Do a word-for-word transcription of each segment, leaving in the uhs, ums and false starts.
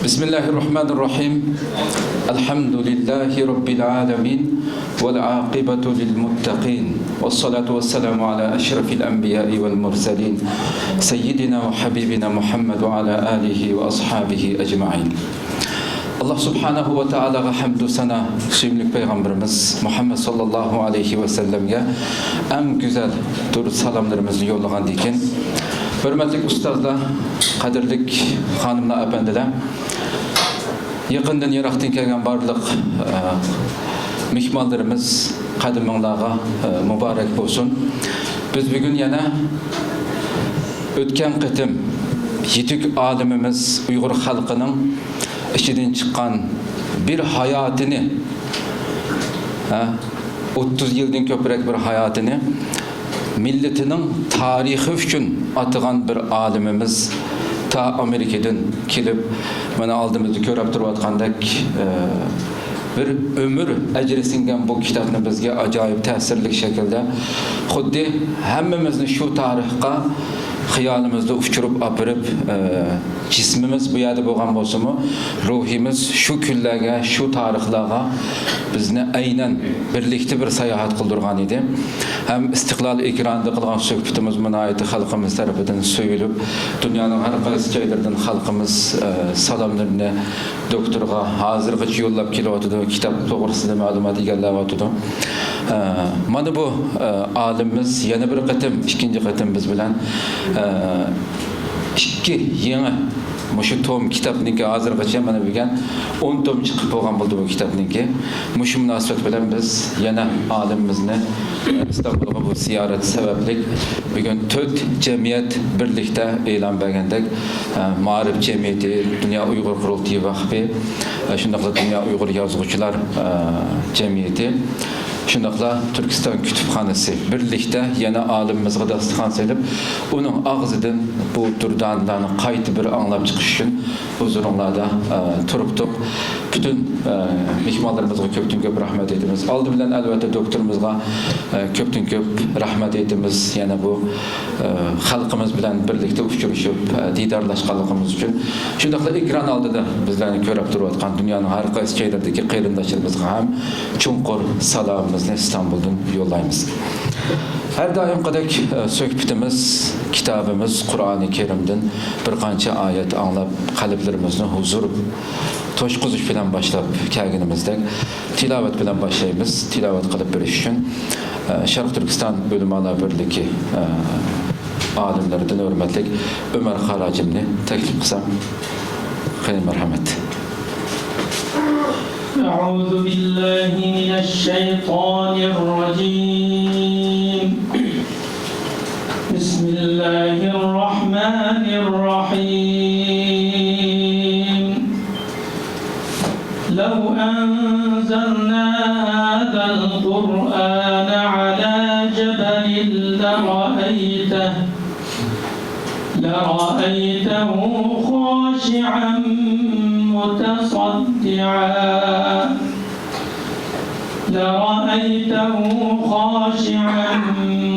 بسم الله الرحمن الرحيم. الحمد لله رب العالمين، والعاقبة للمتقين، والصلاة والسلام على أشرف الأنبياء والمرسلين، سيدنا وحبيبنا محمد وعلى آله وأصحابه أجمعين. ئاللا سۇبھانەھۇ ۋە تائالاغا ھەمدۇ سانا، سۆيۈملۈك پەيغەمبىرىمىز مۇھەممەد ساللاللاھۇ ئەلەيھى ۋەسەللەمگە ئەڭ گۈزەل دۇرۇت سالاملىرىمىزنى يوللىغاندىن كېيىن، ھۆرمەتلىك ئۇستازلار، قەدىرلىك خانىملار، ئەپەندىلەر، يېقىندىن يىراقتىن كەلگەن بارلىق، ئە، مېھمانلىرىمىز، قەدىمىڭلارغا، ئە، مۇبارەك بولسۇن. بىز بۈگۈن يەنە ئۆتكەن قېتىم يېتۈك ئالىمىمىز ئۇيغۇر خەلقىنىڭ ئىچىدىن چىققان بىر ھاياتىنى، ھە، ئوتتۇز يىلدىن كۆپرەك بىر ھاياتىنى مىللىتىنىڭ تارىخى ئۈچۈن ئاتىغان بىر ئالىمىمىز تا ئامېرىكىدىن كېلىپ، مانا ئالدىمىزدا كۆرۈپ تۇرۇۋاتقاندەك، ئە، بىر ئۆمۈر ئەجرى سىڭگەن بۇ كىتابنى بىزگە ئاجايىپ تەسىرلىك شەكىلدە، خۇددى ھەممىمىزنى شۇ تارىخقا خىيالىمىزدا ئۇچۇرۇپ ئاپىرىپ، ئە، جىسمىمىز بۇ يەردە بولغان بولسىمۇ، روھىمىز شۇ كۈنلەرگە، شۇ تارىخلارغا بىزنى ئەينەن بىرلىكتە بىر ساياھەت قىلدۇرغان ئىدى. ھەم ئىستىقلال ئېكرانىدا قىلغان سۆھبىتىمىزمۇ ناھايىتى خەلقىمىز تەرىپىدىن سۆيۈلۈپ، دۇنيانىڭ ھەر قايسى جايلىرىدىن خەلقىمىز، ئە، سالاملىرىنى دوكتورغا ھازىرغىچە يوللاپ كېلىۋاتىدۇ، كىتاب توغرىسىدا مەلۇمات ئىگىلەۋاتىدۇ. ئە، مانا بۇ، ئە، ئالىمىمىز يەنە بىر قېتىم، ئىككىنچى قېتىم بىز بىلەن، ئە، ئىككى يېڭى مۇشۇ توم كىتابنىڭكى ھازىرغىچە مانا بۈگۈن ئون توم چىقىپ بولغان بولدى بۇ كىتابنىڭكى. مۇشۇ مۇناسىۋەت بىلەن بىز يەنە ئالىمىمىزنى ئىستانبۇلغا بۇ زىيارەت سەۋەبلىك بۈگۈن تۆت جەمئىيەت بىرلىكتە ئېلان بەرگەندەك، ئە، مائارىپ جەمئىيىتى، دۇنيا ئۇيغۇر قۇرۇلتىيى ۋەقپى، ئە، شۇنداقلا دۇنيا ئۇيغۇر يازغۇچىلار، ئە، جەمئىيىتى، شۇنداقلا تۈركىستان كۇتۇپخانىسى بىرلىكتە يەنە ئالىمىمىزغا داستىخان سېلىپ، ئۇنىڭ ئاغزىدىن بۇ دۇردانىلارنى قايتا بىر ئاڭلاپ چىقىش ئۈچۈن ھۇزۇرۇڭلاردا، ئە، تۇرۇپتۇق. پۈتۈن، ئە، مېھمانلىرىمىزغا كۆپتىن كۆپ رەھمەت ئېيتىمىز. ئالدى بىلەن، ئەلۋەتتە، دوكتورىمىزغا، ئە، كۆپتىن كۆپ رەھمەت ئېيتىمىز. يەنە بۇ، ئە، خەلقىمىز بىلەن بىرلىكتە ئۇچرىشىپ، ئە، دىدارلاشقانلىقىمىز ئۈچۈن. شۇنداقلا ئېكران ئالدىدا بىزلەرنى كۆرۈپ تۇرۇۋاتقان دۇنيانىڭ ھەر قايسى جايلىرىدىكى قېرىنداشلىرىمىزغا ھەم چوڭقۇر سالامىمىزنى ئىستانبۇلدىن يوللايمىز. ھەر دائىمقىدەك، ئە، سۆھبىتىمىز، كىتابىمىز قۇرئانى كەرىمدىن بىر قانچە ئايەت ئاڭلاپ، قەلبلىرىمىزنى ھۇزۇر توشقۇزۇش بىلەن باشلاپ كەلگىنىمىزدەك، تىلاۋەت بىلەن باشلايمىز. تىلاۋەت قىلىپ بېرىش ئۈچۈن، ئە، شەرقىي تۈركىستان ئۆلىمالار بىرلىكى، ئە، ئالىملىرىدىن ھۆرمەتلىك ئۆمەر قاراجىمنى تەكلىپ قىلسام. قېنى، مەرھەمەت. أعوذ بالله من الشيطان الرجيم. بسم الله الرحمن الرحيم. لو أنزلنا هذا القرآن على جبل لرأيته، لرأيته خاشعا متصدعا، لرأيته خاشعا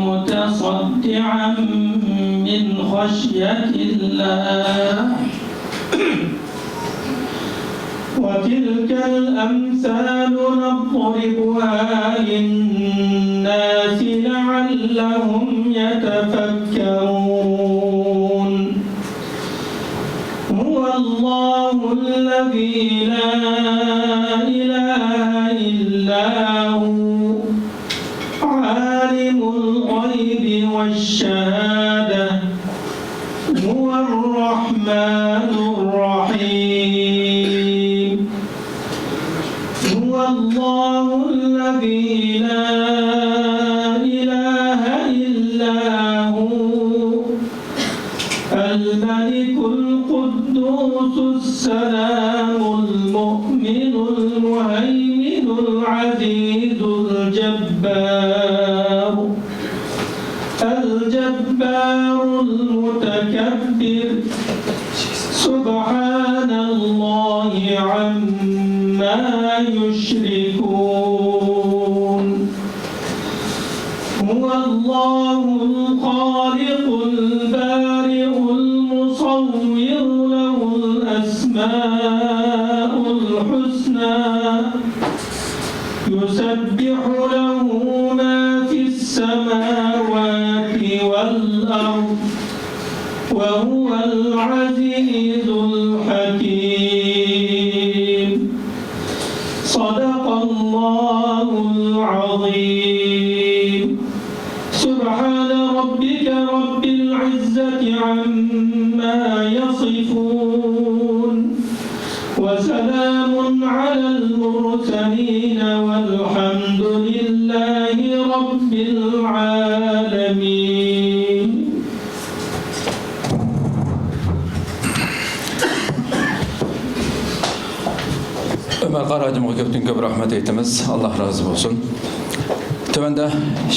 متصدعا من خشية الله. وتلك الأمثال نضربها للناس لعلهم يتفكرون. هو الله الذي لا إله إلا هو، عالم الغيب والشهادة، هو الرحمن الرحيم. هو الله الذي لا إله إلا هو، الملك القدوس السلام المؤمن المهيمن العزيز الجبار، الجبار المتكبر، سبحان الله عما يشركون. هو الله الخالق البارئ المصور، له الأسماء الأرض وهو العزيز الحكيم. صدق الله العظيم. سبحان ربك رب العزة عما يصفون. وسلام على المرسلين والحمد لله رب العالمين. ئۆمەر قارى ھاجىمغا كۆپتىن كۆپ رەھمەت ئېيتىمىز. ئاللا رازى بولسۇن. تۆۋەندە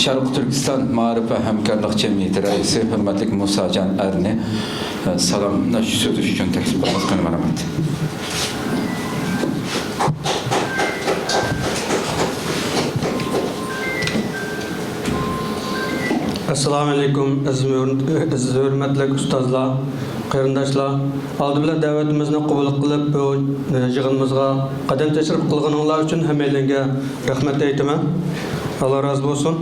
شەرقىي تۈركىستان مائارىپ ۋە ھەمكارلىق جەمئىيىتى رەئىسى ھۆرمەتلىك مۇساجان ئەرنى، ئە، سالاملاش سۆزى ئۈچۈن تەكلىپ قىلىمىز. قېنى، مەرھەمەت. ئەسسالامۇ ئەلەيكۇم، ئەزىز ھۆر-، ئەزىز ھۆرمەتلىك ئۇستازلار، قېرىنداشلار. ئالدى بىلەن دەۋىتىمىزنى قوبۇل قىلىپ، بۇ، ئە، يىغىنىمىزغا قەدەم تەشرىپ قىلغىنىڭلار ئۈچۈن ھەممەيلەنگە رەھمەت ئېيتىمەن. ئاللا رازى بولسۇن.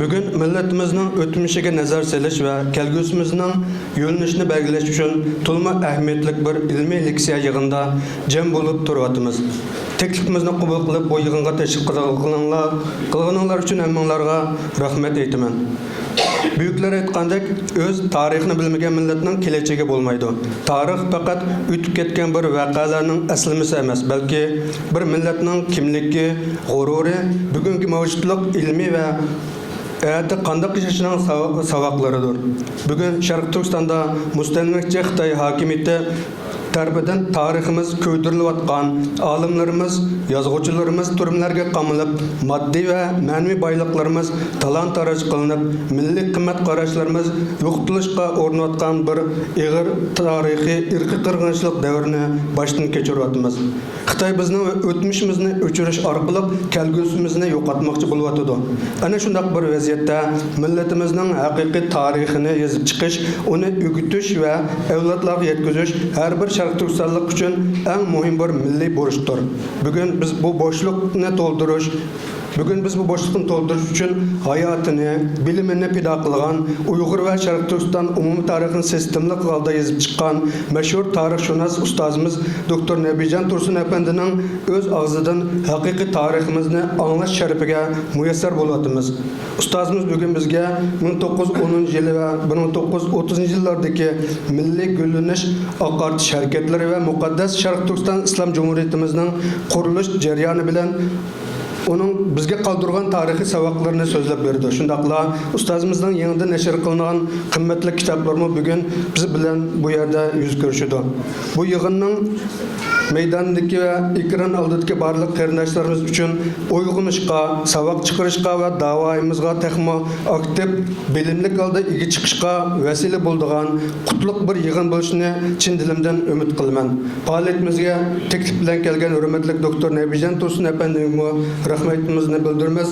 بۈگۈن مىللىتىمىزنىڭ ئۆتمۈشىگە نەزەر سېلىش ۋە كەلگۈسىمىزنىڭ يۆنىلىشىنى بەلگىلەش ئۈچۈن تولىمۇ ئەھمىيەتلىك بىر ئىلمىي لېكسىيە يىغىنىدا جەم بولۇپ تۇرۇۋاتىمىز. تەكلىپىمىزنى قوبۇل قىلىپ، بۇ يىغىنغا تەشرىپ قىلغىنىڭلار، قىلغىنىڭلار ئۈچۈن ھەممىڭلارغا رەھمەت ئېيتىمەن. بۈيۈكلەر ئېيتقاندەك، ئۆز تارىخىنى بىلمىگەن مىللەتنىڭ كېلەچىكى بولمايدۇ. تارىخ پەقەت ئۆتۈپ كەتكەن بىر ۋەقەلەرنىڭ ئەسلىمىسى ئەمەس، بەلكى بىر مىللەتنىڭ كىملىكى، غۇرۇرى، بۈگۈنكى مەۋجۇتلۇق، ئىلمىي ۋە ئەتە قانداق ياشىشىنىڭ ساۋ-، ساۋاقلىرىدۇر. بۈگۈن شەرقىي تۈركىستاندا مۇستەملىكىچى خىتاي ھاكىمىيىتى تەرىپىدىن تارىخىمىز كۆيدۈرۈلۈۋاتقان، ئالىملىرىمىز، يازغۇچىلىرىمىز تۈرمىلەرگە قامىلىپ، ماددىي ۋە مەنىۋى بايلىقلىرىمىز تالان-تاراج قىلىنىپ، مىللىي قىممەت قاراشلىرىمىز يوقىتىلىشقا ئۇرۇنۇۋاتقان بىر ئېغىر تارىخىي، ئىرقىي قىرغىنچىلىق دەۋرىنى باشتىن كەچۈرۈۋاتىمىز. خىتاي بىزنىڭ ئۆتمۈشىمىزنى ئۆچۈرۈش ئارقىلىق كەلگۈسىمىزنى يوقاتماقچى بولۇۋاتىدۇ. ئەنە شۇنداق بىر ۋەزىيەتتە مىللىتىمىزنىڭ ھەقىقىي تارىخىنى يېزىپ چىقىش، ئۇنى ئۆگىتىش ۋە ئەۋلادلارغا يەتكۈزۈش ھەر بىر شەرقىي تۈركىستانلىق ئۈچۈن ئەڭ مۇھىم بىر مىللىي بۇرچتۇر. بۈگۈن بىز بۇ بوشلۇقنى تولدۇرۇش، بۈگۈن بىز بۇ بوشلۇقنى تولدۇرۇش ئۈچۈن ھاياتىنى، بىلىمىنى پىدا قىلغان، ئۇيغۇر ۋە شەرقىي تۈركىستان ئومۇمىي تارىخىنى سىستېمىلىق ھالدا يېزىپ چىققان مەشھۇر تارىخشۇناس ئۇستازىمىز دوكتور نەبىجان تۇرسۇن ئەپەندىنىڭ ئۆز ئاغزىدىن ھەقىقىي تارىخىمىزنى ئاڭلاش شەرىپىگە مۇيەسسەر بولۇۋاتىمىز. ئۇستازىمىز بۈگۈن بىزگە مىڭ توققۇز يۈز ئونىنچى يىلى ۋە بىر مىڭ توققۇز يۈز ئوتتۇزىنچى يىللاردىكى مىللىي گۈللىنىش، ئاقارتىش ھەرىكەتلىرى ۋە مۇقەددەس شەرقىي تۈركىستان ئىسلام جۇمھۇرىيىتىمىزنىڭ قۇرۇلۇش جەريانى بىلەن ئۇنىڭ بىزگە قالدۇرغان تارىخىي ساۋاقلىرىنى سۆزلەپ بېرىدۇ. شۇنداقلا ئۇستازىمىزنىڭ يېڭىدىن نەشر قىلىنغان قىممەتلىك كىتابلىرىمۇ بۈگۈن بىز بىلەن بۇ يەردە يۈز كۆرۈشىدۇ. بۇ يىغىننىڭ مەيداندىكى ۋە ئېكران ئالدىدىكى بارلىق قېرىنداشلىرىمىز ئۈچۈن ئويغىنىشقا، ساۋاق چىقىرىشقا ۋە داۋايىمىزغا تېخىمۇ ئاكتىپ، بىلىملىك ھالدا ئىگە چىقىشقا ۋەسىلە بولىدىغان قۇتلۇق بىر يىغىن بولۇشىنى چىن دىلىمدىن ئۈمىد قىلىمەن. پائالىيىتىمىزگە تەكلىپ بىلەن كەلگەن ھۆرمەتلىك دوكتور نەبىجان تۇرسۇن ئەپەندىمگىمۇ رەھمىتىمىزنى بىلدۈرىمىز.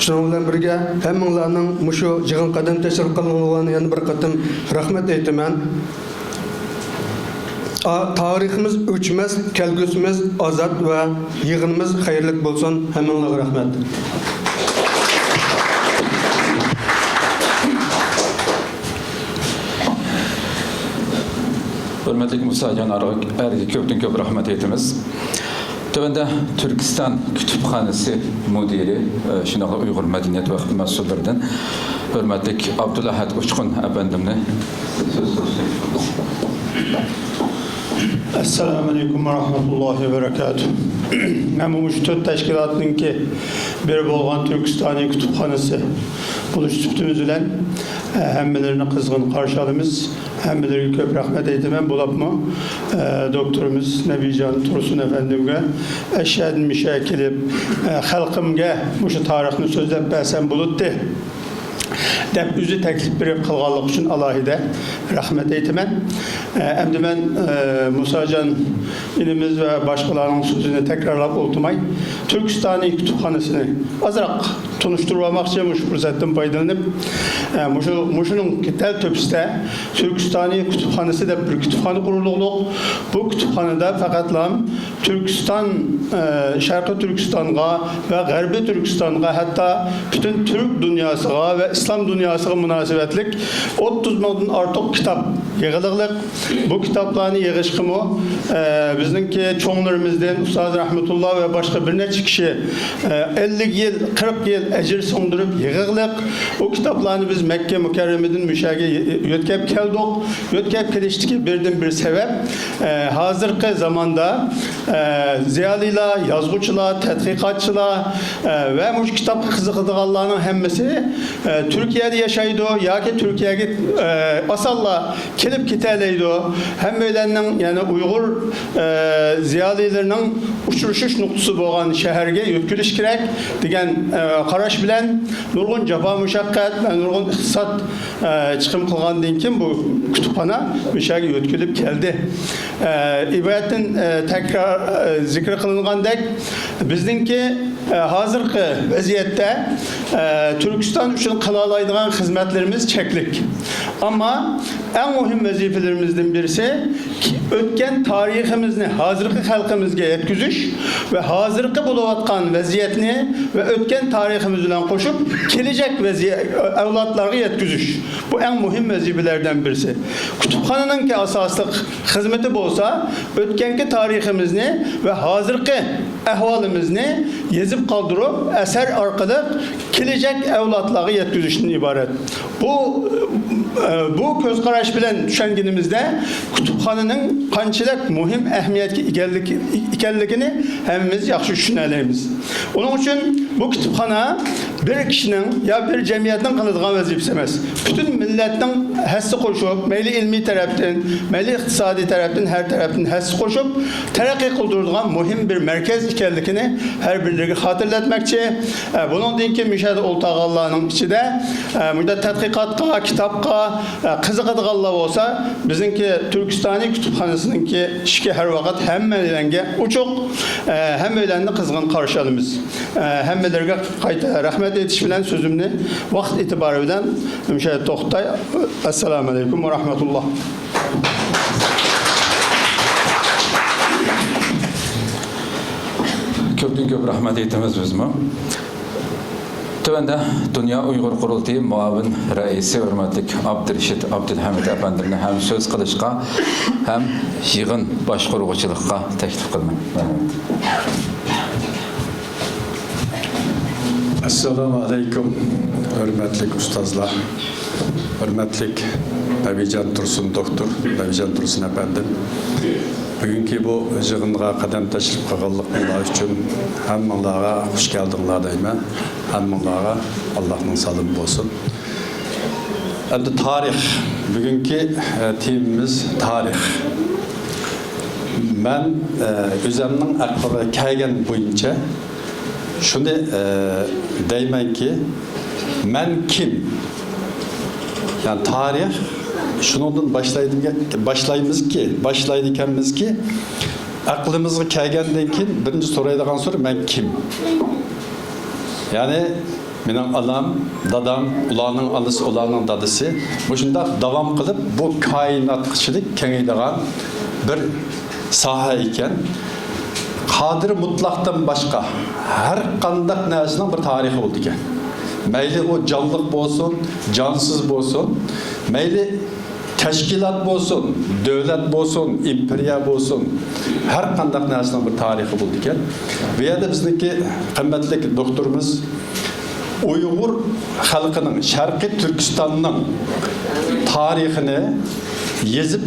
شۇنىڭ بىلەن بىرگە، ھەممىڭلارنىڭ مۇشۇ يىغىن قەدەم تەشرىپ قىلغىنىڭلارنى يەنە بىر قېتىم رەھمەت ئېيتىمەن. ئا، تارىخىمىز ئۆچمەس، كەلگۈسىمىز ئازاد ۋە يىغىنىمىز خەيرلىك بولسۇن. ھەممىڭلارغا رەھمەت. ھۆرمەتلىك مۇساجان ئەرگە كۆپتىن كۆپ رەھمەت ئېيتىمىز. تۆۋەندە تۈركىستان كۇتۇپخانىسى مۇدىرى، ئە، شۇنداقلا ئۇيغۇر مەدەنىيەت ۋەقپى مەسئۇللىرىدىن ھۆرمەتلىك ئابدۇلئەھەد ئۇچقۇن ئەپەندىمنى سۆز قىلىشنى تەكلىپ قىلىمىز. ئەسسالامۇ ئەلەيكۇم ۋە رەھمەتۇللاھى ۋە بەرەكاتۇھ. مەن مۇشۇ تۆت تەشكىلاتنىڭكى بىرى بولغان تۈركىستانىي كۇتۇپخانىسى بولۇش سۈپىتىمىز بىلەن، ئە، ھەممىلىرىنى قىزغىن قارشى ئالىمىز. ھەممىلىرىگە كۆپ رەھمەت ئېيتىمەن. بولۇپمۇ، ئە، دوكتورىمىز نەبىجان تۇرسۇن ئەپەندىمگە ئەشەدىن مۇشۇ كېلىپ، ئە، خەلقىمگە مۇشۇ تارىخنى سۆزلەپ بەرسەم بولاتتى، دەپ ئۆزى تەكلىپ بېرىپ قىلغانلىقى ئۈچۈن ئالاھىدە رەھمەت ئېيتىمەن. ئە، ئەمدى مەن، ئە، مۇساجان ئىنىمىز ۋە باشقىلارنىڭ سۆزىنى تەكرارلاپ ئولتۇرماي، تۈركىستانىي كۇتۇپخانىسىنى ئازراق تونۇشتۇرۇۋالماقچى، مۇشۇ پۇرسەتتىن پايدىلىنىپ. ئە، مۇشۇ، مۇشۇنىڭ دەل تۆپىسىدە تۈركىستانىي كۇتۇپخانىسى دەپ بىر كۇتۇپخانا قۇرۇلدۇق. بۇ كۇتۇپخانىدا پەقەتلا تۈركىستان، ئە، شەرقىي تۈركىستانغا ۋە غەربىي تۈركىستانغا، ھەتتا پۈتۈن تۈرك دۇنياسىغا ۋە ئىسلام دۇنياسىغا مۇناسىۋەتلىك ئوتتۇز مىڭدىن ئارتۇق كىتاب يىغىلىقلىق. بۇ كىتابلارنى يىغىشقىمۇ، ئە، بىزنىڭكى چوڭلىرىمىزدىن ئۇستاز رەھمەتۇللا ۋە باشقا بىر نەچچە كىشى، ئە، ئەللىك يىل، قىرىق يىل ئەجىر سىڭدۈرۈپ يىغىقلىق. ئۇ كىتابلارنى بىز مەككە مۇكەررەمىدىن مۇشەگە يۆتكەپ كەلدۇق. يۆتكەپ كېلىشتىكى بىردىنبىر سەۋەب، ئە، ھازىرقى زاماندا، ئە، زىيالىيلار، يازغۇچىلار، تەتقىقاتچىلار، ئە، ۋە مۇشۇ كىتابقا قىزىقىدىغانلارنىڭ ھەممىسى، ئە، تۈركىيەدە ياشايدۇ ياكى تۈركىيەگە، ئە، ئاسانلا كېلىپ كېتەلەيدۇ. ھەممەيلەننىڭ، يەنى ئۇيغۇر، ئە، زىيالىيلىرىنىڭ ئۇچرىشىش نۇقتىسى بولغان شەھەرگە يۆتكىلىش كېرەك دېگەن، ئە، قاراش بىلەن نۇرغۇن جاپا مۇشەققەت ۋە نۇرغۇن ئىقتىساد، ئە، چىقىم قىلغاندىن كېيىن بۇ كۇتۇپخانا مۇشۇ يەرگە يۆتكىلىپ كەلدى. ئە، ئىبادەتتىن، ئە، تەكرار، ئە، زىكىر قىلىنغاندەك، بىزنىڭكى، ئە، ھازىرقى ۋەزىيەتتە، ئە، تۈركىستان ئۈچۈن قىلالايدىغان خىزمەتلىرىمىز چەكلىك. ئەمما ئەڭ مۇھىم ۋەزىپىلىرىمىزدىن بىرسى، ئۆتكەن تارىخىمىزنى ھازىرقى خەلقىمىزگە يەتكۈزۈش ۋە ھازىرقى بولۇۋاتقان ۋەزىيەتنى ۋە ئۆتكەن تارىخىمىز بىلەن قوشۇپ، كېلىچەك ۋەزىيە-، ئەۋلادلارغا يەتكۈزۈش. بۇ ئەڭ مۇھىم ۋەزىپىلەردىن بىرسى. كۇتۇپخانىنىڭكى ئاساسلىق خىزمىتى بولسا، ئۆتكەنكى تارىخىمىزنى ۋە ھازىرقى ئەھۋالىمىزنى يېزىپ قالدۇرۇپ، ئەسەر ئارقىلىق كېلىچەك ئەۋلادلارغا يەتكۈزۈشتىن ئىبارەت. بۇ، ئە، بۇ كۆز قاراش بىلەن چۈشەنگىنىمىزدە، كۇتۇپخانىنىڭ قانچىلىك مۇھىم ئەھمىيەتكە ئىگىلىك-، ئىكەنلىكىنى ھەممىمىز ياخشى چۈشىنەلەيمىز. ئۇنىڭ ئۈچۈن بۇ كۇتۇپخانا بىر كىشىنىڭ يا بىر جەمئىيەتنىڭ قىلىدىغان ۋەزىپىسى ئەمەس. پۈتۈن مىللەتنىڭ ھەسسە قوشۇپ، مەيلى ئىلمىي تەرەپتىن، مەيلى ئىقتىسادىي تەرەپتىن، ھەر تەرەپتىن ھەسسە قوشۇپ، تەرەققىي قىلدۇرىدىغان مۇھىم بىر مەركەز ئىكەنلىكىنى ھەر بىرلىرىگە خاتىرىلەتمەكچى. ئە، بۇنىڭدىن كېيىن مۇشۇ يەردە ئولتۇرغانلارنىڭ ئىچىدە، ئە، مۇشۇنداق تەتقىقاتقا، كىتابقا، ئە، قىزىقىدىغانلار بولسا، بىزنىڭكى تۈركىستانىي كۇتۇپخانىسىنىڭكى ئىشىكى ھەر ۋاقىت ھەممەيلەنگە ئوچۇق. ئە، ھەممەيلەننى قىزغىن قارشى ئالىمىز. ئە، ھەممىلىرىگە قايتا رەھمەت ئېيتىش بىلەن سۆزۈمنى ۋاقىت ئېتىبارى بىلەن مۇشۇ يەردە توختىتاي. ئەسسالامۇ ئەلەيكۇم ۋە رەھمەتۇللا. كۆپتىن كۆپ رەھمەت ئېيتىمىز بىزمۇ. تۆۋەندە دۇنيا ئۇيغۇر قۇرۇلتىيى مۇئاۋىن رەئىسى ھۆرمەتلىك ئابدۇرېشىت ئابدۇلھەمىد ئەپەندىمنى ھەم سۆز قىلىشقا، ھەم يىغىن باشقۇرغۇچىلىققا تەكلىپ قىلىمەن. رەھمەت. ئەسسالامۇ ئەلەيكۇم، ھۆرمەتلىك ئۇستازلار، ھۆرمەتلىك نەبىجان تۇرسۇن دوكتور، نەبىجان تۇرسۇن ئەپەندىم. بۈگۈنكى بۇ يىغىنغا قەدەم تەشرىپ قىلغانلىقىڭلار ئۈچۈن ھەممىڭلارغا خۇش كەلدىڭلار دەيمەن. ھەممىڭلارغا ئاللاھنىڭ سالىمى بولسۇن. ئەمدى تارىخ، بۈگۈنكى، ئە، تېمىمىز تارىخ. مەن، ئە، ئۆزەمنىڭ ئەقلىمگە كەلگەن بويىچە شۇنى، ئە، دەيمەنكى، مەن كىم؟ يەنى تارىخ شۇنىڭدىن باشلايدىكەن، باشلايمىزكى، باشلايدىكەنمىزكى، ئەقلىمىزگە كەلگەندىن كېيىن بىرىنچى سورايدىغان سورا، مەن كىم؟ يەنى مېنىڭ ئانام، دادام، ئۇلارنىڭ ئانىسى، ئۇلارنىڭ دادىسى، مۇشۇنداق داۋام قىلىپ بۇ كائىناتقىچىلىك كېڭىيىدىغان بىر ساھە ئىكەن. قادىر مۇتلەقتىن باشقا ھەر قانداق نەرسىنىڭ بىر تارىخى بولىدىكەن. مەيلى ئۇ جانلىق بولسۇن، جانسىز بولسۇن، مەيلى تەشكىلات بولسۇن، دۆلەت بولسۇن، ئىمپېرىيە بولسۇن، ھەر قانداق نەرسىنىڭ بىر تارىخى بولىدىكەن. بۇ يەردە بىزنىڭكى قىممەتلىك دوكتورىمىز ئۇيغۇر خەلقىنىڭ، شەرقىي تۈركىستاننىڭ تارىخىنى يېزىپ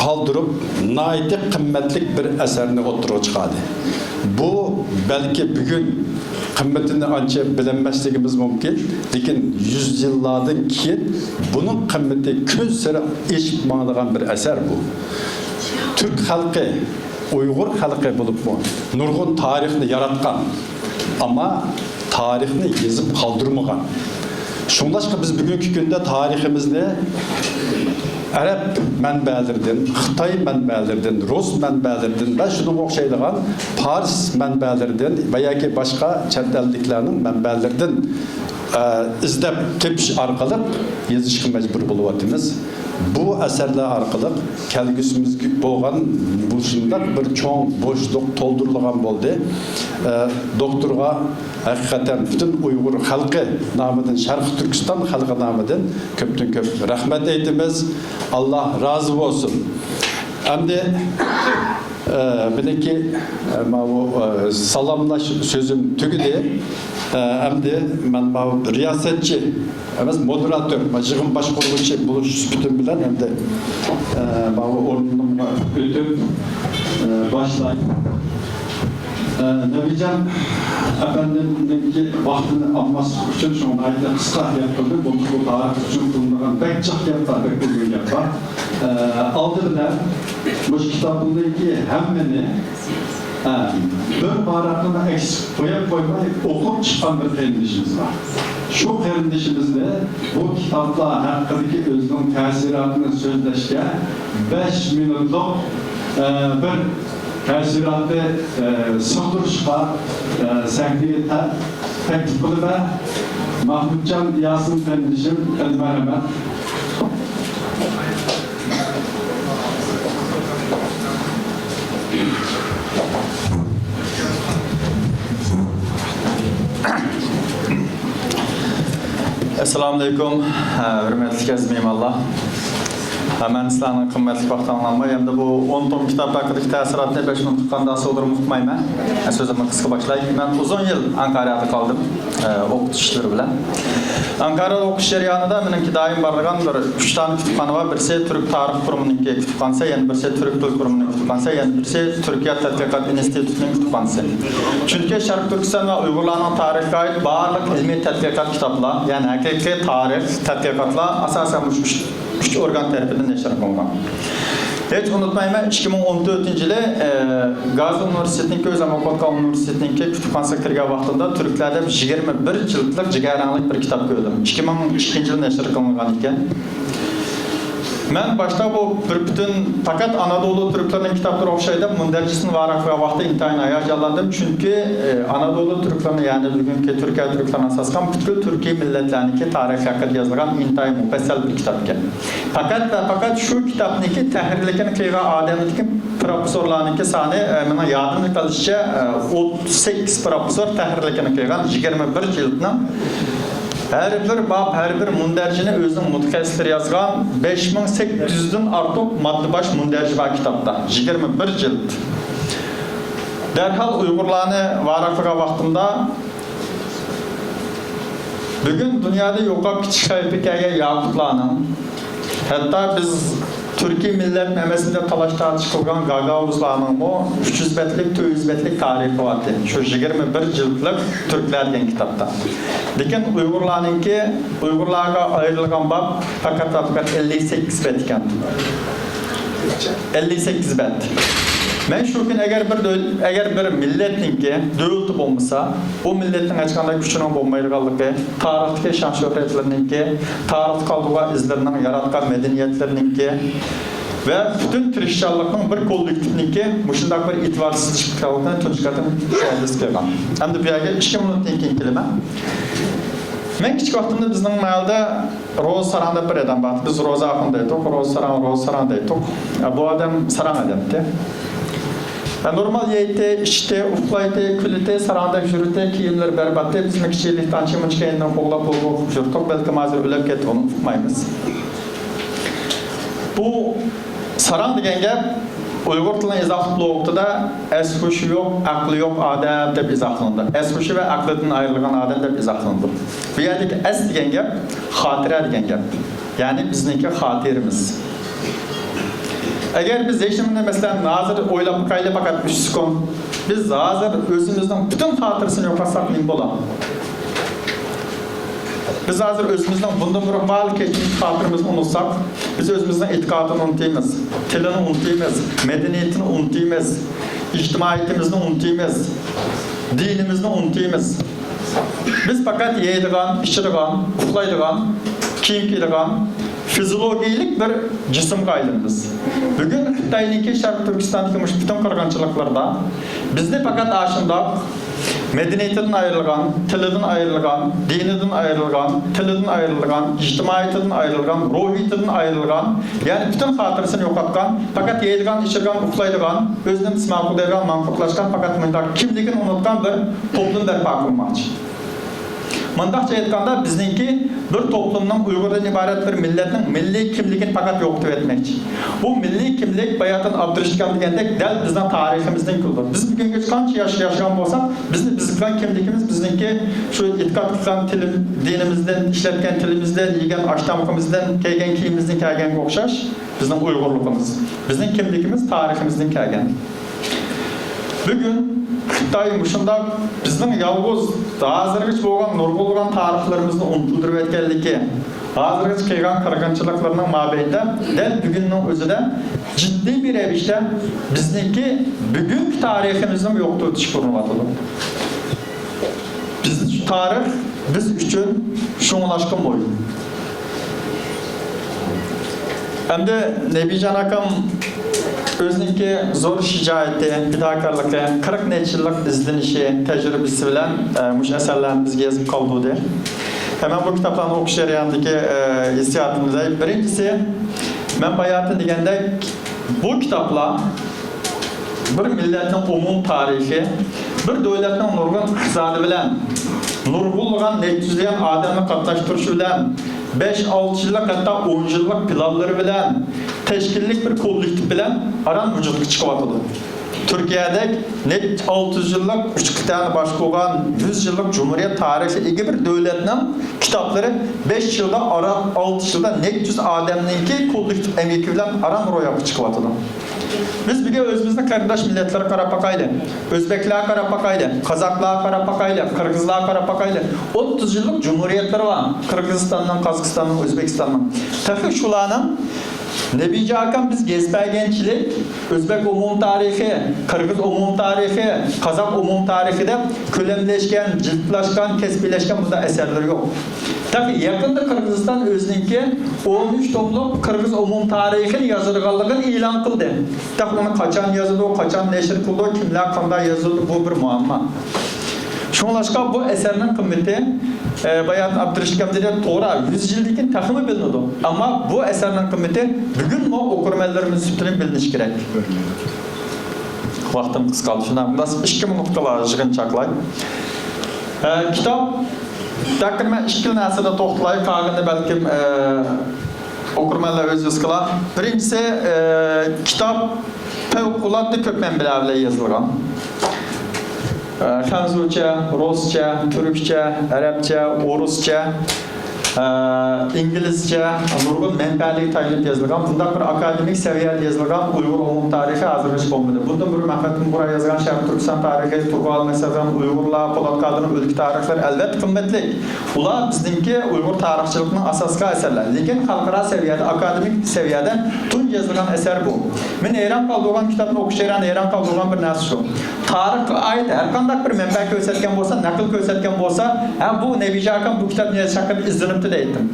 قالدۇرۇپ، ناھايىتى قىممەتلىك بىر ئەسەرنى ئوتتۇرىغا چىقاردى. بۇ بەلكى بۈگۈن قىممىتىنى ئانچە بىلەلمەسلىكىمىز مۇمكىن، لېكىن يۈز يىللاردىن كېيىن بۇنىڭ قىممىتى كۈنسېرى ئېشىپ ماڭىدىغان بىر ئەسەر بۇ. تۈرك خەلقى، ئۇيغۇر خەلقى بولۇپمۇ نۇرغۇن تارىخنى ياراتقان، ئەمما تارىخنى يېزىپ قالدۇرمىغان. شۇڭلاشقا بىز بۈگۈنكى كۈندە تارىخىمىزنى ئەرەب مەنبەلىرىدىن، خىتاي مەنبەلىرىدىن، رۇس مەنبەلىرىدىن ۋە شۇنىڭغا ئوخشايدىغان پارس مەنبەلىرىدىن ۋە ياكى باشقا چەت ئەللىكلەرنىڭ مەنبەلىرىدىن، ئە، ئىزدەپ تېپىش ئارقىلىق يېزىشقا مەجبۇر بولۇۋاتىمىز. بۇ ئەسەرلەر ئارقىلىق كەلگۈسىمىزگە بولغان بۇ شۇنداق بىر چوڭ بوشلۇق تولدۇرۇلغان بولدى. ئە، دوكتورغا ھەقىقەتەن پۈتۈن ئۇيغۇر خەلقى نامىدىن، شەرقىي تۈركىستان خەلقى نامىدىن كۆپتىن كۆپ رەھمەت ئېيتىمىز. ئاللا رازى بولسۇن. ئەمدى، ئە، مېنىڭكى، ئە، ماۋۇ، ئە، سالاملاش سۆزۈم تۈگىدى. ئە، ئەمدى مەن ماۋۇ رىياسەتچى ئەمەس، مودېراتور، يىغىن باشقۇرغۇچى بولۇش سۈپىتىم بىلەن ئەمدى، ئە، ماۋۇ ئورنۇمغا ئۆتۈپ، ئە، باشلاي. ئە، نەبىجان ئەپەندىمنىڭكى ۋاقتىنى ئالماسلىق ئۈچۈن شۇڭا ناھايىتى قىسقا گەپ قىلدىم. بۇ، بۇ تارىخ ئۈچۈن قىلىنىدىغان بەك جىق گەپ بار، بەك ئۇزۇن گەپ بار. ئە، ئالدى بىلەن مۇشۇ كىتابنىڭكى ھەممىنى، ئە، بىر ۋاراقنىمۇ ئەكسىپ قويۇپ قويماي ئوقۇپ چىققان بىر قېرىندىشىمىز بار. شۇ قېرىندىشىمىزنى بۇ كىتابلار ھەققىدىكى ئۆزىنىڭ تەسىراتىنى سۆزلەشكە بەش مىنۇتلۇق، ئە، بىر تەسىراتنى، ئە، سىغدۇرۇشقا، ئە، سەھنىگە تە-، تەكلىپ قىلىمەن. مەھمۇتجان ياسىن قېرىندىشىم، ئەلمەرھەمەت. ئەسسالامۇئەلەيكۇم، ھۆرمەتلىك ئەزىز مېھمانلار. مەن سىلەرنىڭ قىممەتلىك ۋاقتىڭلارنى ئالماي، ئەمدى بۇ ئون توم كىتاب ھەققىدىكى تەسىراتنى بەش مىنۇتلۇق قانداق سىغدۇرۇپ ئۇقمايمەن. سۆزۈمنى قىسقا باشلاي. مەن ئۇزۇن يىل ئانقارەدە قالدىم، ئوقۇتۇش ئىشلىرى بىلەن. ئانقارەدە ئوقۇش جەريانىدا مېنىڭكى دائىم بارىدىغان بىر ئۈچ دانە كۇتۇپخانا بار. بىرسى تۈرك تارىخ قۇرۇمىنىڭكى كۇتۇپخانىسى، يەنە بىرسى تۈرك تىل قۇرۇمىنىڭ كۇتۇپخانىسى، يەنە بىرسى تۈركىيە تەتقىقات ئىنستىتۇتىنىڭ كۇتۇپخانىسى. چۈنكى شەرقىي تۈركىستان ۋە ئۇيغۇرلارنىڭ تارىخىغا ئائىت بارلىق ئىلمىي تەتقىقات كىتابلار، يەنى ھەقىقىي تارىخ تەتقىقاتلار ئاساسەن مۇشۇ ئۈچ ئۈچ ئورگان تەرىپىدىن نەشر قىلىنغان. ھېچ ئۇنتۇمايمەن، ئىككى مىڭ ئون تۆتىنچى يىلى، ئە، گازى ئۇنىۋېرسىتېتىنىڭكى، ئۆزۈم ئوقۇۋاتقان ئۇنىۋېرسىتېتنىڭكى كۇتۇپخانىسىغا كىرگەن ۋاقتىمدا تۈركلەر دەپ يىگىرمە بىر جىلدلىق جىگەرەڭلىك بىر كىتاب كۆردۈم. ئىككى مىڭ ئىككىنچى يىلى نەشر قىلىنغان ئىكەن. مەن باشتا بۇ بىر پۈتۈن پەقەت ئانادولۇ تۈركلىرىنىڭ كىتابلىرى ئوخشايدۇ دەپ مۇندەرىجىسىنى ۋاراقلىغان ۋاقتىدا ئىنتايىن ھاياجانلاندىم، چۈنكى، ئە، ئانادولۇ تۈركلىرىنى، يەنى بۈگۈنكى تۈركىيە تۈركلىرىنى ئاساس قىلغان پۈتكۈل تۈركىي مىللەتلەرنىڭكى تارىخى ھەققىدە يازىلغان ئىنتايىن مۇپەسسەل بىر كىتاب ئىكەن. پەقەت ۋە پەقەت شۇ كىتابنىڭكى تەھرىرلىكىنى قىلغان ئادەمدىكى پروفېسسورلارنىڭكى سانى، ئە، مېنىڭ يادىمدا قېلىشىچە، ئە، ئوتتۇز سەككىز پروفېسسور تەھرىرلىكىنى قىلغان يىگىرمە بىر جىلدنىڭ ھەر بىر باب، ھەر بىر مۇندەرىجىنى ئۆزىنىڭ مۇتەخەسسىسلىرى يازغان بەش مىڭ سەككىز يۈزدىن ئارتۇق ماددا باش مۇندەرىجە بار كىتابتا، يىگىرمە بىر جىلد. دەرھال ئۇيغۇرلارنى ۋاراقلىغان ۋاقتىمدا، بۈگۈن دۇنيادا يوقاپ كېتىش خەۋپىگە كەلگەن ياقۇتلارنىڭ، ھەتتا بىز تۈركىي مىللەتنى ئەمەسمۇ دەپ تالاش-تارتىش قىلغان گاگاۋۇزلارنىڭمۇ ئۈچ يۈز بەتلىك، تۆت يۈز بەتلىك تارىخى بارتى، شۇ يىگىرمە بىر جىلدلىق تۈركلەر دېگەن كىتابتا. لېكىن ئۇيغۇرلارنىڭكى، ئۇيغۇرلارغا ئايرىلغان باب پەقەت ۋە پەقەت ئەللىك سەككىز بەت ئىكەن. ئەللىك سەككىز بەت. مەن شۇ كۈنى ئەگەر بىر دۆل-، ئەگەر بىر مىللەتنىڭكى دۆلىتى بولمىسا، ئۇ مىللەتنىڭ ھېچقانداق كۈچىنىڭ بولمايدىغانلىقى، تارىختىكى شان-شۆھرەتلىرىنىڭكى، تارىختا قالدۇرغان ئىزلىرىنىڭ، ياراتقان مەدەنىيەتلىرىنىڭكى ۋە پۈتۈن تىرىشچانلىقنىڭ بىر كوللېكتىپنىڭكى مۇشۇنداق بىر ئېتىبارسىزلىشىپ كېتىۋاتقىنىنى تۇنجى قېتىم شاھىتلىك قىلغان. ئەمدى بۇ يەرگە ئىككى مىنۇتتىن كېيىن كېلىمەن. مەن كىچىك ۋاقتىمدا بىزنىڭ مەھەللىدە روزا ساراڭ دەپ بىر ئادەم بار. بىز روزا ئاخۇن دەيتتۇق، روزا ساراڭ، روزا ساراڭ دەيتتۇق. ئە، بۇ ئادەم ساراڭ ئادەمتى. ئە، نورمال يەيتتى، ئىچتى، ئۇخلايتتى، كۈلەتتى، ساراڭدەك يۈرەتتى، كىيىملىرى بەرباتتى. بىزمۇ كىچىكلىكتە ئانچە-مۇنچە كەينىدىن قوغلاپ بولۇپ يۈردۇق. بەلكىم ھازىر ئۆلۈپ كەتتى، ئۇنى ئۇقمايمىز. بۇ ساراڭ دېگەن گەپ ئۇيغۇر تىلىنىڭ ئىزاھلىق لۇغىتىدا ئەس-ھوشى يوق، ئەقلى يوق ئادەم دەپ ئىزاھلىنىدۇ. ئەس-ھوشى ۋە ئەقلىدىن ئايرىلغان ئادەم دەپ ئىزاھلىنىدۇ. بۇ يەردىكى ئەس دېگەن گەپ خاتىرە دېگەن گەپ. يەنى بىزنىڭكى خاتىرىمىز. ئەگەر بىز ھېچنېمىنى، مەسىلەن، ھازىر ئويلاپ باقايلى، پەقەت ئۈچ سېكۇنت. بىز ھازىر ئۆزىمىزنىڭ پۈتۈن خاتىرىسىنى يوقاتساق نېمە بولار؟ بىز ھازىر ئۆزىمىزنىڭ بۇندىن بۇرۇن بارلىق كەچمىش خاتىرىمىزنى ئۇنتۇساق، بىز ئۆزىمىزنىڭ ئېتىقادىنى ئۇنتۇيمىز، تىلىنى ئۇنتۇيمىز، مەدەنىيىتىنى ئۇنتۇيمىز، ئىجتىمائىيىتىمىزنى ئۇنتۇيمىز، دىنىمىزنى ئۇنتۇيمىز. بىز پەقەت يەيدىغان، ئىچىدىغان، ئۇخلايدىغان، كىيىم كىيىدىغان فىزىولوگىيىلىك بىر جىسىمغا ئايلىنىمىز. بۈگۈن خىتاينىڭكى شەرقىي تۈركىستاندىكى مۇشۇ پۈتۈن قىرغىنچىلىقلىرىدا بىزنى پەقەت ئاشۇنداق مەدەنىيىتىدىن ئايرىلغان، تىلىدىن ئايرىلغان، دىنىدىن ئايرىلغان، تىلىدىن ئايرىلغان، ئىجتىمائىيىتىدىن ئايرىلغان، روھىيىتىدىن ئايرىلغان، يەنى پۈتۈن خاتىرىسىنى يوقاتقان، پەقەت يەيدىغان، ئىچىدىغان، ئۇخلايدىغان، ئۆزىنى ماقۇل دەيدىغان، ماڭقۇرتلاشقان، پەقەت مۇنداق كىملىكىنى ئۇنتۇغان بىر توپلۇم بەرپا قىلماقچى. مۇنداقچە ئېيتقاندا، بىزنىڭكى بىر توپلۇمنىڭ، ئۇيغۇردىن ئىبارەت بىر مىللەتنىڭ مىللىي كىملىكىنى پەقەت يوقىتىۋەتمەكچى. بۇ مىللىي كىملىك، باياتىن ئابدۇرېشىت ئاكام دېگەندەك، دەل بىزنىڭ تارىخىمىزدىن كېلىدۇ. بىز بۈگۈنگىچە قانچە ياش ياشىغان بولساق، بىزنى بىز قىلغان كىملىكىمىز بىزنىڭكى شۇ ئېتىقاد قىلغان تىلىم-، دىنىمىزدىن، ئىشلەتكەن تىلىمىزدىن، يېگەن ئاشتامىقىمىزدىن، كىيگەن كىيىمىمىزدىن كەلگەنگە ئوخشاش. بىزنىڭ ئۇيغۇرلۇقىمىز، بىزنىڭ كىملىكىمىز تارىخىمىزدىن كەلگەن. بۈگۈن خىتاي مۇشۇنداق بىزنىڭ يالغۇز، ھازىرغىچە بولغان نۇرغۇنلىغان تارىخلىرىمىزنى ئۇنتۇلدۇرۇۋەتكەنلىكى، ھازىرغىچە قىلغان قىرغىنچىلىقلىرىنىڭ مابەينىدە دەل بۈگۈننىڭ ئۆزىدە جىددىي بىر رەۋىشتە بىزنىڭكى بۈگۈنكى تارىخىمىزنى يوقىتىۋېتىشكە ئۇرۇنۇۋاتىدۇ. بىز، تارىخ بىز ئۈچۈن شۇڭلاشقا مۇھىم. ئەمدى نەبىجان ئاكام ئۆزىنىڭكى زور شىجائىتى، پىداكارلىقى، قىرىق نەچچە يىللىق ئىزدىنىشى، تەجرىبىسى بىلەن، ئە، مۇشۇ ئەسەرلەرنى بىزگە يېزىپ قالدۇردى. ھە، مەن بۇ كىتابلارنى ئوقۇش جەريانىدىكى، ئە، ھېسسىياتىمنى دەي. بىرىنچىسى، مەن باياتىن دېگەندەك، بۇ كىتابلار بىر مىللەتنىڭ ئومۇمىي تارىخى، بىر دۆلەتنىڭ نۇرغۇن ئىقتىسادى بىلەن، نۇرغۇنلىغان نەچچە يۈزلىگەن ئادەمنى قاتناشتۇرۇشى بىلەن، بەش، ئالتە يىللىق، ھەتتا ئون يىللىق پىلانلىرى بىلەن تەشكىللىك بىر كوللېكتىپ بىلەن ئاران ۋۇجۇدقا چىقىۋاتىدۇ. تۈركىيەدەك نەچچە ئالتە يۈز يىللىق، ئۈچ قىتئەنى باشقۇرغان يۈز يىللىق جۇمھۇرىيەت تارىخىغا ئىگە بىر دۆلەتنىڭ كىتابلىرى بەش يىلدا، ئاران ئالتە يىلدا نەچچە يۈز ئادەمنىڭكى كوللېكتىپ ئەمگىكى بىلەن ئاران روياپقا چىقىۋاتىدۇ. بىز بۈگۈن ئۆزىمىزنىڭ قېرىنداش مىللەتلەرگە قاراپ باقايلى. ئۆزبەكلەرگە قاراپ باقايلى، قازاقلارغا قاراپ باقايلى، قىرغىزلارغا قاراپ باقايلى. ئوتتۇز يىللىق جۇمھۇرىيەتلىرى بار. قىرغىزىستاننىڭ، قازاقىستاننىڭ، ئۆزبېكىستاننىڭ. تېخى شۇلارنىڭ نەبىجان ئاكام بىز گەز بەرگەنچىلىك ئۆزبەك ئومۇمىي تارىخى، قىرغىز ئومۇمىي تارىخى، قازاق ئومۇمىي تارىخى دەپ كۆلەملەشكەن، جىلدلاشقان، كەسپىيلەشكەن بۇنداق ئەسەرلىرى يوق. تېخى يېقىندا قىرغىزىستان ئۆزىنىڭكى ئون ئۈچ توملۇق قىرغىز ئومۇمىي تارىخىنى يازىدىغانلىقىنى ئېلان قىلدى. تېخى ئۇنى قاچان يازىدۇ، قاچان نەشر قىلىدۇ، كىملەر قانداق يازىدۇ، بۇ بىر مۇئەممو. شۇڭلاشقا بۇ ئەسەرنىڭ قىممىتى، ئە، باياتىن ئابدۇرېشىت ئاكام دېدى، توغرا، يۈز يىلدىن كېيىن تېخىمۇ بىلىنىدۇ. ئەمما بۇ ئەسەرنىڭ قىممىتى بۈگۈنمۇ ئوقۇرمەنلىرىمىز سۈپىتىدىن بىلىنىشى كېرەك. ۋاقتىم قىسقالدى، شۇنداق بولسا ئىككى مىنۇتقىلا يىغىنچاقلاي. ئە، كىتاب، دەقىق مەن ئىككىلا نەرسىدە توختىلاي، قالغىنىنى بەلكىم، ئە، ئوقۇرمەنلەر ئۆز ھېس قىلار. بىرىنچىسى، ئە، كىتاب پەۋقۇلئاددە كۆپ مەنبەلەر بىلەن يېزىلغان. ئە، خەنزۇچە، رۇسچە، تۈركچە، ئەرەبچە، ئورۇسچە، ئە، ئىنگلىزچە، نۇرغۇن مەنبەلەرگە تايىنىپ يېزىلغان، بۇنداق بىر ئاكادېمىك سەۋىيەدە يېزىلغان ئۇيغۇر ئومۇمىي تارىخى ھازىرغىچە بولمىدى. بۇندىن بۇرۇن مەمەت مۇغرا يازغان شەرقىي تۈركىستان تارىخى، تۇرغۇن ئالمەس يازغان ئۇيغۇرلار، پولات قادىرنىڭ ئۆلكە تارىخلىرى ئەلۋەتتە قىممەتلىك. ئۇلار بىزنىڭكى ئۇيغۇر تارىخچىلىقىنىڭ ئاساسىي ئەسەرلىرى. لېكىن خەلقئارا سەۋىيەدە، ئاكادېمىك سەۋىيەدە تۇنجى يېزىلغان ئەسەر بۇ. مېنى ھەيران قالدۇرغان، كىتابنى ئوقۇش جەريانىدا ھەيران قالدۇرغان بىر نەرسە شۇ. تارىخقا ئائىت ھەر قانداق بىر مەنبە كۆرسەتكەن بولسا، نەقىل كۆرسەتكەن بولسا، ھە، بۇ نەبىجان ئاكام بۇ كىتابنى يېزىش ھەققىدە ئىزدىنىپتۇ دەيتتىم.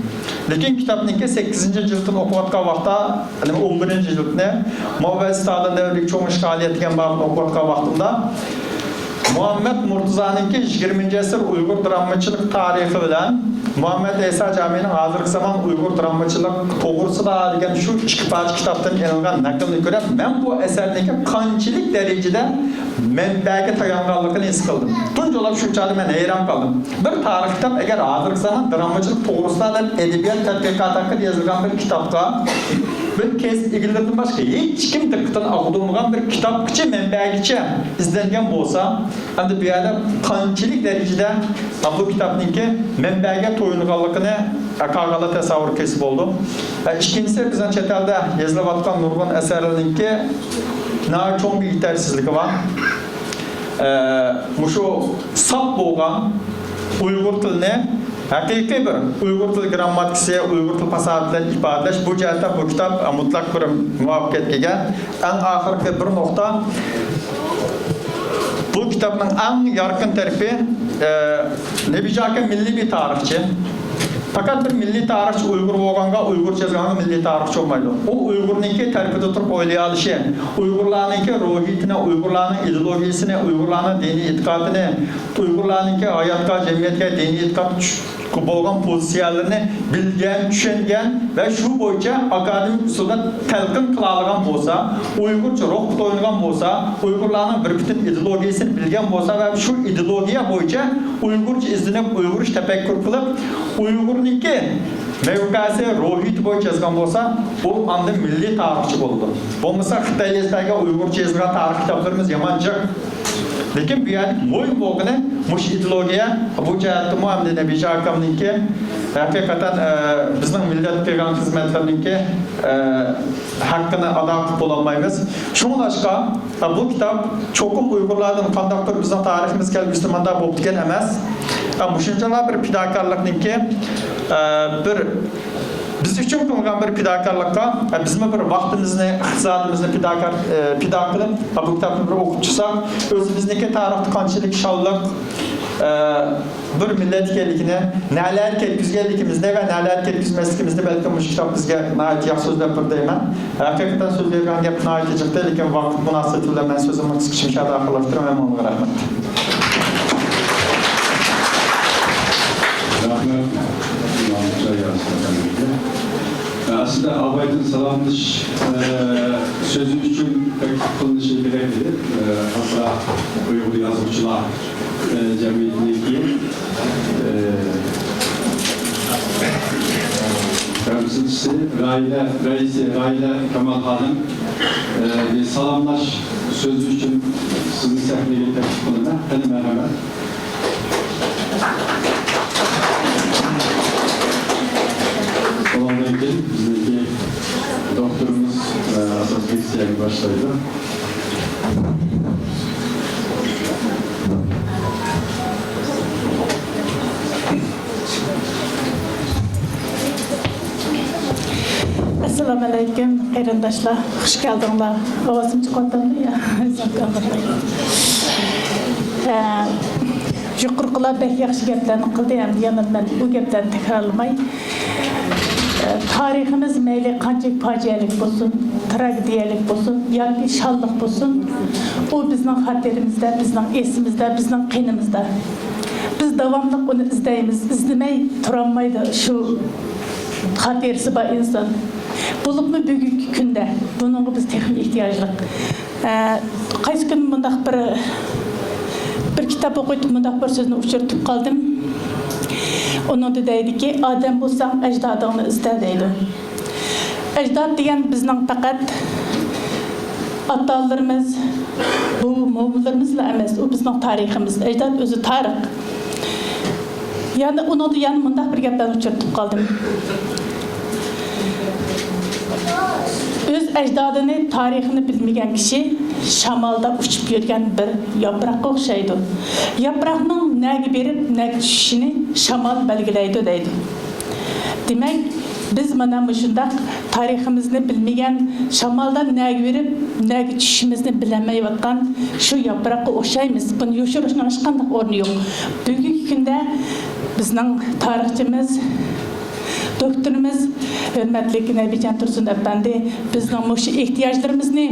لېكىن كىتابنىڭكى سەككىزىنچى جىلدىنى ئوقۇۋاتقان ۋاقىتتا، يەنى ئون بىرىنچى جىلدىنى، ماۋۇ ۋە ستالىن دەۋرىدىكى چوڭ ئىشغالىيەت دېگەن بابىنى ئوقۇۋاتقان ۋاقتىمدا، مۇھەممەد مۇرتۇزانىڭكى يىگىرمىنچى ئەسىر ئۇيغۇر دراممىچىلىق تارىخى بىلەن مۇھەممەد ئەيسا جامىنىڭ ھازىرقى زامان ئۇيغۇر دراممىچىلىق توغرىسىدا دېگەن شۇ ئىككى پارچە كىتابتىن ئېلىنغان نەقىلنى كۆرۈپ، مەن بۇ ئەسەرنىڭكى قانچىلىك دەرىجىدە مەنبەگە تايانغانلىقىنى ھېس قىلدىم. تۇنجى بولۇپ شۇ چاغدا مەن ھەيران قالدىم. بىر تارىخ كىتاب، ئەگەر ھازىرقى زامان دراممىچىلىق توغرىسىدا دەپ ئەدەبىيات تەتقىقاتى ھەققىدە يېزىلغان بىر كىتابقا بىر كەسىپ ئىگىلىرىدىن باشقا ھېچكىم دىققىتىنى ئاغدۇرمىغان بىر كىتابقىچە، مەنبەگىچە ئىزدەنگەن بولسا، ئەمدى بۇ يەردە قانچىلىك دەرىجىدە بۇ كىتابنىڭكى مەنبەگە تويۇنغانلىقىنى قارىغانلار تەسەۋۋۇر قىلسا بولىدۇ. ئىككىنچىسى، بىزنىڭ چەت ئەلدە يېزىلىۋاتقان نۇرغۇن ئەسەرلەرنىڭكى ناھايىتى چوڭ بىر يېتەرسىزلىكى بار. ئە، مۇشۇ ساپ بولغان ئۇيغۇر تىلىنى ھەقىقىي بىر ئۇيغۇر تىل گىرامماتىكىسى، ئۇيغۇر تىل پاساھىتى بىلەن ئىپادىلەش، بۇ جەھەتتە بۇ كىتاب مۇتلەق بىر مۇۋەپپەقىيەتكە ئىگە. ئەڭ ئاخىرقى بىر نۇقتا، بۇ كىتابنىڭ ئەڭ يارقىن تەرىپى، ئە، نەبىجان ئاكا مىللىي بىر تارىخچى. پەقەت بىر مىللىي تارىخچى ئۇيغۇر بولغانغا، ئۇيغۇرچە يازغانغا مىللىي تارىخچى بولمايدۇ. ئۇ ئۇيغۇرنىڭكى تەرىپىدە تۇرۇپ ئويلىيالىشى، ئۇيغۇرلارنىڭكى روھىيىتىنى، ئۇيغۇرلارنىڭ ئىدېئولوگىيىسىنى، ئۇيغۇرلارنىڭ دىنىي ئېتىقادىنى، ئۇيغۇرلارنىڭكى ھاياتقا، جەمئىيەتكە، دىنىي ئېتىقاد چۈش-، بولغان پوزىتسىيەلىرىنى بىلگەن، چۈشەنگەن ۋە شۇ بويىچە ئاكادېمىك ئۇسۇلدا تەلقىن قىلالىغان بولسا، ئۇيغۇرچە روھقا تويۇنغان بولسا، ئۇيغۇرلارنىڭ بىر پۈتۈن ئىدېئولوگىيىسىنى بىلگەن بولسا ۋە شۇ ئىدېئولوگىيە بويىچە ئۇيغۇرچە ئىزدىنىپ، ئۇيغۇرچە تەپەككۇر قىلىپ، ئۇيغۇرنىڭكى مەۋقەسى، روھىيىتى بويىچە يازغان بولسا، ئۇ ئاندىن مىللىي تارىخچى بولىدۇ. بولمىسا خىتاي يېزىدىكى ئۇيغۇرچە يېزىلغان تارىخ كىتابلىرىمىز يامان جىق. لېكىن بۇ يەردە مۇھىم بولغىنى مۇشۇ ئىدېئولوگىيە. بۇ جەھەتتىمۇ ئەمدى نەبىجان ئاكامنىڭكى ھەقىقەتەن، ئە، بىزنىڭ مىللەتكە قىلغان خىزمەتلىرىنىڭكى، ئە، ھەققىنى ئادا قىلىپ بولالمايمىز. شۇڭلاشقا، ئە، بۇ كىتاب چوقۇم ئۇيغۇرلاردىن قانداقتۇر بىزنىڭ تارىخىمىز كەلگۈسىدە مانداق بوپتىكەن ئەمەس. ئە، مۇشۇنچىلا بىر پىداكارلىقنىڭكى، ئە، بىر بىز ئۈچۈن قىلغان بىر پىداكارلىققا، ئە، بىزمۇ بىر ۋاقتىمىزنى، ئىقتىسادىمىزنى پىداكار، ئە، پىدا قىلىپ، ئە، بۇ كىتابنى بىر ئوقۇپ چىقساق، ئۆزىمىزنىڭكى تارىختا قانچىلىك شانلىق، ئە، بىر مىللەت ئىكەنلىكىنى، نەلەرگە كەتكۈزگەنلىكىمىزنى ۋە نەلەرگە كەتكۈزمەسلىكىمىزنى بەلكىم مۇشۇ كىتاب بىزگە ناھايىتى ياخشى سۆزلەپ بېرىدۇ دەيمەن. ھەقىقەتەن سۆزلەيدىغان گەپ ناھايىتى جىق، لېكىن ۋاقىت مۇناسىۋىتى بىلەن مەن سۆزۈمنى قىسقىچە مۇشۇ يەردە ئاخىرلاشتۇرىمەن. ھەممىڭلارغا رەھمەت. رەھمەت. ئەسلىدە ئابايدىن سالاملىشىش، ئە، سۆزى ئۈچۈن تەكلىپ قىلىنىشى كېرەك ئىدى. ئە، خەلقئارا ئۇيغۇر يازغۇچىلار، ئە، جەمئىيىتىنىڭكى، ئە، تەمسىلچىسى، غايىلە رەئىسى، غايىلە كامال خانىم، ئە، بىر سالاملاش سۆزى ئۈچۈن سىزنى سەھنىگە تەكلىپ قىلىمەن. قېنى، مەرھەمەت. بۇنىڭدىن كېيىن بىزنىڭكى دوكتورىمىز، ئە، ئاساس لېكسىيەنى باشلايدۇ. ئەسسالامۇئەلەيكۇم، قېرىنداشلار، خۇش كەلدىڭلار. ئاۋازىم چىقىۋاتامدۇ يا؟ ئە، يۇقىرىقىلار بەك ياخشى گەپلەرنى قىلدى، ئەمدى يەنە مەن بۇ گەپلەرنى تەكرارلىماي. ئە، تارىخىمىز مەيلى قانچىلىك پاجىئەلىك بولسۇن، تراگېدىيەلىك بولسۇن ياكى شانلىق بولسۇن، ئۇ بىزنىڭ خاتىرىمىزدە، بىزنىڭ ئېسىمىزدە، بىزنىڭ قېنىمىزدا. بىز داۋاملىق ئۇنى ئىزدەيمىز، ئىزدىمەي تۇرالمايدۇ شۇ خاتىرىسى بار ئىنسان. بولۇپمۇ بۈگۈنكى كۈندە بۇنىڭغا بىز تېخىمۇ ئېھتىياجلىق. ئە، قايسى كۈنى مۇنداق بىر، بىر كىتاب ئوقۇۋېتىپ مۇنداق بىر سۆزنى ئۇچرىتىپ قالدىم. ئۇنىڭدا دەيدىكى، «ئادەم بولساڭ ئەجدادىڭنى ئىزدە» دەيدۇ. ئەجداد دېگەن بىزنىڭ پەقەت ئاتا-ئانىلىرىمىز، بوۋا-مومىلىرىمىزلا ئەمەس، ئۇ بىزنىڭ تارىخىمىز. ئەجداد ئۆزى تارىخ. يەنە ئۇنىڭدا يەنە مۇنداق بىر گەپلەرنى ئۇچرىتىپ قالدىم. ئۆز ئەجدادىنى، تارىخىنى بىلمىگەن كىشى شامالدا ئۇچۇپ يۈرگەن بىر ياپراققا ئوخشايدۇ. ياپراقنىڭ نەگە بېرىپ، نەگە چۈشۈشىنى شامال بەلگىلەيدۇ دەيدۇ. دېمەك، بىز مانا مۇشۇنداق تارىخىمىزنى بىلمىگەن، شامالدا نەگە بېرىپ، نەگە چۈشۈشىمىزنى بىلەلمەيۋاتقان شۇ ياپراققا ئوخشايمىز. بۇنى يوشۇرۇشنىڭ ھېچقانداق ئورنى يوق. بۈگۈنكى كۈندە بىزنىڭ تارىخچىمىز، دوكتورىمىز، ھۆرمەتلىك نەبىجان تۇرسۇن ئەپەندى بىزنىڭ مۇشۇ ئېھتىياجلىرىمىزنى،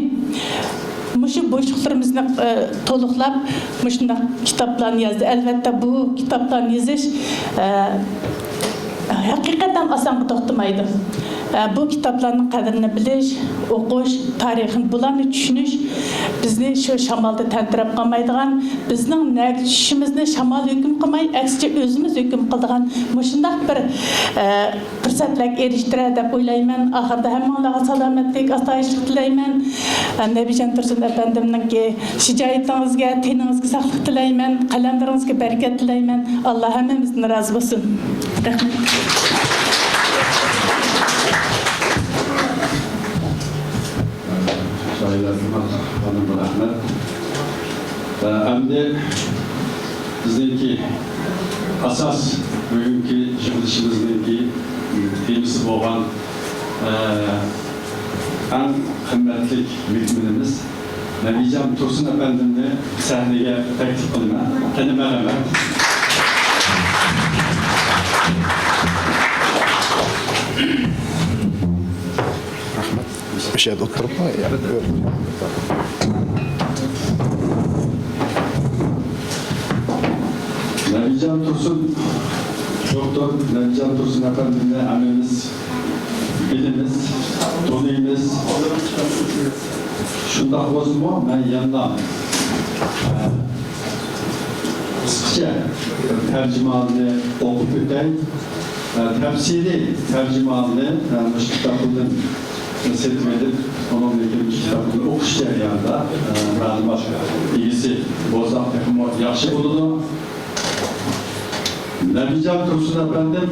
مۇشۇ بوشلۇقلىرىمىزنى، ئە، تولۇقلاپ، مۇشۇنداق كىتابلارنى يازدى. ئەلۋەتتە، بۇ كىتابلارنى يېزىش، ئە، ھەقىقەتەن ئاسانغا توختىمايدۇ. ئە، بۇ كىتابلارنىڭ قەدرىنى بىلىش، ئوقۇش، تارىخىنى، بۇلارنى چۈشىنىش بىزنى شۇ شامالدا تەمتىرەپ قالمايدىغان، بىزنىڭ نەگە چۈشۈشىمىزنى شامال ھۆكۈم قىلماي، ئەكسىچە ئۆزىمىز ھۆكۈم قىلىدىغان مۇشۇنداق بىر، ئە، پۇرسەتلەرگە ئېرىشتۈرەر دەپ ئويلايمەن. ئاخىرىدا ھەممىڭلارغا سالامەتلىك، ئاسايىشلىق تىلەيمەن. ئە، نەبىجان تۇرسۇن ئەپەندىمنىڭكى شىجائىتىڭىزگە، تېنىڭىزگە ساقلىق تىلەيمەن. قەلەملىرىڭىزگە بەرىكەت تىلەيمەن. ئاللا ھەممىمىزدىن رازى بولسۇن. رەھمەت. شائىرە خانىمغا رەھمەت. ئەمدى بىزنىڭكى ئاساس بۈگۈنكى يىغىلىشىمىزنىڭكى تېمىسى بولغان، ئەڭ قىممەتلىك مېھمىنىمىز نەبىجان تۇرسۇن ئەپەندىمنى سەھنىگە تەكلىپ قىلىمەن. قېنى، مەرھەمەت. يەردە ئولتۇرۇپلا، يەنە بۇيرۇڭ. نەبىجان تۇرسۇن، دوكتور نەبىجان تۇرسۇن ئەپەندىمنى ھەممىمىز بىلىمىز، تونۇيمىز. شۇنداق بولسىمۇ، مەن يەنىلا قىسقىچە بىر تەرجىمىھالنى ئوقۇپ ئۆتەي. تەپسىلىي تەرجىمىھالنى مۇشۇ كىتابىدىن سېتىۋېلىپ، ئۇنىڭدىن كېيىن كىتابنى ئوقۇش جەريانىدا مەلۇمات ئىگىسى بولساق تېخىمۇ ياخشى بولىدۇ. نەبىجان تۇرسۇن ئەپەندىم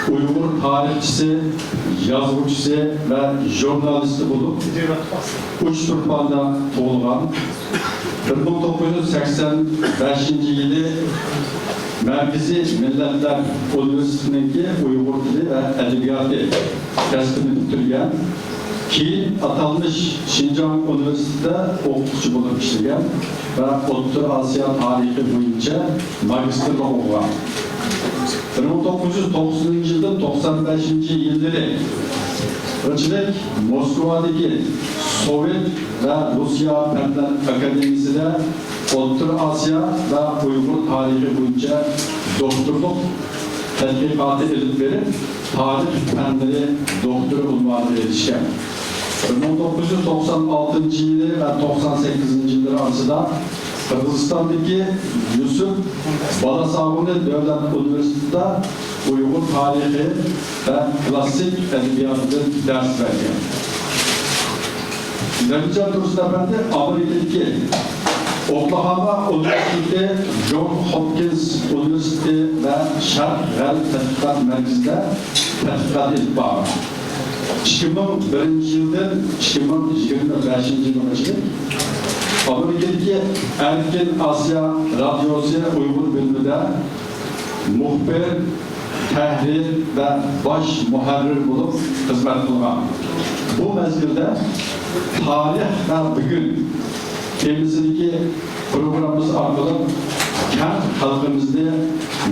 ئۇيغۇر تارىخچىسى، يازغۇچىسى ۋە ژۇرنالىستى بولۇپ، ئۇچتۇرپاندا تۇغۇلغان. بىر مىڭ توققۇز يۈز سەكسەن بەشىنچى يىلى مەركىزىي مىللەتلەر ئۇنىۋېرسىتېتىنىڭكى ئۇيغۇر تىلى ۋە ئەدەبىياتى كەسپىنى پۈتتۈرگەن. كېيىن ئاتالمىش شىنجاڭ ئۇنىۋېرسىتېتىدا ئوقۇتقۇچى بولۇپ ئىشلىگەن ۋە ئوتتۇرا ئاسىيا تارىخى بويىچە ماگىستىرلىق ئوقۇغان. بىر مىڭ توققۇز يۈز توقسىنىنچى يىلدىن توقسان بەشىنچى يىللىرى غىچلىك موسكۋادىكى سوۋېت ۋە روسىيە پەنلەر ئاكادېمىيىسىدە ئوتتۇرا ئاسىيا ۋە ئۇيغۇر تارىخى بويىچە دوكتورلۇق تەتقىقاتى ئېلىپ بېرىپ، تارىخ پەنلىرى دوكتورى ئۇنۋانىغا ئېرىشكەن. بىر مىڭ توققۇز يۈز توقسان ئالتىنچى يىلى ۋە توقسان سەككىزىنچى يىللىرى ئارىسىدا قىرغىزىستاندىكى يۈسۈپ بالاساغۇنى دۆلەت ئۇنىۋېرسىتېتىدا ئۇيغۇر تارىخى ۋە كلاسسىك ئەدەبىياتىدىن دەرس بەرگەن. نەبىجان تۇرسۇن ئەپەندى ئامېرىكىدىكى ئوكلاھوما ئۇنىۋېرسىتېتى، جون خوپكىنس ئۇنىۋېرسىتېتى ۋە شەرق غەرب تەتقىقات مەركىزىدە تەتقىقات ئېلىپ بارغان. ئىككى مىڭ بىرىنچى يىلدىن ئىككى مىڭ يىگىرمە بەشىنچى يىلغىچە ئامېرىكىدىكى ئەركىن ئاسىيا رادىيوسى ئۇيغۇر بۆلۈمىدە مۇخبىر، تەھرىر ۋە باش مۇھەررىر بولۇپ خىزمەت قىلغان. بۇ مەزگىلدە تارىخ ۋە بۈگۈن تېمىسىدىكى پروگراممىمىز ئارقىلىق كەڭ خەلقىمىزنى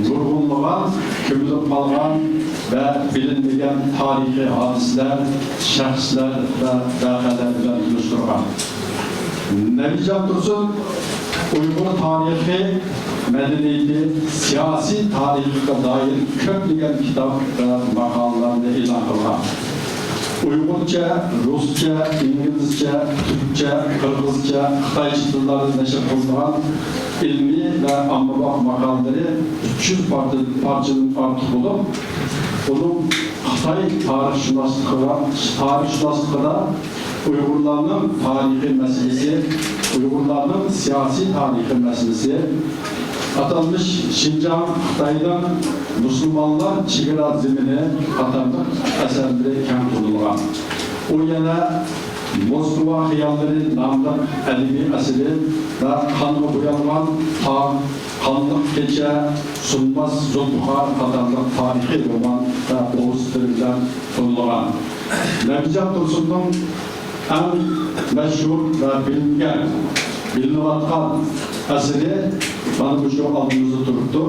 نۇرغۇنلىغان كۆمۈلۈپ قالغان ۋە بىلىنمىگەن تارىخىي ھادىسىلەر، شەخسلەر ۋە ۋەقەلەر بىلەن تونۇشتۇرغان. نەبىجان تۇرسۇن ئۇيغۇر تارىخى، مەدەنىيىتى، سىياسىي تارىخىغا دائىر كۆپلىگەن كىتاب ۋە ماقالىلەرنى ئېلان قىلغان. ئۇيغۇرچە، رۇسچە، ئىنگلىزچە، تۈركچە، قىرغىزچە، خىتايچە تىللاردا نەشر قىلىنغان ئىلمىي ۋە ئاممىباپ ماقالىلىرى ئۈچ يۈز پارچە-، پارچىدىن ئارتۇق بولۇپ، ئۇنىڭ خىتاي تارىخشۇناسلىقىغا، تارىخشۇناسلىقىدا ئۇيغۇرلارنىڭ تارىخىي مەسىلىسى، ئۇيغۇرلارنىڭ سىياسىي تارىخىي مەسىلىسى، ئاتالمىش شىنجاڭ خىتاينىڭ مۇسۇلمانلار چېگرا زېمىنى قاتارلىق ئەسەرلىرى كەڭ تونۇلغان. ئۇ يەنە موسكۋا خىياللىرى ناملىق ئەدەبىي ئەسىرى ۋە قانغا بويالغان تاغ، قانلىق كېچە، سۇنماس زۇلپىقار قاتارلىق تارىخىي رومان ۋە پوۋېستلىرى بىلەن تونۇلغان. نەبىجان تۇرسۇننىڭ ئەڭ مەشھۇر ۋە بىلىنگەن، بىلىنىۋاتقان ئەسىرى مانا مۇشۇ ئالدىمىزدا تۇرۇپتۇ،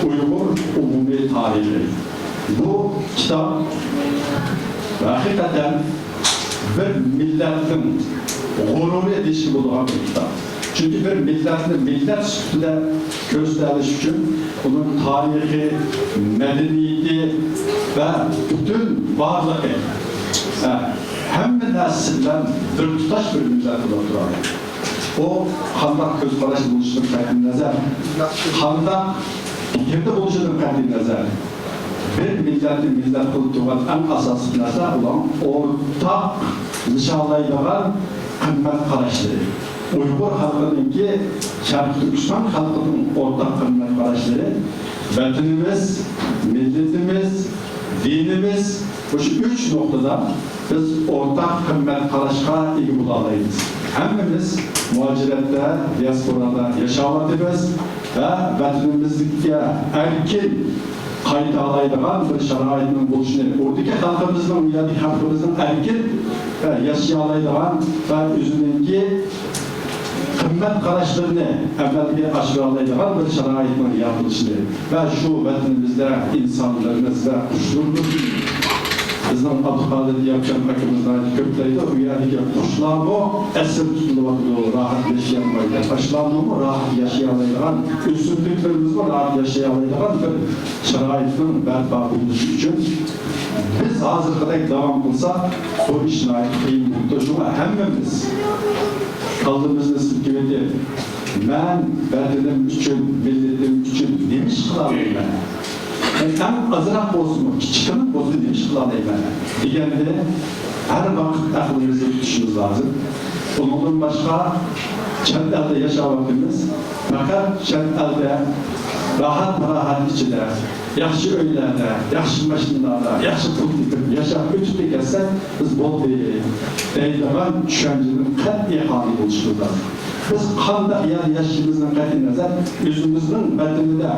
ئۇيغۇر ئومۇمىي تارىخى. بۇ كىتاب ھەقىقەتەن بىر مىللەتنىڭ غۇرۇرى دېيىشكە بولىدىغان بىر كىتاب. چۈنكى بىر مىللەتنى مىللەت سۈپىتىدە كۆرسىتەلىش ئۈچۈن ئۇنىڭ تارىخى، مەدەنىيىتى ۋە پۈتۈن بارلىقى، ھە، ھەممە نەرسىسى بىلەن بىر تۇتاش بىر مىللەت بولۇپ تۇرىدۇ. ئۇ قانداق كۆز قاراشتا بولۇشىدىن قەتئىينەزەر، قانداق پىكىردە بولۇشىدىن قەتئىينەزەر، بىر مىللەتنى مىللەت قىلىپ تۇرغان ئەڭ ئاساسلىق نەرسە ئۇلارنىڭ ئورتاق نىشانلايدىغان قىممەت قاراشلىرى. ئۇيغۇر خەلقىنىڭكى، شەرقىي تۈركىستان خەلقىنىڭ ئورتاق قىممەت قاراشلىرى، ۋەتىنىمىز، مىللىتىمىز، دىنىمىز، مۇشۇ ئۈچ نۇقتىدا بىز ئورتاق قىممەت قاراشقا ئىگە بولالايمىز. ھەممىمىز مۇھاجىرەتتە، دىياسپورادا ياشاۋاتىمىز ۋە ۋەتىنىمىزگە ئەركىن قايتالايدىغان بىر شارائىتنىڭ بولۇشىنى، ئۇ يەردىكى خەلقىمىزنىڭ، ئۇ يەردىكى خەلقىمىزنىڭ ئەركىن، ئە، ياشىيالايدىغان ۋە ئۆزىنىڭكى قىممەت قاراشلىرىنى ئەمەلگە ئاشۇرالايدىغان بىر شارائىتنىڭ يارىتىلىشىنى ۋە شۇ ۋەتىنىمىزدە ئىنسانلىرىمىز ۋە قۇشلىرىمىز بىزنىڭ ئابدۇقادىر ياپچان ئاكىمىز ناھايىتى كۆپ دەيدۇ، ئۇ يەردىكى قۇشلارمۇ ئەسىر تۇتۇلۇۋاتىدۇ، راھەت ياشىيالمايدۇ. ئاشۇلارنىڭمۇ راھەت ياشىيالايدىغان، ئۆسۈملۈكلىرىمىزمۇ راھەت ياشىيالايدىغان بىر شارائىتنىڭ بەرپا بولۇشى ئۈچۈن بىز ھازىرقىدەك داۋام قىلساق، بۇ ئىش ناھايىتى قىيىن بولۇپتۇ. شۇڭا ھەممىمىز كاللىمىزنى سىلكىۋېتىپ، مەن ۋەتىنىم ئۈچۈن، مىللىتىم ئۈچۈن نېمە ئىش قىلالايمەن؟ مەن ئەڭ ئازراق بولسىمۇ، كىچىككىنە بولسىمۇ نېمە ئىش قىلالايمەن دېگەننى ھەر ۋاقىت ئەقلىمىزدە تۇتۇشىمىز لازىم. ئۇنىڭدىن باشقا، چەت ئەلدە ياشاۋاتىمىز، پەقەت چەت ئەلدە راھەت-پاراھەت ئىچىدە، ياخشى ئۆيلەردە، ياخشى ماشىنىلاردا، ياخشى پۇل تېپىپ ياشاپ ئۆتۈپ كەتسەك، بىز بولدى دەيدىغان چۈشەنچىدىن قەتئىي خالىي بولۇشىمىز لازىم. بىز قانداق يەردە ياشىشىمىزدىن قەتئىينەزەر، ئۆزىمىزنىڭ ۋەتىنىدە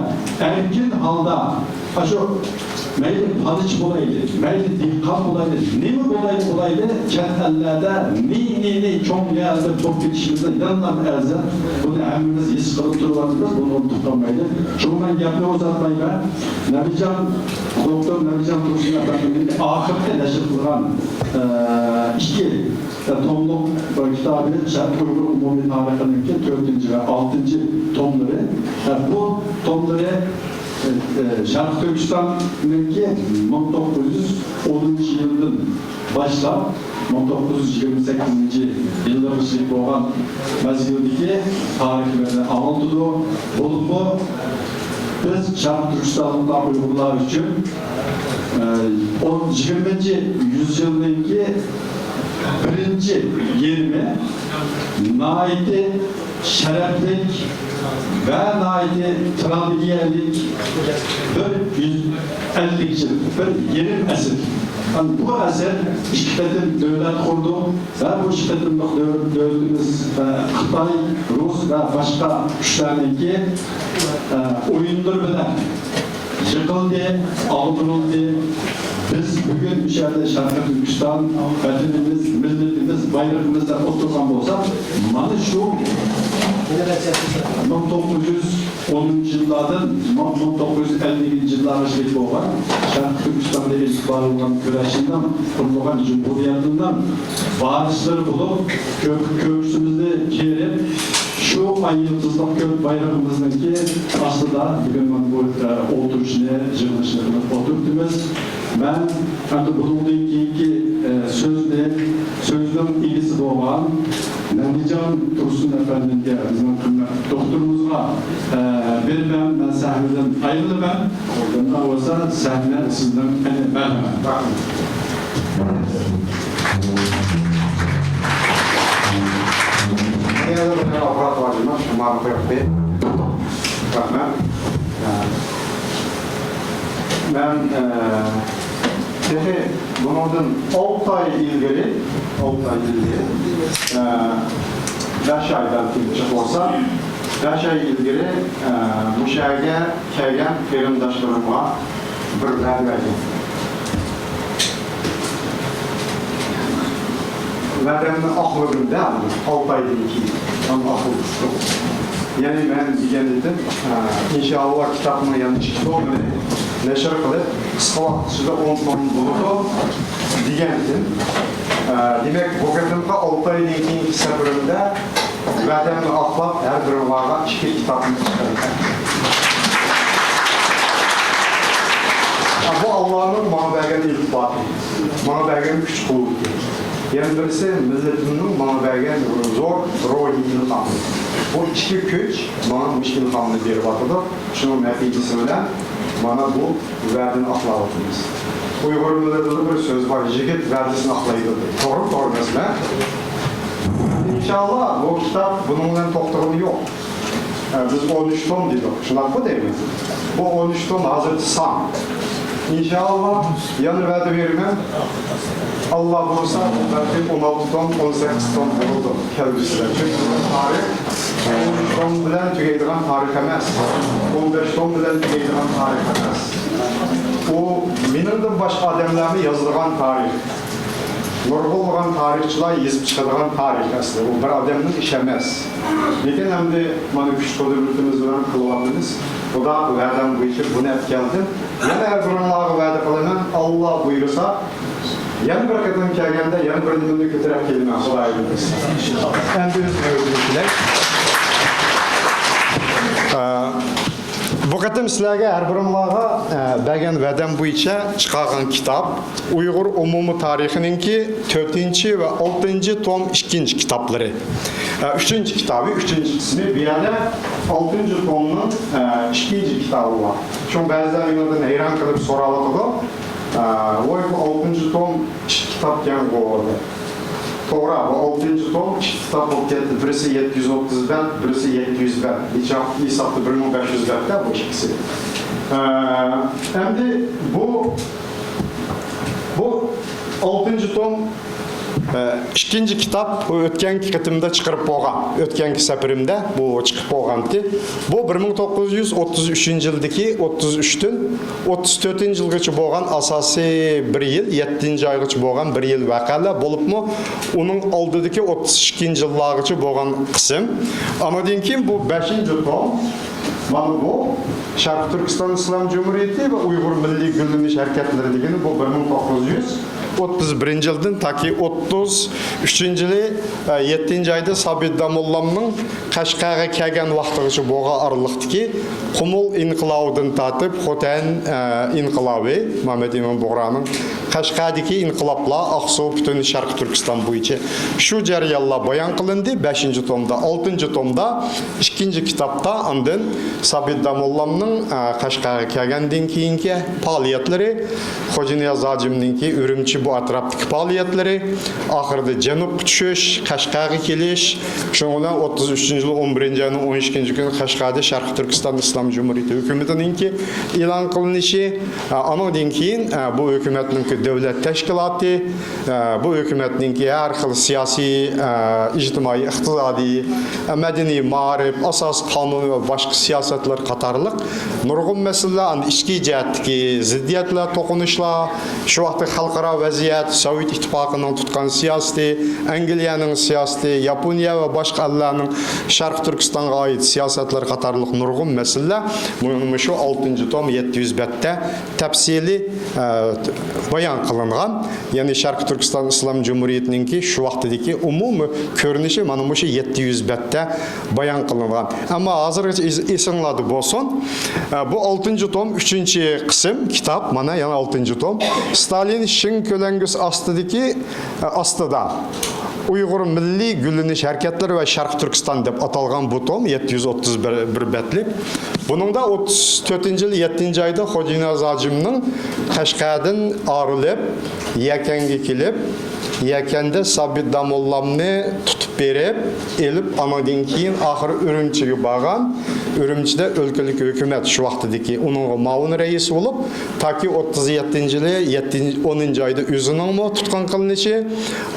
ئەركىن ھالدا، ئاشۇ مەيلى پالىچى بولايلى، مەيلى دېھقان بولايلى، نېمە بولايلى، بولايلى، چەت ئەللەردە نى، نى، نى چوڭ يەردە بولۇپ كېتىشىمىزدىن يەنىلا ئەرزان. بۇنى ھەممىمىز ھېس قىلىپ تۇرۇۋاتىمىز، بۇنى ئۇنتۇپ قالمايلى. شۇڭا مەن گەپنى ئۇزارتمايمەن. نەبىجان، دوكتور نەبىجان تۇرسۇن ئەپەندىمنىڭ ئاخىرقى نەشر قىلغان، ئە، ئىككى توملۇق بىر كىتابى، شەرقىي ئۇيغۇر ئومۇمىي تارىخىنىڭكى تۆتىنچى ۋە ئالتىنچى توملىرى. بۇ توملىرى، ئە، ئە، شەرقىي تۈركىستاننىڭكى مىڭ توققۇز يۈز ئونىنچى يىلدىن باشلاپ، مىڭ توققۇز يۈز يىگىرمە سەككىزىنچى يىللىرىغىچە بولغان مەزگىلدىكى تارىخلىرىنى ئاڭلىتىدۇ. بولۇپمۇ بىز شەرقىي تۈركىستانلىقلار، ئۇيغۇرلار ئۈچۈن، ئە، ئون، يىگىرمىنچى يۈزيىلنىڭكى بىرىنچى يېرىمى ناھايىتى شەرەپلىك ۋە ناھايىتى تراگېدىيەلىك بىر يۈز ئەللىك يىل، بىر يېرىم ئەسىر. بۇ ئەسىر ئىككى قېتىم دۆلەت قۇردۇق ۋە بۇ ئىككى قېتىملىق دۆ-، دۆلىتىمىز، ئە، خىتاي، رۇس ۋە باشقا كۈچلەرنىڭكى، ئە، ئويۇنلىرى بىلەن يىقىلدى، ئاغدۇرۇلدى. بىز بۈگۈن مۇشۇ يەردە شەرقىي تۈركىستان، ۋەتىنىمىز، مىللىتىمىز، بايرىقىمىز دەپ ئولتۇرغان بولساق، مانا شۇ مىڭ توققۇز يۈز ئونىنچى يىللاردىن مىڭ توققۇز يۈز ئەللىكىنچى يىللارغىچە بولغان شەرقىي تۈركىستاندا ئېلىپ بارىلغان كۈرەشنىڭ، قۇرۇلغان جۇمھۇرىيەتنىڭ ۋارىسلىرى بولۇپ، كۆك-، كۆكسىمىزنى كېرىپ، شۇ ئاي يۇلتۇزلۇق كۆك بايرىقىمىزنىڭكى ئاستىدا بۈگۈن مانا بۇ، ئە، ئولتۇرۇشنى، يىغىلىشنى قىلىپ ئولتۇرۇپتىمىز. مەن ئەمدى بۇنىڭدىن كېيىنكى، ئە، سۆزنى، سۆزنىڭ ئىگىسى بولغان نەبىجان تۇرسۇن ئەپەندىمگە، بىزنىڭ قىممەتلىك دوختۇرىمىزغا، ئە، بېرىمەن. مەن سەھنىدىن ئايرىلىمەن. ئۇنداق بولسا سەھنە سىزنىڭ. ئەنە، مەرھەمەت. رەھمەت. يەنە بىر ئاپپارات بار جۇمۇ، شۇ ماڭا قويۇپ قويۇڭ. رەھمەت. مەن، ئە، تېخى بۇنىڭدىن ئالتە ئاي ئىلگىرى، ئالتە ئاي ئىلگىرى، ئە، بەش ئاي بەلكىم جىق بولسا، بەش ئاي ئىلگىرى، ئە، مۇشۇ يەرگە كەلگەن قېرىنداشلىرىمغا بىر ۋەدە بەرگەن. ۋەدەمنى ئاقلىدىم-دە، ئالتە ئايدىن كېيىن. ئاقلىدىم. يەنى مەن دېگەن ئىدىم، ئە، ئىنشائاللا، كىتابنىڭ يەنە ئىككى تومىنى نەشر قىلىپ، قىسقا ۋاقىت ئىچىدە ئون توم بولىدۇ، دېگەن ئىدىم. ئە، دېمەك، بۇ قېتىمقى ئالتە ئايدىن كېيىنكى سەپىرىمدە ۋەدەمنى ئاقلاپ، ھەر بىرىڭلارغا ئىككى كىتابنى چىقىرىمەن. بۇ ئاللانىڭ ماڭا بەرگەن ئىلتىپاتى، ماڭا بەرگەن كۈچ-قۇۋۋىتى. يەنە بىرسى، مىللىتىمنىڭ ماڭا بەرگەن زور روھىي ئىلھامى. بۇ ئىككى كۈچ ماڭا مۇشۇ ئىلھامنى بېرىۋاتىدۇ. شۇنىڭ نەتىجىسى بىلەن مانا بۇ ۋەدىنى ئاقلاۋاتىمىز. ئۇيغۇر مىللىتىدە بىر سۆز بار، «يىگىت ۋەدىسىنى ئاقلايدۇ» دەپ. توغرىمۇ توغرا ئەمەسمۇ؟ ئىنشاللا، بۇ كىتاب بۇنىڭ بىلەن توختىغىنى يوق. ئە، بىز ئون ئۈچ توم دېدۇق، شۇنداقمۇ دەيمىز؟ بۇ ئون ئۈچ توم ھازىرچە سان. ئىنشاللا، يەنە ۋەدە بېرىمەن. ئاللا بۇيرۇسا، بۇ بەلكىم ئون ئالتە توم، ئون سەككىز توم بولىدۇ كەلگۈسىدە. چۈنكى بۇ تارىخ ئون ئۈچ توم بىلەن تۈگەيدىغان تارىخ ئەمەس. ئون بەش توم بىلەن تۈگەيدىغان تارىخ ئەمەس. ئۇ مېنىڭدىن باشقا ئادەملەرمۇ يازىدىغان تارىخ. نۇرغۇنلىغان تارىخچىلار يېزىپ چىقىدىغان تارىخ ئەسلى. ئۇ بىر ئادەمنىڭ ئىشى ئەمەس. لېكىن ئەمدى مانا كۈچ-قۇدرىتىمىز بىلەن قىلىۋاتىمىز. خۇدا ۋەدەم بويىچە بۇنى ئەپ كەلدىم. يەنە ھەر بىرىڭلارغا ۋەدە قىلىمەن، ئاللا بۇيرۇسا، يەنە بىر قېتىم كەلگەندە يەنە بىر نېمىنى كۆتۈرۈپ كېلىمەن، خۇدايىم بۇيرۇسا. ئەمدى ئۆزۈم ئۆزۈم كېلەي. ئە، بۇ قېتىم سىلەرگە ھەر بىرىڭلارغا، ئە، بەرگەن ۋەدەم بويىچە چىقارغان كىتاب ئۇيغۇر ئومۇمىي تارىخىنىڭكى تۆتىنچى ۋە ئالتىنچى توم ئىككىنچى كىتابلىرى. ئە، ئۈچىنچى كىتابى، ئۈچىنچى قىسمى، بۇ يەردە ئالتىنچى تومنىڭ، ئە، ئىككىنچى كىتابى بار. شۇڭا بەزىلەر مېنىڭدىن ھەيران قېلىپ سوراۋاتىدۇ. ئە، ۋاي، بۇ ئالتىنچى توم ئىككى كىتابكەنغۇ دەپ. توغرا، بۇ ئالتىنچى توم ئىككى كىتاب بولۇپ كەتتى. بىرسى يەتتە يۈز ئوتتۇز بەت، بىرسى يەتتە يۈز بەت. ھېسابتا بىر مىڭ بەش يۈز بەتتە بۇ ئىككىسى. ئە، ئەمدى بۇ، بۇ ئالتىنچى توم، ئە، ئىككىنچى كىتاب، بۇ ئۆتكەنكى قېتىمدا چىقىرىپ بولغان، ئۆتكەنكى سەپىرىمدە بۇ چىقىپ بولغانتى. بۇ بىر مىڭ توققۇز يۈز ئوتتۇز ئۈچىنچى يىلدىكى ئوتتۇز ئۈچتىن ئوتتۇز تۆتىنچى يىلغىچە بولغان ئاساسىي بىر يىل، يەتتىنچى ئايغىچە بولغان بىر يىل ۋەقەلەر بولۇپمۇ، ئۇنىڭ ئالدىدىكى ئوتتۇز ئىككىنچى يىللارغىچە بولغان قىسىم. ئانىڭدىن كېيىن بۇ بەشىنچى توم، مانا بۇ شەرقىي تۈركىستان ئىسلام جۇمھۇرىيىتى ۋە ئۇيغۇر مىللىي گۈللىنىش ھەرىكەتلىرى دېگىنى، بۇ بىر مىڭ توققۇز يۈز ئوتتۇز بىرىنچى يىلدىن تاكى ئوتتۇز ئۈچىنچى يىلى، ئە، يەتتىنچى ئايدا سابىت داموللامنىڭ قەشقەرگە كەلگەن ۋاقتىغىچە بولغان ئارىلىقتىكى قۇمۇل ئىنقىلابىدىن تارتىپ خوتەن، ئە، ئىنقىلابى، مەمەت ئىمىن بۇغرانىڭ قەشقەردىكى ئىنقىلابلار، ئاقسۇ، پۈتۈن شەرقىي تۈركىستان بويىچە شۇ جەريانلار بايان قىلىندى. بەشىنچى تومدا، ئالتىنچى تومدا، ئىككىنچى كىتابتا ئاندىن سابىت داموللامنىڭ، ئە، قەشقەرگە كەلگەندىن كېيىنكى پائالىيەتلىرى، خوجانىياز ھاجىمنىڭكى ئۈرۈمچى بۇ ئەتراپتىكى پائالىيەتلىرى، ئاخىرىدا جەنۇبقا چۈشۈش، قەشقەرگە كېلىش، شۇنىڭ بىلەن ئوتتۇز ئۈچىنچى يىل ئون بىرىنچى ئاينىڭ ئون ئىككىنچى كۈنى قەشقەردە شەرقىي تۈركىستان ئىسلام جۇمھۇرىيىتى ھۆكۈمىتىنىڭكى ئېلان قىلىنىشى، ئە، ئانىڭدىن كېيىن، ئە، بۇ ھۆكۈمەتنىڭكى دۆلەت تەشكىلاتى، ئە، بۇ ھۆكۈمەتنىڭكى ھەر خىل سىياسىي، ئە، ئىجتىمائىي، ئىقتىسادىي، ئە، مەدەنىي، مائارىپ، ئاساسىي قانۇن ۋە باشقا سىياسەتلەر قاتارلىق نۇرغۇن مەسىلىلەر، ئاندىن ئىچكى جەھەتتىكى زىددىيەتلەر، توقۇنۇشلار، شۇ ۋاقىتتا خەلقئارا ۋەزىيەت، سوۋېت ئىتتىپاقىنىڭ تۇتقان سىياسىتى، ئەنگلىيەنىڭ سىياسىتى، ياپونىيە ۋە باشقا ئەللەرنىڭ شەرقىي تۈركىستانغا ئائىت سىياسەتلەر قاتارلىق نۇرغۇن مەسىلىلەر مۇ-، مۇشۇ ئالتىنچى توم يەتتە يۈز بەتتە تەپسىلىي، ئە، بايان قىلىنغان. يەنى شەرقىي تۈركىستان ئىسلام جۇمھۇرىيىتىنىڭكى شۇ ۋاقتىدىكى ئومۇمىي كۆرۈنۈشى مانا مۇشۇ يەتتە يۈز بەتتە بايان قىلىنغان. ئەمما ھازىرغىچە ئېس-، ئېسىڭلاردا بولسۇن، ئە، بۇ ئالتىنچى توم، ئۈچىنچى قىسىم كىتاب، مانا يەنە ئالتىنچى توم. ستالىن شىڭ كۆلەڭگىسى ئاستىدىكى، ئە، ئاستىدا ئۇيغۇر مىللىي گۈللىنىش ھەرىكەتلىرى ۋە شەرقىي تۈركىستان دەپ ئاتالغان بۇ توم، يەتتە يۈز ئوتتۇز بىر بەتلىك. بۇنىڭدا ئوتتۇز تۆتىنچى يىل يەتتىنچى ئايدا خوجانىياز ھاجىمنىڭ قەشقەردىن ئايرىلىپ، يەكەنگە كېلىپ، يەكەندە سابىت داموللامنى تۇتۇپ بېرىپ، ئېلىپ، ئانىڭدىن كېيىن ئاخىرى ئۈرۈمچىگە بارغان. ئۈرۈمچىدە ئۆلكىلىك ھۆكۈمەت، شۇ ۋاقتىدىكى ئۇنىڭغا مۇئاۋىن رەئىس بولۇپ، تاكى ئوتتۇز يەتتىنچى يىلى يەتتىنچى، ئونىنچى ئايدا ئۆزىنىڭمۇ تۇتقۇن قىلىنىشى،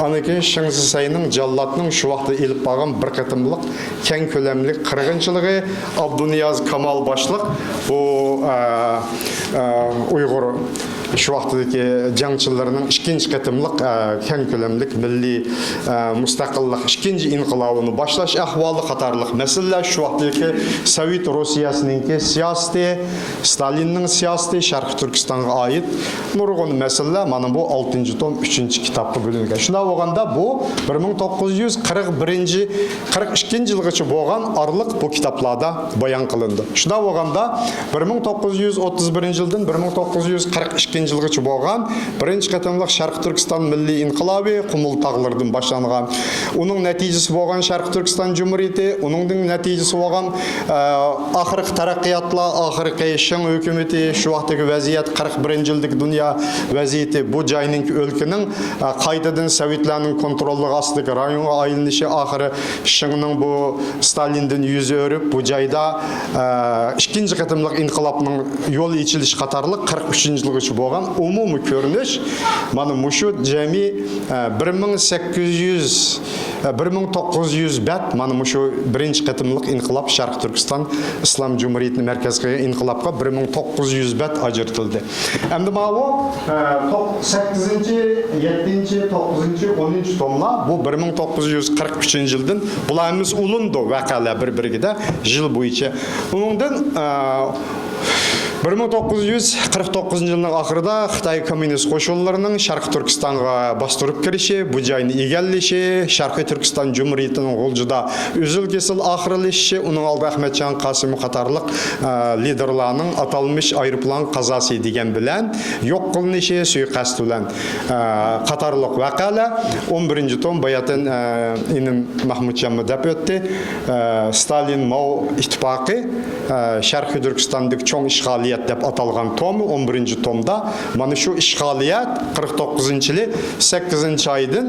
ئاندىن كېيىن شېڭ زىسەينىڭ جاللاتنىڭ شۇ ۋاقىتتا ئېلىپ بارغان بىر قېتىملىق كەڭ كۆلەملىك قىرغىنچىلىقى، ئابدۇنىياز كامال باشلىق بۇ، ئە، ئە، ئۇيغۇر شۇ ۋاقتىدىكى جەڭچىلىرىنىڭ ئىككىنچى قېتىملىق، ئە، كەڭ كۆلەملىك مىللىي، ئە، مۇستەقىللىق ئىككىنچى ئىنقىلابىنى باشلاش ئەھۋالى قاتارلىق مەسىلىلەر، شۇ ۋاقتىدىكى سوۋېت روسىيەسىنىڭكى سىياسىتى، ستالىننىڭ سىياسىتى، شەرقىي تۈركىستانغا ئائىت نۇرغۇن مەسىلىلەر مانا بۇ ئالتىنچى توم، ئۈچىنچى كىتابقا بۆلۈنگەن. شۇنداق بولغاندا بۇ بىر مىڭ توققۇز يۈز قىرىق بىرىنچى، قىرىق ئىككىنچى يىلغىچە بولغان ئارىلىق بۇ كىتابلاردا بايان قىلىنىدۇ. شۇنداق بولغاندا، بىر مىڭ توققۇز يۈز ئوتتۇز بىرىنچى يىلدىن بىر مىڭ توققۇز يۈز قىرىق ئىككىنچى يىلغىچە بولغان بىرىنچى قېتىملىق شەرقىي تۈركىستان مىللىي ئىنقىلابى قۇمۇل تاغلىرىدىن باشلانغان. ئۇنىڭ نەتىجىسى بولغان شەرقىي تۈركىستان جۇمھۇرىيىتى، ئۇنىڭدىن نەتىجىسى بولغان، ئە، ئاخىرقى تەرەققىياتلار، ئاخىرقى شىڭ ھۆكۈمىتى، شۇ ۋاقىتتىكى ۋەزىيەت، قىرىق بىرىنچى يىلدىكى دۇنيا ۋەزىيىتى، بۇ جاينىڭ، ئۆلكىنىڭ، ئە، قايتىدىن سوۋېتلارنىڭ كونتروللۇقى ئاستىدىكى رايونغا ئايلىنىشى، ئاخىرى شىڭنىڭ بۇ ستالىندىن يۈز ئۆرۈپ، بۇ جايدا، ئە، ئىككىنچى قېتىملىق ئىنقىلابنىڭ يول ئېچىلىشى قاتارلىق قىرىق ئۈچىنچى يىلغىچە بولغان ئومۇمىي كۆرۈنۈش، مانا مۇشۇ جەمئىي، ئە، بىر مىڭ سەككىز يۈز، ئە، بىر مىڭ توققۇز يۈز بەت، مانا مۇشۇ بىرىنچى قېتىملىق ئىنقىلاب، شەرقىي تۈركىستان ئىسلام جۇمھۇرىيىتىنى مەركەز قىلغان ئىنقىلابقا بىر مىڭ توققۇز يۈز بەت ئاجرىتىلدى. ئەمدى ماۋۇ، ئە، توق-، سەككىزىنچى، يەتتىنچى، توققۇزىنچى، ئونىنچى توملار، بۇ بىر مىڭ توققۇز يۈز قىرىق ئۈچىنچى يىلدىن، بۇلار ھەممىسى ئۇلىنىدۇ، ۋەقەلەر بىر-بىرىگە يىل بويىچە. ئۇنىڭدىن، ئە، بىر مىڭ توققۇز يۈز قىرىق توققۇزىنچى يىلنىڭ ئاخىرىدا خىتاي كوممۇنىست قوشۇنلىرىنىڭ شەرقىي تۈركىستانغا باستۇرۇپ كىرىشى، بۇ جاينى ئىگىلىشى، شەرقىي تۈركىستان جۇمھۇرىيىتىنىڭ غۇلجىدا ئۈزۈل-كېسىل ئاخىرلىشىشى، ئۇنىڭ ئالدىدا ئەخمەتجان قاسىموف قاتارلىق، ئە، لىدېرلارنىڭ ئاتالمىش ئايروپىلان قازاسى دېگەن بىلەن يوق قىلىنىشى، سۇيىقەست بىلەن، ئە، قاتارلىق ۋەقەلەر. ئون بىرىنچى توم باياتىن، ئە، ئىنىم مەھمۇتجانمۇ دەپ ئۆتتى. ئە، ستالىن ماۋ ئىتتىپاقى، ئە، شەرقىي تۈركىستاندىكى چوڭ ئىشغالىيەت دەپ ئاتالغان توم، ئون بىرىنچى تومدا مانا شۇ ئىشغالىيەت قىرىق توققۇزىنچى يىلى سەككىزىنچى ئايدىن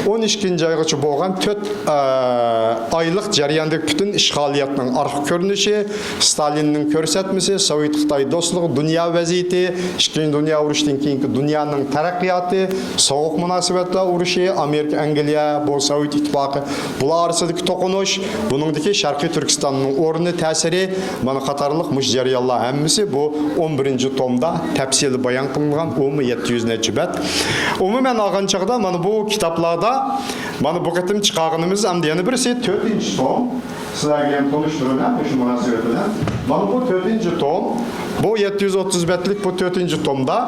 ئون ئىككىنچى ئايغىچە بولغان تۆت، ئە، ئايلىق جەرياندىكى پۈتۈن ئىشغالىيەتنىڭ ئارقا كۆرۈنۈشى، ستالىننىڭ كۆرسەتمىسى، سوۋېت-خىتاي دوستلۇقى، دۇنيا ۋەزىيىتى، ئىككىنچى دۇنيا ئۇرۇشىدىن كېيىنكى دۇنيانىڭ تەرەققىياتى، سوغۇق مۇناسىۋەتلەر ئۇرۇشى، ئامېرىكا، ئەنگلىيە، بۇ سوۋېت ئىتتىپاقى، بۇلار ئارىسىدىكى توقۇنۇش، بۇنىڭدىكى شەرقىي تۈركىستاننىڭ ئورنى، تەسىرى، مانا قاتارلىق مۇشۇ جەريانلار ھەممىسى بۇ ئون بىرىنچى تومدا تەپسىلىي بايان قىلىنغان، ئۇمۇ يەتتە يۈز نەچچە بەت. ئومۇمەن ئالغان چاغدا مانا بۇ كىتابلاردا، مانا بۇ قېتىم چىقارغىنىمىز ئەمدى يەنە بىرسى تۆتىنچى توم. سىلەرگە ھەم تونۇشتۇرىمەن مۇشۇ مۇناسىۋەت بىلەن. مانا بۇ تۆتىنچى توم. بۇ يەتتە يۈز ئوتتۇز بەتلىك بۇ تۆتىنچى تومدا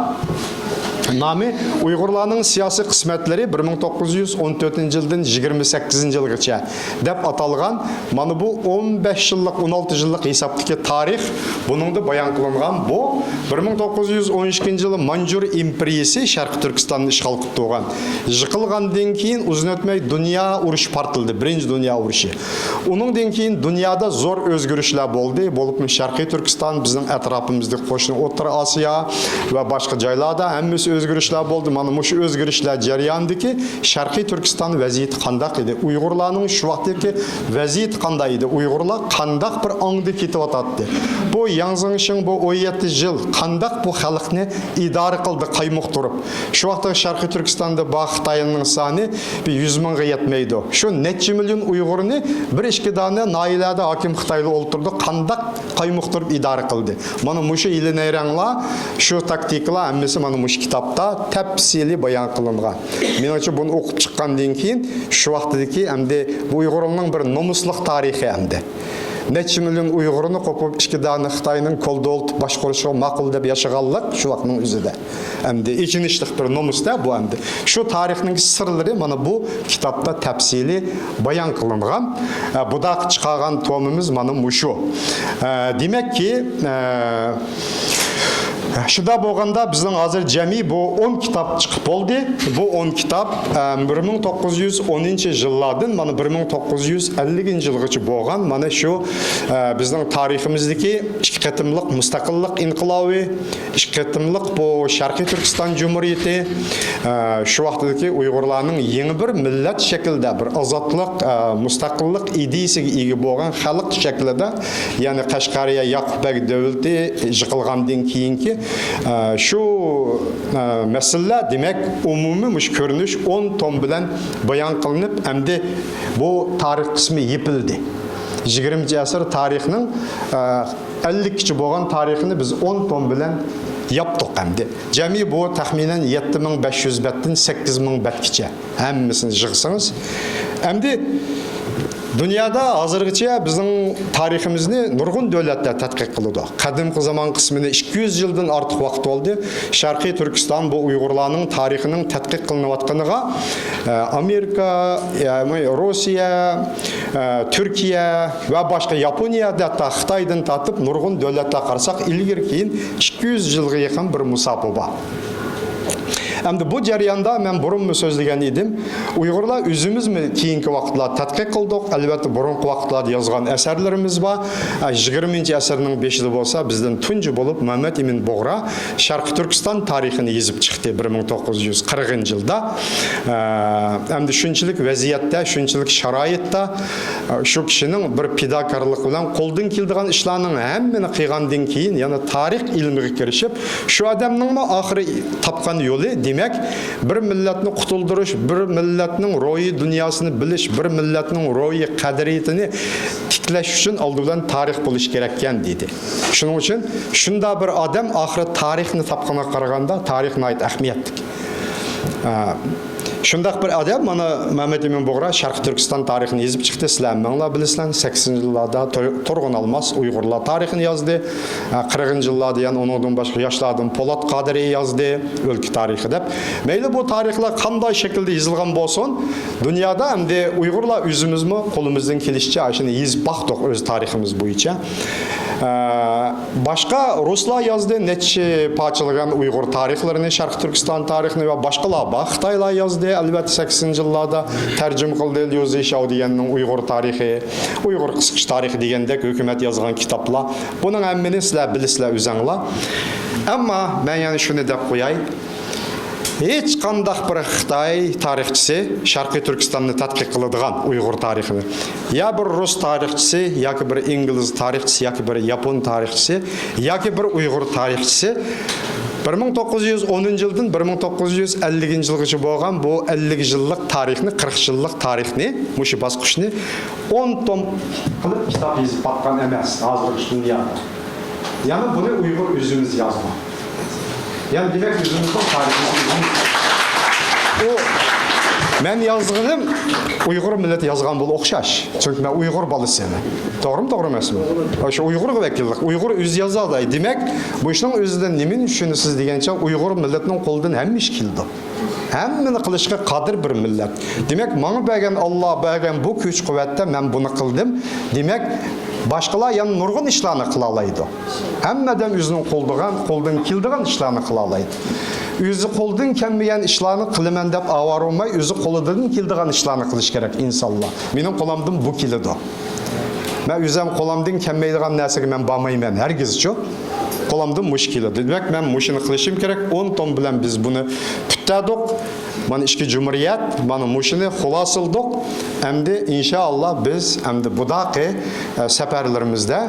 نامى ئۇيغۇرلارنىڭ سىياسىي قىسمەتلىرى بىر مىڭ توققۇز يۈز ئون تۆتىنچى يىلدىن يىگىرمە سەككىزىنچى يىلغىچە دەپ ئاتالغان مانا بۇ ئون بەش يىللىق، ئون ئالتە يىللىق ھېسابتىكى تارىخ بۇنىڭدا بايان قىلىنغان. بۇ بىر مىڭ توققۇز يۈز ئون ئىككىنچى يىلى مانجۇر ئىمپېرىيىسى شەرقىي تۈركىستاننى ئىشغال قىلىپ تۇرغان. يىقىلغاندىن كېيىن ئۇزۇن ئۆتمەي دۇنيا ئۇرۇشى پارتلىدى، بىرىنچى دۇنيا ئۇرۇشى. ئۇنىڭدىن كېيىن دۇنيادا زور ئۆزگىرىشلەر بولدى. بولۇپمۇ شەرقىي تۈركىستان، بىزنىڭ ئەتراپىمىزدىكى قوشنا ئوتتۇرا ئاسىيا ۋە باشقا جايلاردا ھەممىسى ئۆزگىرىشلەر بولدى. مانا مۇشۇ ئۆزگىرىشلەر جەريانىدىكى شەرقىي تۈركىستان ۋەزىيىتى قانداق ئىدى؟ ئۇيغۇرلارنىڭ شۇ ۋاقىتتىكى ۋەزىيىتى قانداق ئىدى؟ ئۇيغۇرلار قانداق بىر ئاڭدا كېتىۋاتاتتى؟ بۇ ياڭ زېڭشىڭ بۇ ئون يەتتە يىل قانداق بۇ خەلقنى ئىدارە قىلدى، قايمۇقتۇرۇپ؟ شۇ ۋاقىتتا شەرقىي تۈركىستاندا بار خىتاينىڭ سانى بىر يۈز مىڭغا يەتمەيدۇ. شۇ نەچچە مىليون ئۇيغۇرنى بىر ئىككى دانە ناھىيەلەردە ھاكىم خىتايلار ئولتۇردى، قانداق قايمۇقتۇرۇپ ئىدارە قىلدى؟ مانا مۇشۇ ھىيلە نەيرەڭلار، شۇ تاكتىكىلار ھەممىسى مانا مۇشۇ كىتابتا تەپسىلىي بايان قىلىنغان. مېنىڭچە بۇنى ئوقۇپ چىققاندىن كېيىن شۇ ۋاقتىدىكى ئەمدى بۇ ئۇيغۇرنىڭ بىر نومۇسلۇق تارىخى ئەمدى. نەچچە مىليون ئۇيغۇرنى قوپۇپ، ئىككى دانە خىتاينىڭ كولدۇۋېلت باشقۇرۇشىغا ماقۇل دەپ ياشىغانلىق شۇ ۋاقىتنىڭ ئۆزىدە. ئەمدى ئېچىنىشلىق بىر نومۇستا بۇ ئەمدى. شۇ تارىخنىڭ سىرلىرى مانا بۇ كىتابتا تەپسىلىي بايان قىلىنغان. ئە، بۇنداق چىقارغان تومىمىز مانا مۇشۇ. ئە، دېمەككى، ئە، شۇنداق بولغاندا بىزنىڭ ھازىر جەمئىي بۇ ئون كىتاب چىقىپ بولدى. بۇ ئون كىتاب، ئە، بىر مىڭ توققۇز يۈز ئونىنچى يىللاردىن مانا بىر مىڭ توققۇز يۈز ئەللىكىنچى يىلغىچە بولغان مانا شۇ، ئە، بىزنىڭ تارىخىمىزدىكى ئىككى قېتىملىق مۇستەقىللىق ئىنقىلابى، ئىككى قېتىملىق بۇ شەرقىي تۈركىستان جۇمھۇرىيىتى، ئە، شۇ ۋاقىتتىكى ئۇيغۇرلارنىڭ يېڭى بىر مىللەت شەكلىدە بىر ئازادلىق، ئە، مۇستەقىللىق ئىدىيىسىگە ئىگە بولغان خەلق شەكلىدە، يەنى قەشقەرىيە ياقۇپ بەگ دۆلىتى يىقىلغاندىن كېيىنكى، ئە، شۇ، ئە، مەسىلىلەر، دېمەك، ئومۇمىي مۇشۇ كۆرۈنۈش ئون توم بىلەن بايان قىلىنىپ، ئەمدى بۇ تارىخ قىسمى يېپىلدى. يىگىرمىنچى ئەسىر تارىخىنىڭ، ئە، ئەللىككىچە بولغان تارىخىنى بىز ئون توم بىلەن ياپتۇق ئەمدى. جەمئىي بۇ تەخمىنەن يەتتە مىڭ بەش يۈز بەتتىن سەككىز مىڭ بەتكىچە ھەممىسىنى يىغسىڭىز. ئەمدى دۇنيادا ھازىرغىچە بىزنىڭ تارىخىمىزنى نۇرغۇن دۆلەتلەر تەتقىق قىلىدۇ. قەدىمكى زامان قىسمىنى ئىككى يۈز يىلدىن ئارتۇق ۋاقىت بولدى. شەرقىي تۈركىستان بۇ ئۇيغۇرلارنىڭ تارىخىنىڭ تەتقىق قىلىنىۋاتقىنىغا، ئە، ئامېرىكا، يەنى روسىيە، ئە، تۈركىيە ۋە باشقا، ياپونىيە، ھەتتا خىتايدىن تارتىپ نۇرغۇن دۆلەتلەر قارىساق، ئىلگىرى-كېيىن ئىككى يۈز يىلغا يېقىن بىر مۇساپە بار. ئەمدى بۇ جەرياندا مەن بۇرۇنمۇ سۆزلىگەن ئىدىم، ئۇيغۇرلار ئۆزىمىزمۇ كېيىنكى ۋاقىتلار تەتقىق قىلدۇق. ئەلۋەتتە، بۇرۇنقى ۋاقىتلاردا يازغان ئەسەرلىرىمىز بار. ئە، يىگىرمىنچى ئەسىرنىڭ بېشىدا بولسا بىزدىن تۇنجى بولۇپ مەمەت ئىمىن بۇغرا شەرقىي تۈركىستان تارىخىنى يېزىپ چىقتى بىر مىڭ توققۇز يۈز قىرىقىنچى يىلدا. ئە، ئەمدى شۇنچىلىك ۋەزىيەتتە، شۇنچىلىك شارائىتتا، ئە، شۇ كىشىنىڭ بىر پىداكارلىقى بىلەن قولدىن كېلىدىغان ئىشلارنىڭ ھەممىنى قىلغاندىن كېيىن، يەنە تارىخ ئىلمىغا كىرىشىپ، شۇ ئادەمنىڭمۇ ئاخىرى تاپقان يولى، دېمەك، بىر مىللەتنى قۇتۇلدۇرۇش، بىر مىللەتنىڭ روھىي دۇنياسىنى بىلىش، بىر مىللەتنىڭ روھىي قەدرىيىتىنى تىكلەش ئۈچۈن ئالدى بىلەن تارىخ بولۇشى كېرەككەن، دېدى. شۇنىڭ ئۈچۈن شۇنداق بىر ئادەم ئاخىرى تارىخنى تاپقىنىغا قارىغاندا، تارىخ ناھايىتى ئەھمىيەتلىك. ئە، شۇنداق بىر ئادەم، مانا، مەمەت ئىمىن بۇغرا شەرقىي تۈركىستان تارىخىنى يېزىپ چىقتى. سىلەر ھەممىڭلار بىلىسىلەر، سەكسىنىنچى يىللاردا تۇر-، تۇرغۇن ئالماس ئۇيغۇرلار تارىخىنى يازدى. ھە، قىرىقىنچى يىللاردا يەنە ئۇنىڭدىن باشقا ياشلاردىن پولات قادىرى يازدى، ئۆلكە تارىخى دەپ. مەيلى، بۇ تارىخلار قانداق شەكىلدە يېزىلغان بولسۇن، دۇنيادا ئەمدى ئۇيغۇرلار ئۆزىمىزمۇ قولىمىزدىن كېلىشىچە ئاشۇنى يېزىپ باقتۇق ئۆز تارىخىمىز بويىچە. ئە، باشقا رۇسلار يازدى، نەچچە پارچىلىغان ئۇيغۇر تارىخلىرىنى، شەرقىي تۈركىستان تارىخىنى ۋە باشقىلار بار. خىتايلار يازدى، ئەلۋەتتە، سەكسىنىنچى يىللاردا تەرجىمە قىلدى، ليۇ زىشياۋ دېگەننىڭ ئۇيغۇر تارىخى، ئۇيغۇر قىسقىچە تارىخى دېگەندەك ھۆكۈمەت يازغان كىتابلار. بۇنىڭ ھەممىنى سىلەر بىلىسىلەر ئۆزەڭلار. ئەمما مەن يەنە شۇنى دەپ قوياي. ھېچقانداق بىر خىتاي تارىخچىسى شەرقىي تۈركىستاننى تەتقىق قىلىدىغان ئۇيغۇر تارىخىنى، يا بىر رۇس تارىخچىسى، ياكى بىر ئىنگلىز تارىخچىسى، ياكى بىر ياپون تارىخچىسى، ياكى بىر ئۇيغۇر تارىخچىسى بىر مىڭ توققۇز يۈز ئونىنچى يىلدىن بىر مىڭ توققۇز يۈز ئەللىكىنچى يىلغىچە بولغان بۇ ئەللىك يىللىق تارىخنى، قىرىق يىللىق تارىخنى، مۇشۇ باسقۇچنى ئون توم قىلىپ كىتاب يېزىپ باققان ئەمەس ھازىرقى دۇنيادا. يەنى بۇنى ئۇيغۇر ئۆزىمىز يازغان. يەنى دېمەك، ئۆزىمىزنىڭ تارىخىمىزنى ئۇ مەن يازغىنىم ئۇيغۇر مىللىتى يازغان بولۇپ ئوخشاش. چۈنكى مەن ئۇيغۇر بالىسى. توغرىمۇ، توغرا ئەمەسمۇ؟ شۇ ئۇيغۇرغا ۋەكىللىك. ئۇيغۇر ئۆزى يازالاي. دېمەك، بۇ ئىشنىڭ ئۆزىدىن نېمىنى چۈشىنىسىز دېگەنچە، ئۇيغۇر مىللىتىنىڭ قولىدىن ھەممە ئىش كېلىدۇ. ھەممىنى قىلىشقا قادىر بىر مىللەت. دېمەك، ماڭا بەرگەن، ئاللا بەرگەن بۇ كۈچ-قۇۋۋەتتە مەن بۇنى قىلدىم. دېمەك، باشقىلار يەنە نۇرغۇن ئىشلارنى قىلالايدۇ. ھەممە ئادەم ئۆزىنىڭ قولىدىغان، قولىدىن كېلىدىغان ئىشلارنى قىلالايدۇ. ئۆزى قولىدىن كەلمىگەن ئىشلارنى قىلىمەن دەپ ئاۋارە بولماي، ئۆزى قولىدىن كېلىدىغان ئىشلارنى قىلىش كېرەك ئىنسانلار. مېنىڭ قولۇمدىن بۇ كېلىدۇ. مەن ئۆزۈم قولۇمدىن كەلمەيدىغان نەرسىگە مەن بارمايمەن، ھەرگىزچۇ. قولۇمدىن مۇشۇ كېلىدۇ. دېمەك، مەن مۇشۇنى قىلىشىم كېرەك. ئون توم بىلەن بىز بۇنى پۈتتەردۇق. مانا ئىككى جۇمھۇرىيەت، مانا مۇشۇنى خۇلاسىلىدۇق. ئەمدى ئىنشائاللا بىز ئەمدى بۇداقى، ئە، سەپەرلىرىمىزدە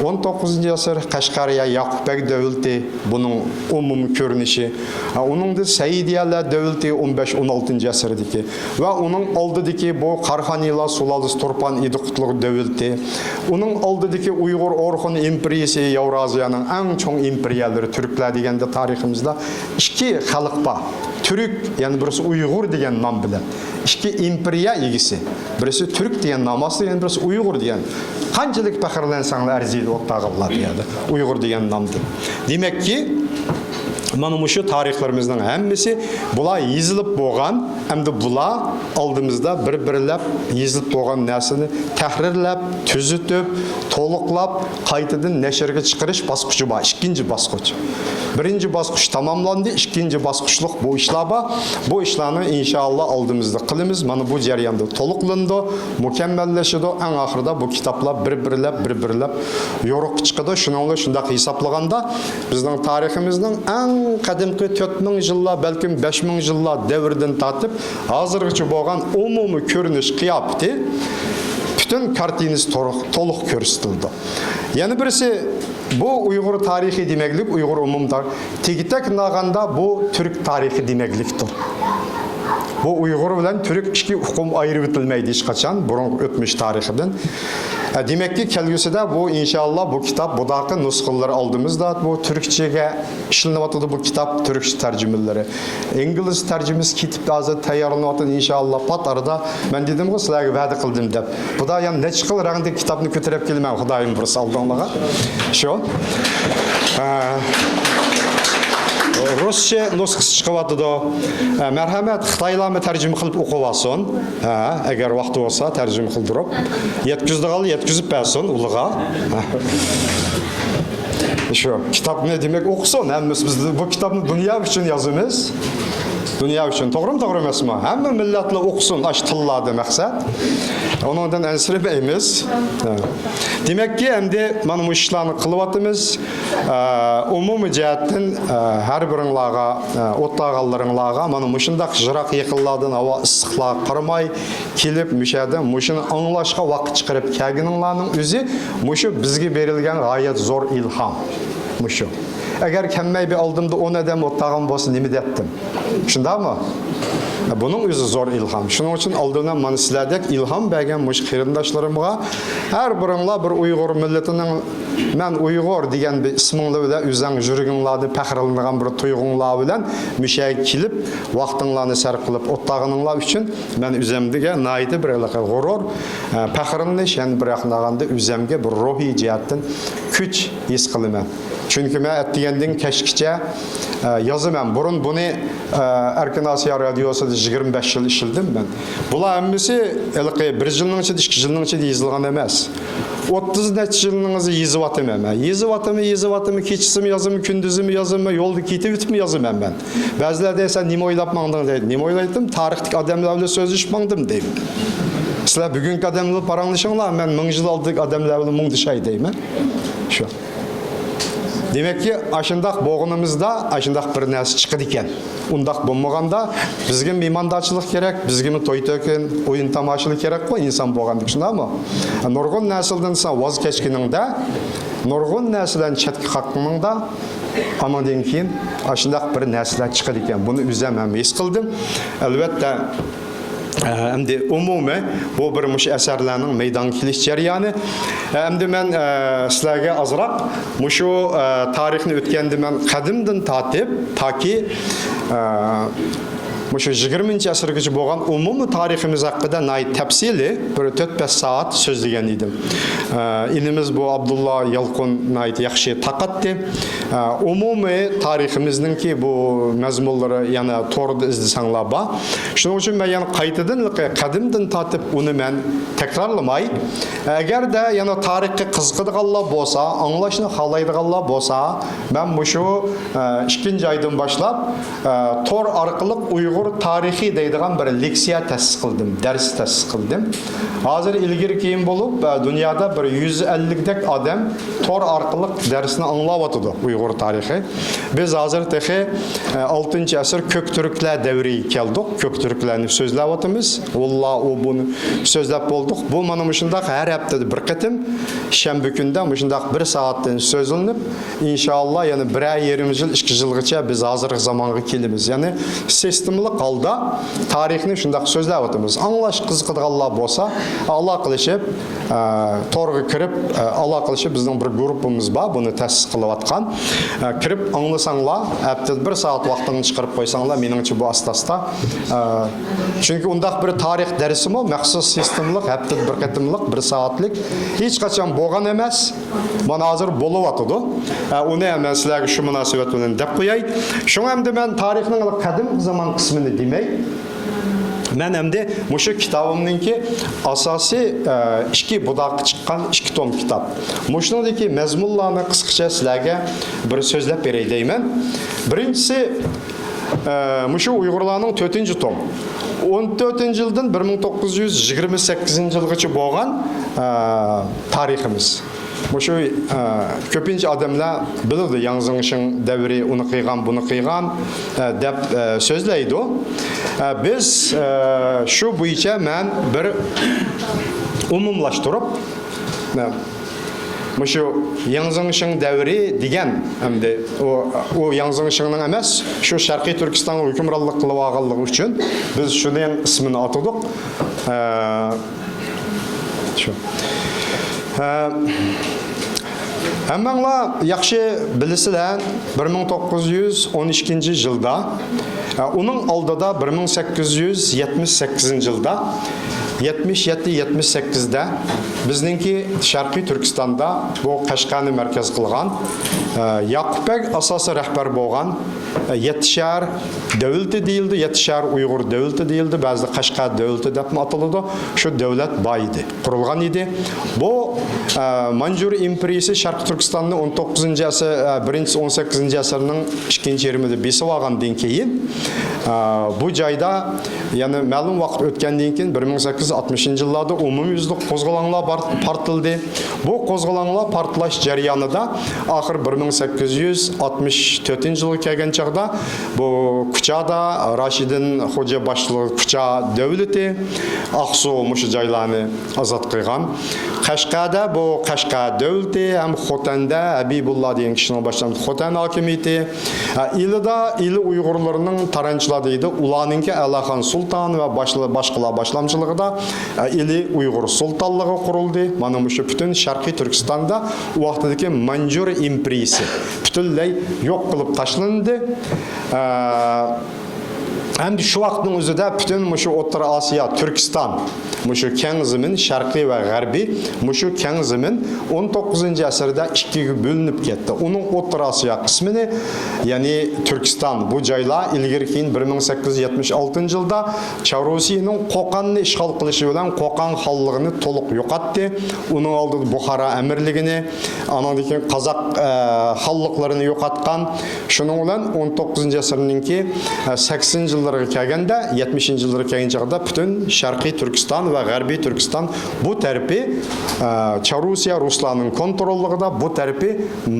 ئون توققۇزىنچى ئەسىر قەشقەرىيە ياقۇپ بەگ دۆلىتى، بۇنىڭ ئومۇمىي كۆرۈنۈشى، ئە، ئۇنىڭدىن سەئىدىيەلەر دۆلىتى ئون بەش، ئون ئالتىنچى ئەسىردىكى ۋە ئۇنىڭ ئالدىدىكى بۇ قاراخانىيلار سۇلالىسى تۇرپان ئىدىقۇتلۇق دۆلىتى، ئۇنىڭ ئالدىدىكى ئۇيغۇر ئورخۇن ئىمپېرىيىسى، ياۋرازىيەنىڭ ئەڭ چوڭ ئىمپېرىيەلىرى تۈركلەر دېگەندە تارىخىمىزدا ئىككى خەلق بار. تۈرك، يەنە بىرسى ئۇيغۇر دېگەن نام بىلەن. ئىككى ئىمپېرىيە ئىگىسى. بىرسى تۈرك دېگەن نام ئاستىدا، يەنە بىرسى ئۇيغۇر دېگەن. قانچىلىك پەخىرلەنسەڭلار ئەرزىيدۇ ئوتتاغىلار بۇ يەردە. ئۇيغۇر دېگەن نامدىن. دېمەككى، مانا مۇشۇ تارىخلىرىمىزنىڭ ھەممىسى بۇلار يېزىلىپ بولغان، ئەمدى بۇلار ئالدىمىزدا بىر-بىرلەپ يېزىلىپ بولغان نەرسىنى تەھرىرلەپ، تۈزىتىپ، تولۇقلاپ، قايتىدىن نەشرگە چىقىرىش باسقۇچى بار، ئىككىنچى باسقۇچ. بىرىنچى باسقۇچ تاماملاندى، ئىككىنچى باسقۇچلۇق بۇ ئىشلار بار. بۇ ئىشلارنىڭ ئىنشائاللا ئالدىمىزدا قىلىمىز. مانا بۇ جەرياندا تولۇقلىنىدۇ، مۇكەممەللىشىدۇ. ئەڭ ئاخىرىدا بۇ كىتابلار بىر-بىرلەپ، بىر-بىرلەپ يورۇققا چىقىدۇ. شۇنىڭ بىلەن شۇنداق ھېسابلىغاندا، بىزنىڭ تارىخىمىزنىڭ ئەڭ قەدىمكى تۆت مىڭ يىللار، بەلكىم بەش مىڭ يىللار دەۋرىدىن تارتىپ، ھازىرغىچە بولغان ئومۇمىي كۆرۈنۈش قىياپىتى، پۈتۈن كارتىنىسى تولۇق، تولۇق كۆرسىتىلىدۇ. يەنە بىرسى، بۇ ئۇيغۇر تارىخى دېمەكلىك، ئۇيغۇر ئومۇم تار-، تېگى-تەكتىنى ئالغاندا بۇ تۈرك تارىخى دېمەكلىكتۇر. بۇ ئۇيغۇر بىلەن تۈرك ئىككى ئۇقۇم ئايرىۋېتىلمەيدۇ ھېچقاچان، بۇرۇنقى ئۆتمۈش تارىخىدىن. ئە، دېمەككى، كەلگۈسىدە بۇ، ئىنشائاللا، بۇ كىتاب، بۇداقى نۇسخىلىرى ئالدىمىزدا، بۇ تۈركچىگە ئىشلىنىۋاتىدۇ بۇ كىتاب، تۈركچە تەرجىمىلىرى. ئىنگلىز تەرجىمىسى كېتىپ، ھازىر تەييارلىنىۋاتىدۇ، ئىنشائاللا، پات ئارىدا. مەن دېدىمغۇ، سىلەرگە ۋەدە قىلدىم دەپ. بۇدا يەنە نەچچە خىل رەڭدىكى كىتابنى كۆتۈرۈپ كېلىمەن، خۇدايىم بۇيرۇسا ئالدىڭلارغا. شۇ. ئە، رۇسچە نۇسخىسى چىقىۋاتىدۇ. ئە، مەرھەمەت، خىتايلارمۇ تەرجىمە قىلىپ ئوقۇۋالسۇن. ھە، ئەگەر ۋاقتى بولسا، تەرجىمە قىلدۇرۇپ. يەتكۈزىدىغانلار يەتكۈزۈپ بەرسۇن ئۇلىغا. شۇ كىتابنى، دېمەك، ئوقۇسۇن ھەممىسى. بىز بۇ كىتابنى دۇنيا ئۈچۈن يازىمىز. دۇنيا ئۈچۈن. توغرىمۇ، توغرا ئەمەسمۇ؟ ھەممە مىللەتلەر ئوقۇسۇن، ئاشۇ تىللاردا مەقسەت. ئۇنىڭدىن ئەنسىرىمەيمىز. دېمەككى، ئەمدى مانا مۇشۇ ئىشلارنى قىلىۋاتىمىز. ئە، ئومۇمىي جەھەتتىن، ئە، ھەر بىرىڭلارغا، ئە، ئوتتاغانلىرىڭلارغا مانا مۇشۇنداق يىراق يېقىنلاردىن ھاۋا ئىسسىقلارغا قارىماي، كېلىپ، مۇشۇ يەردە مۇشۇنى ئاڭلاشقا ۋاقىت چىقىرىپ كەلگىنىڭلارنىڭ ئۆزى مۇشۇ بىزگە بېرىلگەن غايەت زور ئىلھام. مۇشۇ. ئەگەر كەلمەي بىر ئالدىمدا ئون ئادەم ئولتۇرغان بولسا نېمە دەيتتىم؟ شۇنداقمۇ؟ بۇنىڭ ئۆزى زور ئىلھام. شۇنىڭ ئۈچۈن ئالدى بىلەن مانا سىلەردەك ئىلھام بەرگەن مۇشۇ قېرىنداشلىرىمغا، ھەر بىرىڭلار بىر ئۇيغۇر مىللىتىنىڭ، مەن ئۇيغۇر دېگەن بىر ئىسمىڭلار بىلەن ئۆزۈڭ يۈرىكىڭلاردا پەخىرلىنىدىغان بىر تۇيغۇڭلار بىلەن مۇشۇ يەرگە كېلىپ، ۋاقتىڭلارنى سەرپ قىلىپ ئولتۇرغىنىڭلار ئۈچۈن مەن ئۆزۈمگە ناھايىتى بىر ھېلىقى غۇرۇر، ئە، پەخىرلىنىش، يەنە بىر ياقتىن ئالغاندا ئۆزۈمگە بىر روھىي جەھەتتىن كۈچ ھېس قىلىمەن. چۈنكى مەن ئەتىگەندىن كەچكىچە، ئە، يازىمەن. بۇرۇن بۇنى، ئە، ئەركىن ئاسىيا رادىيوسىدا يىگىرمە بەش يىل ئىشلىدىم مەن. بۇلار ھەممىسى ھېلىقى بىر يىلنىڭ ئىچىدە، ئىككى يىلنىڭ ئىچىدە يېزىلغان ئەمەس. ئوتتۇز نەچچە يىلنىڭ ئىزى يېزىۋاتىمەن مەن. يېزىۋاتىمەن، يېزىۋاتىمەن، كېچىسىمۇ يازىمەن، كۈندۈزىمۇ يازىمەن، يولدا كېتىۋېتىپمۇ يازىمەن مەن. بەزىلەر دەيسەن، نېمە ئويلاپ ماڭدىڭ دەيدۇ. نېمە ئويلايتتىم؟ تارىختىكى ئادەملەر بىلەن سۆزلىشىپ ماڭدىم دەيمەن. سىلەر بۈگۈنكى ئادەملەر پاراڭلىشىڭلار، مەن مىڭ يىل ئالدىدىكى ئادەملەر بىلەن مۇڭدىشاي دەيمەن. شۇ. دېمەككى، ئاشۇنداق بولغىنىمىزدا ئاشۇنداق بىر نەرسە چىقىدىكەن. ئۇنداق بولمىغاندا بىزگە مېھماندارچىلىق كېرەك، بىزگىمۇ توي تۆكۈن، ئويۇن تاماشىلىق كېرەكقۇ، ئىنسان بولغاندىكىن، شۇنداقمۇ؟ نۇرغۇن نەرسىلەردىن سەن ۋاز كەچكىنىڭدە، نۇرغۇن نەرسىلەرنى چەتكە قاققىنىڭدا، ئانىڭدىن كېيىن ئاشۇنداق بىر نەرسىلەر چىقىدىكەن. بۇنى ئۆزۈم ھەم ھېس قىلدىم. ئەلۋەتتە، ئە، ئەمدى ئومۇمىي بۇ بىر مۇشۇ ئەسەرلەرنىڭ مەيدانغا كېلىش جەريانى. ئە، ئەمدى مەن، ئە، سىلەرگە ئازراق مۇشۇ، ئە، تارىخنى ئۆتكەندە مەن قەدىمدىن تارتىپ تاكى، ئە، مۇشۇ يىگىرمىنچى ئەسىرگىچە بولغان ئومۇمىي تارىخىمىز ھەققىدە ناھايىتى تەپسىلىي بىر تۆت-بەش سائەت سۆزلىگەن ئىدىم. ئە، ئىنىمىز بۇ ئابدۇللا يالقۇن ناھايىتى ياخشى تارقاتتى. ئە، ئومۇمىي تارىخىمىزنىڭكى بۇ مەزمۇنلىرى يەنە توردا ئىزدىسەڭلار بار. شۇنىڭ ئۈچۈن مەن يەنە قايتىدىن قەدىمدىن تارتىپ ئۇنى مەن تەكرارلىماي، ئەگەردە يەنە تارىخقا قىزىقىدىغانلار بولسا، ئاڭلاشنى خالايدىغانلار بولسا، مەن مۇشۇ، ئە، ئىككىنچى ئايدىن باشلاپ، ئە، تور ئارقىلىق ئۇيغۇر تارىخى دەيدىغان بىر لېكسىيە تەسىس قىلدىم، دەرس تەسىس قىلدىم. ھازىر ئىلگىرى كېيىن بولۇپ، ئە، دۇنيادا بىر يۈز ئەللىكتەك ئادەم تور ئارقىلىق دەرسنى ئاڭلاۋاتىدۇ، ئۇيغۇر تارىخى. بىز ھازىر تېخى، ئە، ئالتىنچى ئەسىر كۆك تۈركلەر دەۋرىگە كەلدۇق. كۆك تۈركلەرنى سۆزلەۋاتىمىز. ئۇلار، ئۇ، بۇنى سۆزلەپ بولدۇق. بۇ مانا مۇشۇنداق ھەر ھەپتىدە بىر قېتىم شەنبە كۈندە مۇشۇنداق بىر سائەتتىن سۆزلىنىپ، ئىنشائاللا يەنە بىرەر يېرىم يىل، ئىككى يىلغىچە بىز ھازىرقى زامانغا كېلىمىز. يەنى سىستېمىلىق ھالدا تارىخنى شۇنداق سۆزلەۋاتىمىز. ئاڭلاش قىزىقىدىغانلار بولسا، ئالاقىلىشىپ، ئە، تورغا كىرىپ، ئە، ئالاقىلىشىپ، بىزنىڭ بىر گۇرۇپپىمىز بار، بۇنى تەسىس قىلىۋاتقان. ئە، كىرىپ ئاڭلىساڭلار، ھەپتىدە بىر سائەت ۋاقتىڭنى چىقىرىپ قويساڭلار، مېنىڭچە بۇ ئاستا-ئاستا. ئە، چۈنكى ئۇنداق بىر تارىخ دەرسىمۇ مەخسۇس سىستېمىلىق، ھەپتىدە بىر قېتىملىق، بىر سائەتلىك ھېچقاچان بولغان ئەمەس. مانا ھازىر بولۇۋاتىدۇ. ئە، ئۇنى مەن سىلەرگە شۇ مۇناسىۋەت بىلەن دەپ قوياي. شۇڭا ئەمدى مەن تارىخنىڭ قەدىم زامان قىسمىنى دېمەي، مەن ئەمدى مۇشۇ كىتابىمنىڭكى ئاساسىي، ئە، ئىككى بۇداققا چىققان ئىككى توم كىتاب. مۇشۇنىڭدىكى مەزمۇنلارنى قىسقىچە سىلەرگە بىر سۆزلەپ بېرەي دەيمەن. بىرىنچىسى، ئە، مۇشۇ ئۇيغۇرلارنىڭ تۆتىنچى توم. ئون تۆتىنچى يىلدىن بىر مىڭ توققۇز يۈز يىگىرمە سەككىزىنچى يىلغىچە بولغان، ئە، تارىخىمىز. مۇشۇ، ئە، كۆپىنچە ئادەملەر بىلىدۇ، ياڭ زېڭشىڭ دەۋرى ئۇنى قىلغان، بۇنى قىلغان، ئە، دەپ، ئە، سۆزلەيدۇ. ئە، بىز، ئە، شۇ بويىچە مەن بىر ئومۇملاشتۇرۇپ، ئە، مۇشۇ ياڭ زېڭشىڭ دەۋرى دېگەن، ئەمدى ئۇ، ئۇ ياڭ زېڭشىڭنىڭ ئەمەس، شۇ شەرقىي تۈركىستانغا ھۆكۈمرانلىق قىلىۋالغانلىقى ئۈچۈن بىز شۇنىڭ ئىسمىنى ئاتىدۇق. ئە، شۇ. ھە، ھەممەڭلار ياخشى بىلىسىلەر، بىر مىڭ توققۇز يۈز ئون ئىككىنچى يىلدا، ھە، ئۇنىڭ ئالدىدا بىر مىڭ سەككىز يۈز يەتمىش سەككىزىنچى يىلدا، يەتمىش يەتتە، يەتمىش سەككىزدە بىزنىڭكى شەرقىي تۈركىستاندا بۇ قەشقەرنى مەركەز قىلغان، ھە، ياقۇپ بەگ ئاساسىي رەھبەر بولغان، يەتتە شەھەر دۆلىتى دېيىلدى، يەتتە شەھەر ئۇيغۇر دۆلىتى دېيىلدى، بەزىدە قەشقەر دۆلىتى دەپمۇ ئاتىلىدۇ. شۇ دۆلەت بار ئىدى، قۇرۇلغان ئىدى. بۇ، ئە، مانجۇر ئىمپېرىيىسى شەرقىي تۈركىستاننى ئون توققۇزىنچى ئەسىر، ئە، بىرىنچىسى ئون سەككىزىنچى ئەسىرنىڭ ئىككىنچى يېرىمىدا بېسىۋالغاندىن كېيىن، ئە، بۇ جايدا يەنە مەلۇم ۋاقىت ئۆتكەندىن كېيىن، بىر مىڭ سەككىز ئاتمىشىنچى يىللاردا ئومۇميۈزلۈك قوزغىلاڭلار بار-، پارتلىدى. بۇ قوزغىلاڭلار پارتلاش جەريانىدا ئاخىر بىر مىڭ سەككىز يۈز ئاتمىش تۆتىنچى يىلغا كەلگەن چاغدا بۇ كۇچادا راشىدىن خوجا باشلىق كۇچا دۆلىتى، ئاقسۇ مۇشۇ جايلارنى ئازاد قىلغان. قەشقەردە بۇ قەشقەر دۆلىتى ھەم خوتەندە ھەبىبۇللا دېگەن كىشىنىڭ باشلىغان خوتەن ھاكىمىيىتى، ھە، ئىلىدا ئىلى ئۇيغۇرلىرىنىڭ تارانچىلار دەيدۇ، ئۇلارنىڭكى ئەلىخان سۇلتان ۋە باشلا-، باشقىلار باشلامچىلىقىدا، ھە، ئىلى ئۇيغۇر سۇلتانلىقى قۇرۇلدى. مانا مۇشۇ پۈتۈن شەرقىي تۈركىستاندا ئۇ ۋاقتىدىكى مانجۇر ئىمپېرىيىسى پۈتۈنلەي يوق قىلىپ تاشلىندى. ھە، ئەمدى شۇ ۋاقىتنىڭ ئۆزىدە پۈتۈن مۇشۇ ئوتتۇرا ئاسىيا، تۈركىستان، مۇشۇ كەڭ زېمىن، شەرقىي ۋە غەربىي، مۇشۇ كەڭ زېمىن ئون توققۇزىنچى ئەسىردە ئىككىگە بۆلۈنۈپ كەتتى. ئۇنىڭ ئوتتۇرا ئاسىيا قىسمىنى، يەنى تۈركىستان، بۇ جايلار ئىلگىرى كېيىن بىر مىڭ سەككىز يۈز يەتمىش ئالتىنچى يىلدا چارۇسىيىنىڭ قوقاننى ئىشغال قىلىشى بىلەن قوقان خانلىقىنى تولۇق يوقاتتى. ئۇنىڭ ئالدىدا بۇخارا ئەمىرلىكىنى، ئانىڭدىن كېيىن قازاق، ئە، خانلىقلىرىنى يوقاتقان. شۇنىڭ بىلەن ئون توققۇزىنچى ئەسىرنىڭكى، ئە، سەكسىنىنچى يىللىرىغا كەلگەندە، يەتمىشىنچى يىللىرىغا كەلگەن چاغدا پۈتۈن شەرقىي تۈركىستان ۋە غەربىي تۈركىستان بۇ تەرىپى، ئە، چارۇسىيە رۇسلارنىڭ كونتروللۇقىدا، بۇ تەرىپى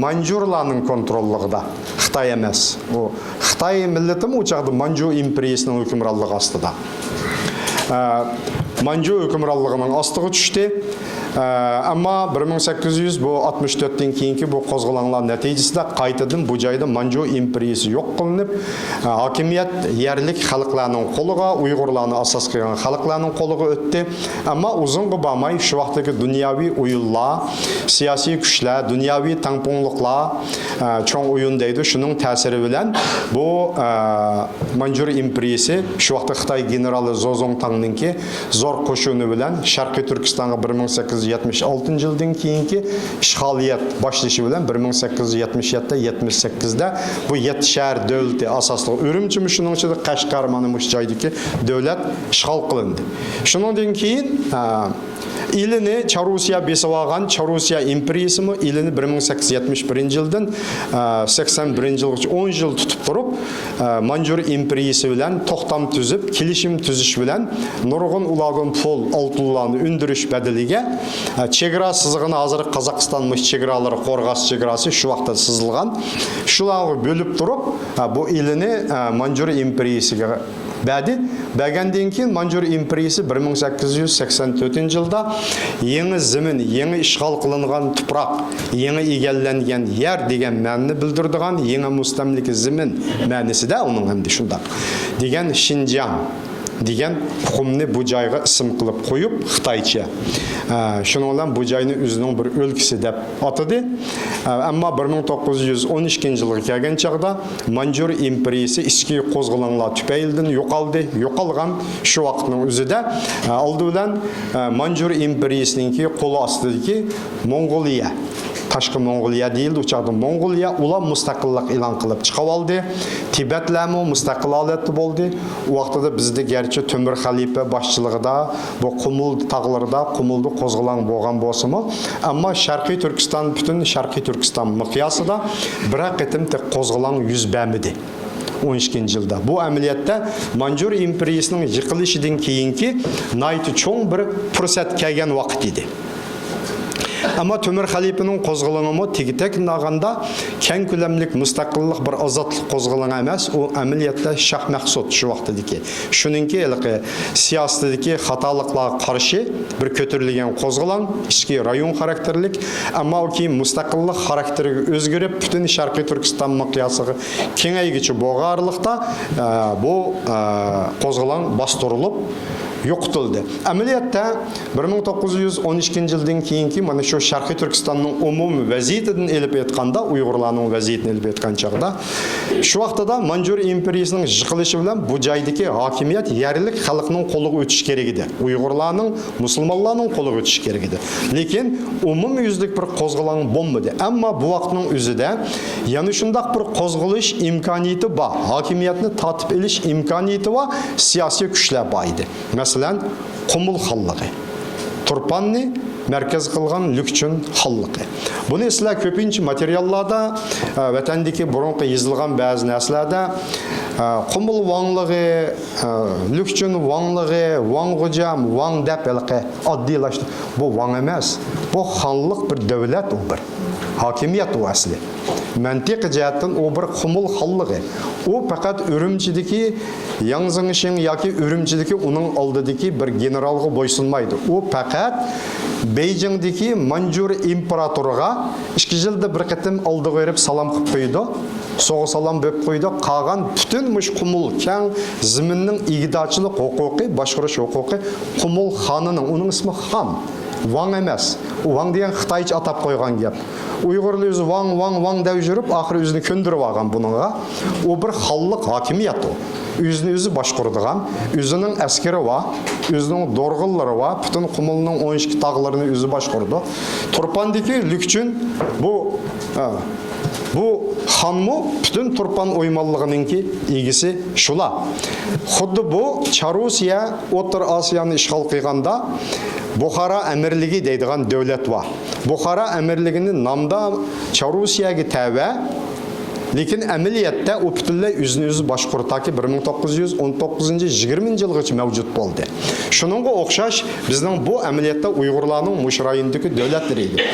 مانجۇرلارنىڭ كونتروللۇقىدا. خىتاي ئەمەس. ئۇ خىتاي مىللىتىمۇ ئۇ چاغدا مانجۇ ئىمپېرىيىسىنىڭ ھۆكۈمرانلىقى ئاستىدا. ئە، مانجۇ ھۆكۈمرانلىقىنىڭ ئاستىغا چۈشتى. ئە، ئەمما بىر مىڭ سەككىز يۈز بۇ ئاتمىش تۆتتىن كېيىنكى بۇ قوزغىلاڭلار نەتىجىسىدە قايتىدىن بۇ جايدا مانجۇ ئىمپېرىيىسى يوق قىلىنىپ، ئە، ھاكىمىيەت يەرلىك خەلقلەرنىڭ قولىغا، ئۇيغۇرلارنى ئاساس قىلغان خەلقلەرنىڭ قولىغا ئۆتتى. ئەمما ئۇزۇنغا بارماي شۇ ۋاقىتتىكى دۇنياۋى ئويۇنلار، سىياسىي كۈچلەر، دۇنياۋى تەڭپۇڭلۇقلار، ئە، چوڭ ئويۇن دەيدۇ، شۇنىڭ تەسىرى بىلەن بۇ، ئە، مانجۇر ئىمپېرىيىسى شۇ ۋاقىتتا خىتاي گېنېرالى زوزۇڭتاڭنىڭكى زور قوشۇنى بىلەن شەرقىي تۈركىستانغا بىر مىڭ سەككىز يۈز يەتمىش ئالتىنچى يىلدىن كېيىنكى ئىشغالىيەت باشلىشى بىلەن بىر مىڭ سەككىز يۈز يەتمىش يەتتە يەتمىش سەككىزدە بۇ يەتتە شەھەر دۆلىتى ئاساسلىق ئۈرۈمچىمۇ شۇنىڭ ئىچىدە قەشقەر مانا مۇشۇ جايدىكى دۆلەت ئىشغال قىلىندى. شۇنىڭدىن كېيىن، ئە، ئىلىنى چارۇسىيە بېسىۋالغان، چارۇسىيە ئىمپېرىيىسىمۇ ئىلىنى بىر مىڭ سەككىز يۈز يەتمىش بىرىنچى يىلدىن، ئە، سەكسەن بىرىنچى يىلغىچە ئون يىل تۇتۇپ تۇرۇپ، ئە، مانجۇر ئىمپېرىيىسى بىلەن توختام تۈزۈپ، كېلىشىم تۈزۈش بىلەن نۇرغۇن ئۇلاردىن پۇل، ئالتۇنلارنى ئۈندۈرۈش بەدىلىگە، ئە، چېگرا سىزىقىنى، ھازىرقى قازاقىستان مۇشۇ چېگرالىرى، قورغاس چېگراسى شۇ ۋاقىتتا سىزىلغان. شۇلارغا بۆلۈپ تۇرۇپ، ئە، بۇ ئىلىنى، ئە، مانجۇر ئىمپېرىيىسىگە بەردى. بەرگەندىن كېيىن مانجۇر ئىمپېرىيىسى بىر مىڭ سەككىز يۈز سەكسەن تۆتىنچى يىلدا يېڭى زېمىن، يېڭى ئىشغال قىلىنغان تۇپراق، يېڭى ئىگىلەنگەن يەر دېگەن مەنىنى بىلدۈرىدىغان يېڭى مۇستەملىكە زېمىن مەنىسىدە ئۇنىڭ ئەمدى شۇنداق دېگەن شىنجاڭ دېگەن ئۇقۇمنى بۇ جايغا ئىسىم قىلىپ قويۇپ، خىتايچە. ئە، شۇنىڭ بىلەن بۇ جاينى ئۆزىنىڭ بىر ئۆلكىسى دەپ ئاتىدى. ئە، ئەمما بىر مىڭ توققۇز يۈز ئون ئىككىنچى يىلغا كەلگەن چاغدا مانجۇر ئىمپېرىيىسى ئىچكى قوزغىلاڭلار تۈپەيلىدىن يوقالدى. يوقالغان شۇ ۋاقىتنىڭ ئۆزىدە، ئە، ئالدى بىلەن، ئە، مانجۇر ئىمپېرىيىسىنىڭكى قولى ئاستىدىكى موڭغۇلىيە، تاشقى موڭغۇلىيە دېيىلدى، ئۇ چاغدا موڭغۇلىيە، ئۇلار مۇستەقىللىق ئېلان قىلىپ چىقىۋالدى. تىبەتلەرمۇ مۇستەقىل ھالەتتە بولدى. ئۇ ۋاقتىدا بىزدە گەرچە تۆمۈر خەلىپە باشچىلىقىدا بۇ قۇمۇل تاغلىرىدا، قۇمۇلدا قوزغىلاڭ بولغان بولسىمۇ، ئەمما شەرقىي تۈركىستان، پۈتۈن شەرقىي تۈركىستان مىقياسىدا بىرەر قېتىم تېخى قوزغىلاڭ يۈز بەرمىدى. ئون ئىككىنچى يىلدا. بۇ ئەمەلىيەتتە مانجۇر ئىمپېرىيىسىنىڭ يىقىلىشىدىن كېيىنكى ناھايىتى چوڭ بىر پۇرسەت كەلگەن ۋاقىت ئىدى. ئەمما تۆمۈر خەلىپىنىڭ قوزغىلىڭىمۇ تېگى-تەكتىنى ئالغاندا كەڭ كۆلەملىك مۇستەقىللىق بىر ئازادلىق قوزغىلىڭى ئەمەس، ئۇ ئەمەلىيەتتە شاھ مەخسۇت شۇ ۋاقتىدىكى. شۇنىڭكى ھېلىقى سىياسىتىدىكى خاتالىقلارغا قارشى بىر كۆتۈرۈلگەن قوزغىلاڭ، ئىچكى رايون خاراكتېرلىك، ئەمما ئۇ كېيىن مۇستەقىللىق خاراكتېرىگە ئۆزگىرىپ، پۈتۈن شەرقىي تۈركىستان مىقياسىغا كېڭەيگۈچى بولغان ئارىلىقتا، ئە، بۇ، ئە، قوزغىلاڭ باستۇرۇلۇپ يوقىتىلدى. ئەمەلىيەتتە، بىر مىڭ توققۇز يۈز ئون ئىككىنچى يىلدىن كېيىنكى مانا شۇ شەرقىي تۈركىستاننىڭ ئومۇمىي ۋەزىيىتىدىن ئېلىپ ئېيتقاندا، ئۇيغۇرلارنىڭ ۋەزىيىتىنى ئېلىپ ئېيتقان چاغدا، شۇ ۋاقتىدا مانجۇر ئىمپېرىيىسىنىڭ يىقىلىشى بىلەن بۇ جايدىكى ھاكىمىيەت يەرلىك خەلقنىڭ قولىغا ئۆتۈشى كېرەك ئىدى. ئۇيغۇرلارنىڭ، مۇسۇلمانلارنىڭ قولىغا ئۆتۈشى كېرەك ئىدى. لېكىن ئومۇميۈزلۈك بىر قوزغىلاڭ بولمىدى. ئەمما بۇ ۋاقىتنىڭ ئۆزىدە يەنە شۇنداق بىر قوزغىلىش ئىمكانىيىتى بار، ھاكىمىيەتنى تارتىپ ئېلىش ئىمكانىيىتى بار سىياسىي كۈچلەر بار ئىدى. مەسىلەن، قۇمۇل خانلىقى، تۇرپاننى مەركەز قىلغان لۈكچۈن خانلىقى. بۇنى سىلەر كۆپىنچە ماتېرىياللاردا، ئە، ۋەتەندىكى بۇرۇنقى يېزىلغان بەزى نەرسىلەردە، ئە، قۇمۇل ۋاڭلىقى، ئە، لۈكچۈن ۋاڭلىقى، ۋاڭ غوجام، ۋاڭ دەپ ھېلىقى ئاددىيلاشتى. بۇ ۋاڭ ئەمەس. بۇ خانلىق، بىر دۆلەت ئۇ، بىر ھاكىمىيەت ئۇ ئەسلى. مەنتىقىي جەھەتتىن ئۇ بىر قۇمۇل خانلىقى. ئۇ پەقەت ئۈرۈمچىدىكى ياڭ زېڭشىڭ ياكى ئۈرۈمچىدىكى ئۇنىڭ ئالدىدىكى بىر گېنېرالغا بويسۇنمايدۇ. ئۇ پەقەت بېيجىڭدىكى مانجۇر ئىمپېراتورىغا ئىككى يىلدا بىر قېتىم ئالدىغا بېرىپ سالام قىلىپ قويىدۇ. سوغا سالام بېرىپ قويىدۇ. قالغان پۈتۈن مۇشۇ قۇمۇل كەڭ زېمىننىڭ ئىگىدارچىلىق ھوقۇقى، باشقۇرۇش ھوقۇقى قۇمۇل خانىنىڭ. ئۇنىڭ ئىسمى خان. ۋاڭ ئەمەس. ۋاڭ دېگەن خىتايچە ئاتاپ قويغان گەپ. ئۇيغۇرلار ئۆزى ۋاڭ، ۋاڭ، ۋاڭ دەپ يۈرۈپ، ئاخىرى ئۆزىنى كۆندۈرۈپ ئالغان بۇنىڭغا. ئۇ بىر خانلىق ھاكىمىيەت ئۇ. ئۆزىنى ئۆزى باشقۇرىدىغان، ئۆزىنىڭ ئەسكىرى بار، ئۆزىنىڭ دورغۇنلىرى بار، پۈتۈن قۇمۇلنىڭ ئون ئىككى تاغلىرىنى ئۆزى باشقۇرىدۇ. تۇرپاندىكى لۈكچۈن بۇ، ھە، بۇ خانمۇ پۈتۈن تۇرپان ئويمانلىقىنىڭكى ئىگىسى شۇلار. خۇددى بۇ چارۇسىيە ئوتتۇرا ئاسىيانى ئىشغال قىلغاندا بۇخارا ئەمىرلىكى دەيدىغان دۆلەت بار. بۇخارا ئەمىرلىكىنى نامدا چارۇسىيەگە تەۋە، لېكىن ئەمەلىيەتتە ئۇ پۈتۈنلەي ئۆزىنى ئۆزى باشقۇرۇپ، تاكى بىر مىڭ توققۇز يۈز ئون توققۇزىنچى، يىگىرمىنچى يىلغىچە مەۋجۇت بولدى. شۇنىڭغا ئوخشاش بىزنىڭ بۇ ئەمەلىيەتتە ئۇيغۇرلارنىڭ مۇشۇ رايوندىكى دۆلەتلىرى ئىدى.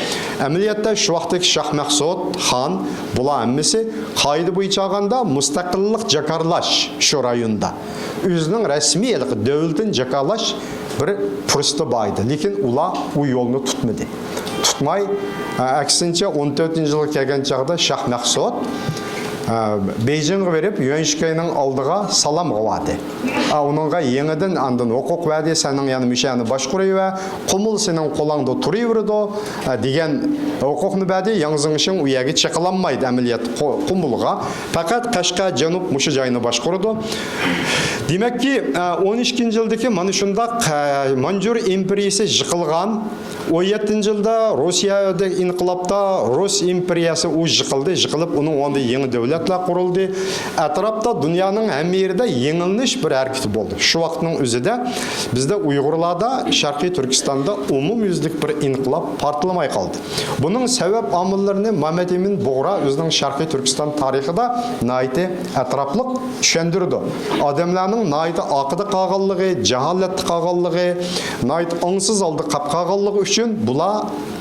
ئەمەلىيەتتە شۇ ۋاقىتتىكى شاھ مەخسۇت خان، بۇلار ھەممىسى قائىدە بويىچە ئالغاندا مۇستەقىللىق جاكارلاش شۇ رايوندا. ئۆزىنىڭ رەسمىي ھېلىقى دۆلىتىنى جاكارلاش بىر پۇرسىتى بار ئىدى. لېكىن ئۇلار ئۇ يولنى تۇتمىدى. تۇتماي، ئە، ئەكسىنچە، ئون تۆتىنچى يىلغا كەلگەن چاغدا شاھ مەخسۇت، ئە، بېيجىڭغا بېرىپ، يۈەن شىكەينىڭ ئالدىغا سالامغا باردى. ئا، ئۇنىڭغا يېڭىدىن ئاندىن ھوقۇق بەردى، سەننىڭ يەنە مۇشۇ يەرنى باشقۇرۇۋەر، قۇمۇل سېنىڭ قولۇڭدا تۇرۇۋېرىدۇ، ئە، دېگەن ھوقۇقنى بەردى. ياڭ زېڭشىڭ ئۇ يەرگە چېقىلالمايدۇ ئەمەلىيەتتە قۇ-، قۇمۇلغا. پەقەت قەشقەر، جەنۇب مۇشۇ جاينى باشقۇرىدۇ. دېمەككى، ئە، ئون ئىككىنچى يىلدىكى مانا شۇنداق، ئە، مانجۇر ئىمپېرىيىسى يىقىلغان. ئون يەتتىنچى يىلدا روسىيەدە ئىنقىلابتا رۇس ئىمپېرىيەسى ئۇ يىقىلدى، يىقىلىپ ئۇنىڭ ئورنىدا يېڭى دۆلەتلەر قۇرۇلدى. ئەتراپتا دۇنيانىڭ ھەممە يېرىدە يېڭىلىش بىر ھەرىكىتى بولدى. شۇ ۋاقىتنىڭ ئۆزىدە بىزدە ئۇيغۇرلاردا شەرقىي تۈركىستاندا ئومۇميۈزلۈك بىر ئىنقىلاب پارتلىماي قالدى. بۇنىڭ سەۋەب ئامىللىرىنى مەمەت ئىمىن بۇغرا ئۆزىنىڭ شەرقىي تۈركىستان تارىخىدا ناھايىتى ئەتراپلىق چۈشەندۈرىدۇ. ئادەملەرنىڭ ناھايىتى ئارقىدا قالغانلىقى، جاھالەتتە قالغانلىقى، ناھايىتى ئاڭسىز ھالدا قاپ قالغانلىقى ئۈچۈن بۇلار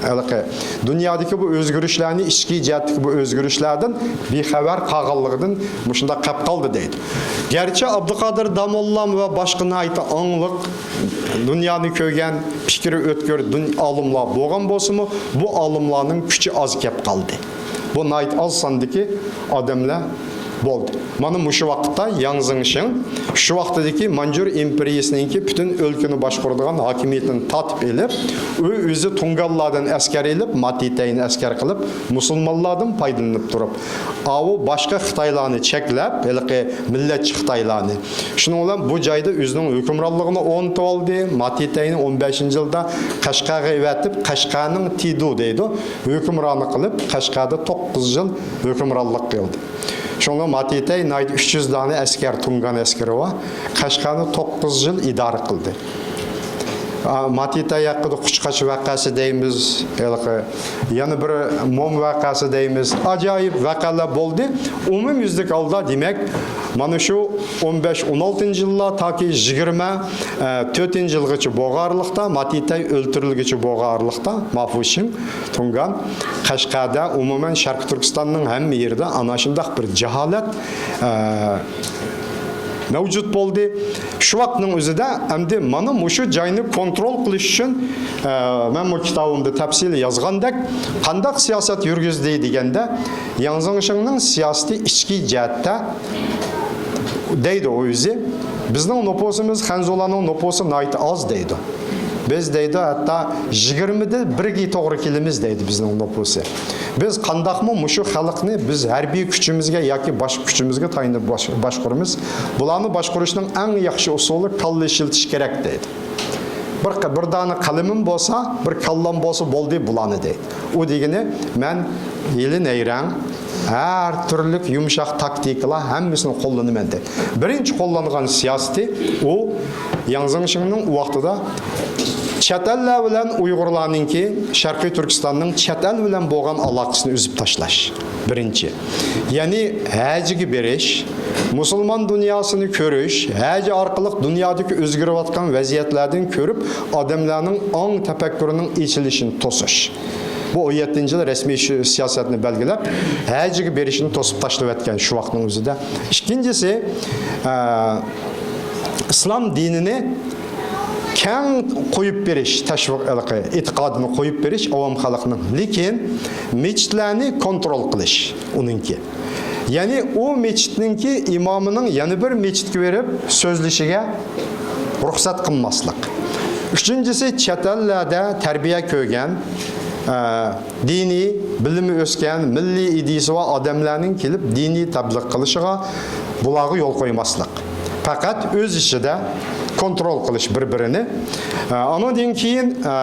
ھېلىقى دۇنيادىكى بۇ ئۆزگىرىشلەرنى، ئىچكى جەھەتتىكى بۇ ئۆزگىرىشلەردىن بىخەۋەر قالغانلىقىدىن مۇشۇنداق قاپ قالدى دەيدۇ. گەرچە ئابدۇقادىر داموللام ۋە باشقا ناھايىتى ئاڭلىق، دۇنيانى كۆرگەن، پىكرى ئۆتكۈر دۇن-، ئالىملار بولغان بولسىمۇ، بۇ ئالىملارنىڭ كۈچى ئاز كەپ قالدى. بۇ ناھايىتى ئاز ساندىكى ئادەملەر بولدى. مانا مۇشۇ ۋاقىتتا ياڭ زېڭشىڭ شۇ ۋاقتىدىكى مانجۇر ئىمپېرىيىسىنىڭكى پۈتۈن ئۆلكىنى باشقۇرىدىغان ھاكىمىيىتىنى تارتىپ ئېلىپ، ئۇ ئۆزى تۇڭگانلاردىن ئەسكەر ئېلىپ، ماتىتەينى ئەسكەر قىلىپ، مۇسۇلمانلاردىن پايدىلىنىپ تۇرۇپ، ئاۋۇ باشقا خىتايلارنى چەكلەپ، ھېلىقى مىللەتچى خىتايلارنى، شۇنىڭ بىلەن بۇ جايدا ئۆزىنىڭ ھۆكۈمرانلىقىنى ئورنىتىۋالدى. ماتىتەينى ئون بەشىنچى يىلدا قەشقەرگە ئەۋەتىپ، قەشقەرنىڭ تىدۇ دەيدۇ، ھۆكۈمرانى قىلىپ، قەشقەردە توققۇز يىل ھۆكۈمرانلىق قىلدى. شۇڭا ماتىتەي ناھايىتى ئۈچ يۈز دانە ئەسكەر، تۇڭگان ئەسكىرى بار، قەشقەرنى توققۇز يىل ئىدارە قىلدى. ئا، ماتىتەي ھەققىدە قۇشقاچ ۋەقەسى دەيمىز، ھېلىقى يەنە بىر موم ۋەقەسى دەيمىز. ئاجايىپ ۋەقەلەر بولدى. ئومۇميۈزلۈك ھالدا، دېمەك، مانا شۇ ئون بەش، ئون ئالتىنچى يىللار تاكى يىگىرمە تۆتىنچى يىلغىچە بولغان ئارىلىقتا، ماتىتەي ئۆلتۈرۈلگۈچە بولغان ئارىلىقتا، مافۇشىڭ، تۇڭگان، قەشقەردە، ئومۇمەن شەرقىي تۈركىستاننىڭ ھەممە يېرىدە ئانا شۇنداق بىر جاھالەت، ئە، مەۋجۇت بولدى. شۇ ۋاقىتنىڭ ئۆزىدە ئەمدى مانا مۇشۇ جاينى كونترول قىلىش ئۈچۈن، ئە، مەن بۇ كىتابىمدا تەپسىلىي يازغاندەك، قانداق سىياسەت يۈرگۈزدى دېگەندە، ياڭ زېڭشىڭنىڭ سىياسىتى ئىچكى جەھەتتە دەيدۇ ئۇ ئۆزى. بىزنىڭ نوپۇسىمىز، خەنزۇلارنىڭ نوپۇسى ناھايىتى ئاز دەيدۇ. بىز دەيدۇ، ھەتتا يىگىرمىدە بىرگە توغرا كېلىمىز دەيدۇ بىزنىڭ نوپۇسى. بىز قانداقمۇ مۇشۇ خەلقنى بىز ھەربىي كۈچىمىزگە ياكى باشقا كۈچىمىزگە تايىنىپ باش-، باشقۇرىمىز؟ بۇلارنى باشقۇرۇشنىڭ ئەڭ ياخشى ئۇسۇلى كاللا ئىشلىتىش كېرەك دەيدۇ. بىر، بىر دانە قەلىمىم بولسا، بىر كاللام بولسا بولدى بۇلارنى دەيدۇ. ئۇ دېگىنى، مەن ھىيلە نەيرەڭ، ھەر تۈرلۈك يۇمشاق تاكتىكىلار ھەممىسىنى قوللىنىمەن دەيدۇ. بىرىنچى قوللانغان سىياسىتى ئۇ ياڭ زېڭشىڭنىڭ ئۇ ۋاقتىدا چەت ئەللەر بىلەن ئۇيغۇرلارنىڭكى شەرقىي تۈركىستاننىڭ چەت ئەل بىلەن بولغان ئالاقىسىنى ئۈزۈپ تاشلاش، بىرىنچى. يەنى ھەجگە بېرىش، مۇسۇلمان دۇنياسىنى كۆرۈش، ھەج ئارقىلىق دۇنيادىكى ئۆزگىرىۋاتقان ۋەزىيەتلەردىن كۆرۈپ، ئادەملەرنىڭ ئاڭ تەپەككۇرىنىڭ ئېچىلىشىنى توسۇش. بۇ ئون يەتتىنچى يىل رەسمىي شۇ سىياسەتنى بەلگىلەپ، ھەجگە بېرىشنى توسۇپ تاشلىۋەتكەن شۇ ۋاقىتنىڭ ئۆزىدە. ئىككىنچىسى، ئە، ئىسلام دىنىنى كەڭ قويۇپ بېرىش، تەشۋىق، ھېلىقى ئېتىقادىنى قويۇپ بېرىش ئاۋام خەلقنىڭ. لېكىن مەسچىتلەرنى كونترول قىلىش ئۇنىڭكى. يەنى ئۇ مەسچىتنىڭكى ئىمامىنىڭ يەنە بىر مەسچىتكە بېرىپ سۆزلىشىگە رۇخسەت قىلماسلىق. ئۈچىنچىسى، چەت ئەللەردە تەربىيە كۆرگەن، ئە، دىنىي بىلىمى ئۆسكەن، مىللىي ئىدىيىسى بار ئادەملەرنىڭ كېلىپ دىنىي تەبلىغ قىلىشىغا، بۇلارغا يول قويماسلىق. پەقەت ئۆز ئىچىدە كونترول قىلىش بىر-بىرىنى. ئە، ئانىڭدىن كېيىن، ئە،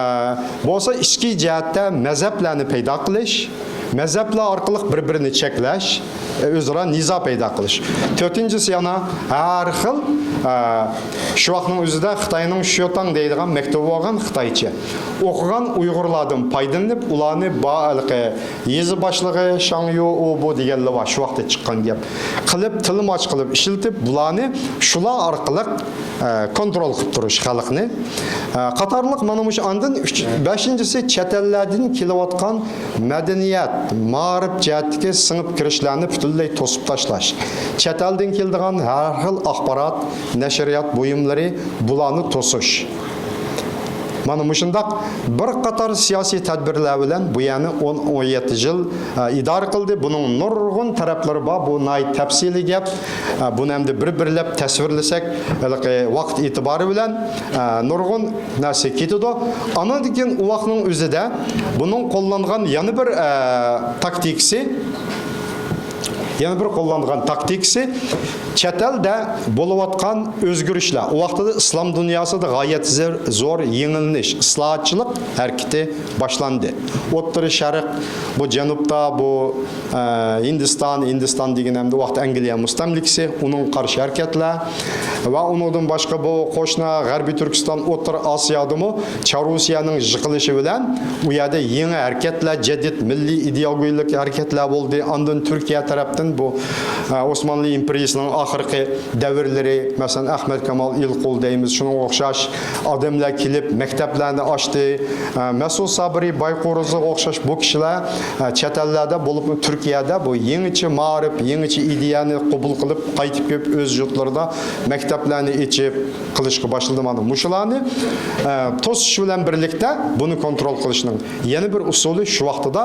بولسا ئىچكى جەھەتتە مەزھەپلەرنى پەيدا قىلىش، مەزھەپلەر ئارقىلىق بىر-بىرىنى چەكلەش، ئۆزئارا نىزا پەيدا قىلىش. تۆتىنچىسى يەنە ھەر خىل، ئە، شۇ ۋاقىتنىڭ ئۆزىدە خىتاينىڭ شيوتاڭ دەيدىغان مەكتىپى بولغان خىتايچە ئوقۇغان ئۇيغۇرلاردىن پايدىلىنىپ، ئۇلارنى با-، ھېلىقى يېزا باشلىقى شاڭيۇ ئۇ بۇ دېگەنلەر بار، شۇ ۋاقىتتا چىققان گەپ. قىلىپ، تىلماچ قىلىپ ئىشلىتىپ، بۇلارنى شۇلار ئارقىلىق، ئە، كونترول قىلىپ تۇرۇش خەلقنى. ئە، قاتارلىق مانا مۇشۇ ئاندىن ئۈچ، بەشىنچىسى چەت ئەللەردىن كېلىۋاتقان مەدەنىيەت، مائارىپ جەھەتتىكى سىڭىپ كىرىشلەرنى پۈتۈنلەي توسۇپ تاشلاش. چەت ئەلدىن كېلىدىغان ھەر خىل ئاخبارات، نەشرىيات بۇيۇملىرى، بۇلارنى توسۇش. مانا مۇشۇنداق بىر قاتار سىياسىي تەدبىرلەر بىلەن بۇ يەرنى ئون، ئون يەتتە يىل، ئە، ئىدارە قىلدى. بۇنىڭ نۇرغۇن تەرەپلىرى بار. بۇ ناھايىتى تەپسىلىي گەپ. ئە، بۇنى ئەمدى بىر-بىرلەپ تەسۋىرلىسەك، ھېلىقى ۋاقىت ئېتىبارى بىلەن، ئە، نۇرغۇن نەرسە كېتىدۇ. ئانىڭدىن كېيىن ئۇ ۋاقىتنىڭ ئۆزىدە بۇنىڭ قوللانغان يەنە بىر، ئە، تاكتىكىسى، يەنە بىر قوللانغان تاكتىكىسى، چەت ئەلدە بولۇۋاتقان ئۆزگىرىشلەر. ئۇ ۋاقتىدا ئىسلام دۇنياسىدا غايەت زور، زور يېڭىلىنىش، ئىسلاھاتچىلىق ھەرىكىتى باشلاندى. ئوتتۇرا شەرق، بۇ جەنۇبتا، بۇ، ئە، ھىندىستان، ھىندىستان دېگىنى ئەمدى ۋاقىت ئەنگلىيە مۇستەملىكىسى، ئۇنىڭغا قارشى ھەرىكەتلەر ۋە ئۇنىڭدىن باشقا بۇ قوشنا غەربىي تۈركىستان، ئوتتۇرا ئاسىيادىمۇ چاررۇسىيەنىڭ يىقىلىشى بىلەن ئۇ يەردە يېڭى ھەرىكەتلەر، جەدىد مىللىي ئىدېئولوگىيەلىك ھەرىكەتلەر بولدى. ئاندىن تۈركىيە تەرەپتىن بۇ، ئە، ئوسمانلى ئىمپېرىيىسىنىڭ ئاخىرقى دەۋرلىرى، مەسىلەن، ئەخمەت كامال ئىلقۇل دەيمىز، شۇنىڭغا ئوخشاش ئادەملەر كېلىپ مەكتەپلەرنى ئاچتى. ئە، مەسئۇد سابىرى بايقورۇزغا ئوخشاش بۇ كىشىلەر، ئە، چەت ئەللەردە، بولۇپمۇ تۈركىيەدە بۇ يېڭىچە مائارىپ، يېڭىچە ئىدىيەنى قوبۇل قىلىپ، قايتىپ كېلىپ ئۆز يۇرتلىرىدا مەكتەپلەرنى ئېچىپ، قىلىشقا باشلىدى. مانا مۇشۇلارنى، ئە، توسۇش بىلەن بىرلىكتە بۇنى كونترول قىلىشنىڭ يەنە بىر ئۇسۇلى شۇ ۋاقتىدا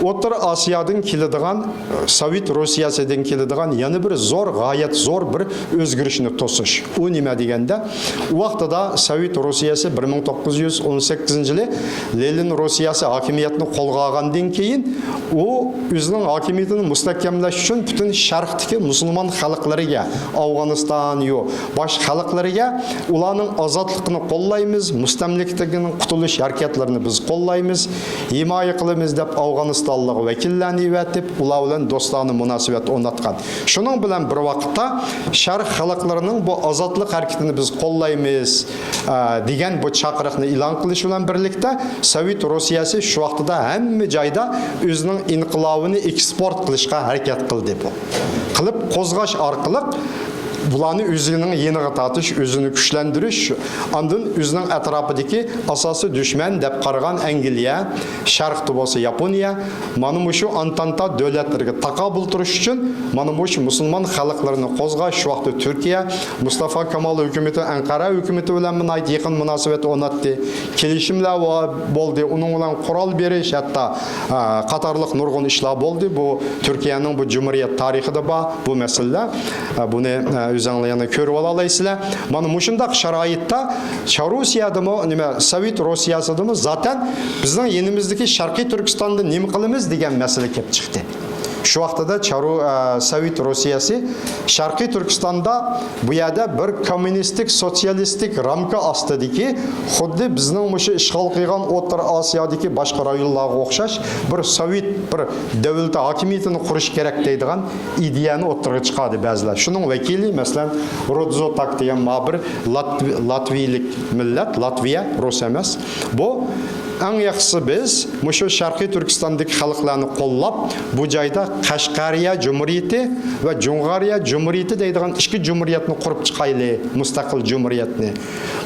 ئوتتۇرا ئاسىيادىن كېلىدىغان، سوۋېت روسىيەسىدىن كېلىدىغان يەنە بىر زور، غايەت زور بىر ئۆزگىرىشنى توسۇش. ئۇ نېمە دېگەندە، ئۇ ۋاقتىدا سوۋېت روسىيەسى بىر مىڭ توققۇز يۈز ئون سەككىزىنچى يىلى لېنىن روسىيەسى ھاكىمىيەتنى قولغا ئالغاندىن كېيىن، ئۇ ئۆزىنىڭ ھاكىمىيىتىنى مۇستەھكەملەش ئۈچۈن پۈتۈن شەرقتىكى مۇسۇلمان خەلقلىرىگە، ئافغانىستان، يو، باشقا خەلقلىرىگە ئۇلارنىڭ ئازادلىقىنى قوللايمىز، مۇستەملىكىدىن قۇتۇلۇش ھەرىكەتلىرىنى بىز قوللايمىز، ھىمايە قىلىمىز دەپ ئافغانىستانلىق ۋەكىللەرنى ئەۋەتىپ، ئۇلار بىلەن دوستانە مۇناسىۋەت ئورناتقان. شۇنىڭ بىلەن بىر ۋاقىتتا شەرق خەلقلىرىنىڭ بۇ ئازادلىق ھەرىكىتىنى بىز قوللايمىز، ئە، دېگەن بۇ چاقىرىقنى ئېلان قىلىش بىلەن بىرلىكتە، سوۋېت روسىيەسى شۇ ۋاقتىدا ھەممە جايدا ئۆزىنىڭ ئىنقىلابىنى ئېكسپورت قىلىشقا ھەرىكەت قىلدى بۇ. قىلىپ قوزغاش ئارقىلىق بۇلارنى ئۆزىنىڭ يېنىغا تارتىش، ئۆزىنى كۈچلەندۈرۈش، ئاندىن ئۆزىنىڭ ئەتراپىدىكى ئاساسىي دۈشمەن دەپ قارىغان ئەنگلىيە، شەرقتە بولسا ياپونىيە، مانا مۇشۇ ئانتانتا دۆلەتلىرىگە تاقابىل تۇرۇش ئۈچۈن مانا مۇشۇ مۇسۇلمان خەلقلىرىنى قوزغاش، شۇ ۋاقىتتا تۈركىيە، مۇستافا كامال ھۆكۈمىتى، ئەنقەرە ھۆكۈمىتى بىلەن ناھايىتى يېقىن مۇناسىۋەت ئورناتتى. كېلىشىملەر ۋا-، بولدى، ئۇنىڭ بىلەن قورال بېرىش، ھەتتا، ئە، قاتارلىق نۇرغۇن ئىشلار بولدى. بۇ تۈركىيەنىڭ بۇ جۇمھۇرىيەت تارىخىدا بار بۇ مەسىلىلەر. ئە، بۇنى، ئە، ئۆزۈڭلار يەنە كۆرۈپ ئالالايسىلەر. مانا مۇشۇنداق شارائىتتا چاررۇسىيەدىمۇ، نېمە، سوۋېت روسىيەسىدىمۇ زاتەن بىزنىڭ يېنىمىزدىكى شەرقىي تۈركىستاندا نېمە قىلىمىز دېگەن مەسىلە كېلىپ چىقتى. شۇ ۋاقتىدا چارۇ-، ئە، سوۋېت روسىيەسى شەرقىي تۈركىستاندا بۇ يەردە بىر كوممۇنىستىك، سوتسىيالىستىك رامكا ئاستىدىكى، خۇددى بىزنىڭ مۇشۇ ئىشغال قىلغان ئوتتۇرا ئاسىيادىكى باشقا رايونلارغا ئوخشاش بىر سوۋېت، بىر دۆلىتى ھاكىمىيىتىنى قۇرۇش كېرەك دەيدىغان ئىدىيەنى ئوتتۇرىغا چىقاردى بەزىلەر. شۇنىڭ ۋەكىلى، مەسىلەن، رودزوتاك دېگەن ما بىر لاتۋ-، لاتۋىيلىك مىللەت، لاتۋىيە، رۇس ئەمەس. بۇ ئەڭ ياخشىسى بىز مۇشۇ شەرقىي تۈركىستاندىكى خەلقلەرنى قوللاپ، بۇ جايدا قەشقەرىيە جۇمھۇرىيىتى ۋە جۇڭغارىيە جۇمھۇرىيىتى دەيدىغان ئىككى جۇمھۇرىيەتنى قۇرۇپ چىقايلى، مۇستەقىل جۇمھۇرىيەتنى.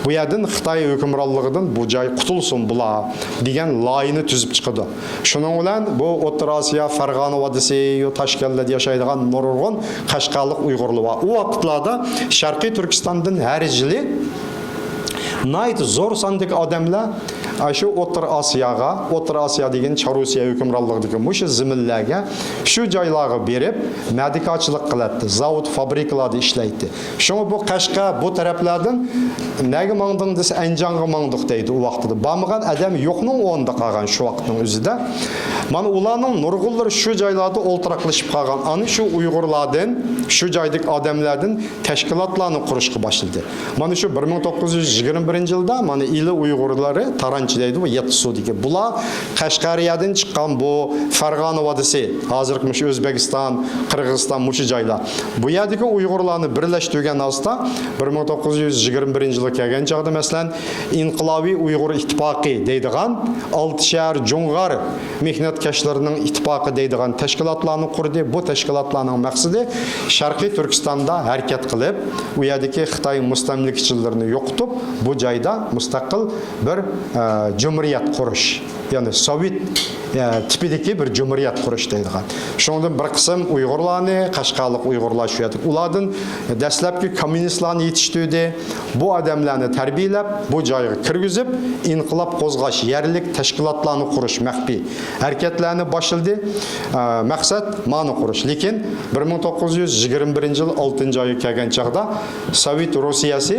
بۇ يەردىن خىتاي ھۆكۈمرانلىقىدىن بۇ جاي قۇتۇلسۇن بۇلار دېگەن لايىھىنى تۈزۈپ چىقىدۇ. شۇنىڭ بىلەن بۇ ئوتتۇرا ئاسىيا، فەرغانە ۋادىسى، تاشكەنتلەردە ياشايدىغان نۇرغۇن قەشقەرلىق ئۇيغۇرلار بار. ئۇ ۋاقىتلاردا شەرقىي تۈركىستاندىن ھەر يىلى ناھايىتى زور ساندىكى ئادەملەر ئاشۇ ئوتتۇرا ئاسىياغا، ئوتتۇرا ئاسىيا دېگەن چارۇسىيە ھۆكۈمرانلىقىدىكى مۇشۇ زېمىنلەرگە، شۇ جايلارغا بېرىپ مەدىكارچىلىق قىلاتتى، زاۋۇت، فابرىكىلاردا ئىشلەيتتى. شۇڭا بۇ قەشقەر، بۇ تەرەپلەردىن نەگە ماڭدىڭ دېسە، ئەنجانغا ماڭدۇق دەيدۇ ئۇ ۋاقتىدا. بارمىغان ئادەم يوقنىڭ ئورنىدا قالغان شۇ ۋاقىتنىڭ ئۆزىدە. مانا ئۇلارنىڭ نۇرغۇنلىرى شۇ جايلاردا ئولتۇراقلىشىپ قالغان. ئانا شۇ ئۇيغۇرلاردىن، شۇ جايدىكى ئادەملەردىن تەشكىلاتلارنى قۇرۇشقا باشلىدى. مانا شۇ بىر مىڭ توققۇز يۈز يىگىرمە بىرىنچى يىلدا مانا ئىلى ئۇيغۇرلىرى، تارانچى دەيدۇ، بۇ يەتتە سۇدىكى. بۇلار قەشقەرىيەدىن چىققان بۇ فەرغانە ۋادىسى، ھازىرقى مۇشۇ ئۆزبېكىستان، قىرغىزىستان، مۇشۇ جايلار. بۇ يەردىكى ئۇيغۇرلارنى بىرلەشتۈرگەن ئاستا، بىر مىڭ توققۇز يۈز يىگىرمە بىرىنچى يىلغا كەلگەن چاغدا، مەسىلەن، ئىنقىلابىي ئۇيغۇر ئىتتىپاقى دەيدىغان، ئالتە شەھەر جۇڭغار مېھنەتكەشلىرىنىڭ ئىتتىپاقى دەيدىغان تەشكىلاتلارنى قۇردى. بۇ تەشكىلاتلارنىڭ مەقسىتى شەرقىي تۈركىستاندا ھەرىكەت قىلىپ، ئۇ يەردىكى خىتاي مۇستەملىكىچىلىرىنى يوقىتىپ، بۇ جايدا مۇستەقىل بىر، ئە، جۇمھۇرىيەت قۇرۇش، يەنى سوۋېت، ئە، تىپىدىكى بىر جۇمھۇرىيەت قۇرۇش دەيدىغان. شۇنىڭدىن بىر قىسىم ئۇيغۇرلارنى، قەشقەرلىق ئۇيغۇرلار شۇ يەردە، ئۇلاردىن دەسلەپكى كوممۇنىستلارنى يېتىشتۈردى. بۇ ئادەملەرنى تەربىيەلەپ، بۇ جايغا كىرگۈزۈپ، ئىنقىلاب قوزغاش، يەرلىك تەشكىلاتلارنى قۇرۇش، مەخپىي ھەرىكەتلەرنى باشلىدى. ئە، مەقسەت مانى قۇرۇش. لېكىن بىر مىڭ توققۇز يۈز يىگىرمە بىرىنچى يىل ئالتىنچى ئايغا كەلگەن چاغدا سوۋېت روسىيەسى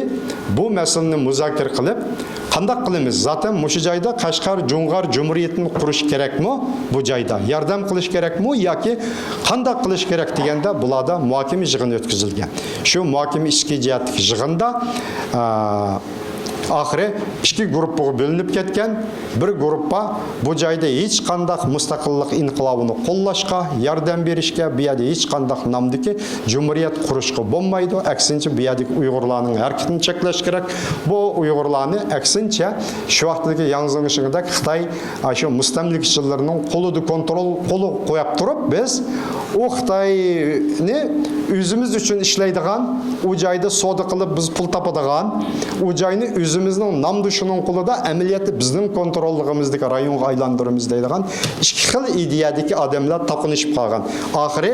بۇ مەسىلىنى مۇزاكىرە قىلىپ، قانداق قىلىمىز؟ زاتەن مۇشۇ جايدا قەشقەر جۇڭغار جۇمھۇرىيىتىنى قۇرۇش كېرەكمۇ؟ بۇ جايدا ياردەم قىلىش كېرەكمۇ ياكى قانداق قىلىش كېرەك دېگەندە، بۇلاردا مۇھاكىمە يىغىنى ئۆتكۈزۈلگەن. شۇ مۇھاكىمە ئىچكى جەھەتتىكى يىغىندا، ئە، ئاخىرى ئىككى گۇرۇپپىغا بۆلۈنۈپ كەتكەن. بىر گۇرۇپپا بۇ جايدا ھېچقانداق مۇستەقىللىق ئىنقىلابىنى قوللاشقا، ياردەم بېرىشكە، بۇ يەردە ھېچقانداق نامدىكى جۇمھۇرىيەت قۇرۇشقا بولمايدۇ. ئەكسىنچە، بۇ يەردىكى ئۇيغۇرلارنىڭ ھەرىكىتىنى چەكلەش كېرەك. بۇ ئۇيغۇرلارنى ئەكسىنچە شۇ ۋاقىتتىكى ياڭ زېڭشىڭدەك خىتاي، ئاشۇ مۇستەملىكىچىلىرىنىڭ قولىدا، كونترول قولىغا قويۇپ تۇرۇپ، بىز ئۇ خىتاينى ئۆزىمىز ئۈچۈن ئىشلەيدىغان، ئۇ جايدا سودا قىلىپ بىز پۇل تاپىدىغان، ئۇ جاينى ئۆزىمىزنىڭ نامدا شۇنىڭ قولىدا، ئەمەلىيەتتە بىزنىڭ كونتروللۇقىمىزدىكى رايونغا ئايلاندۇرىمىز دەيدىغان ئىككى خىل ئىدىيەدىكى ئادەملەر توقۇنۇشۇپ قالغان. ئاخىرى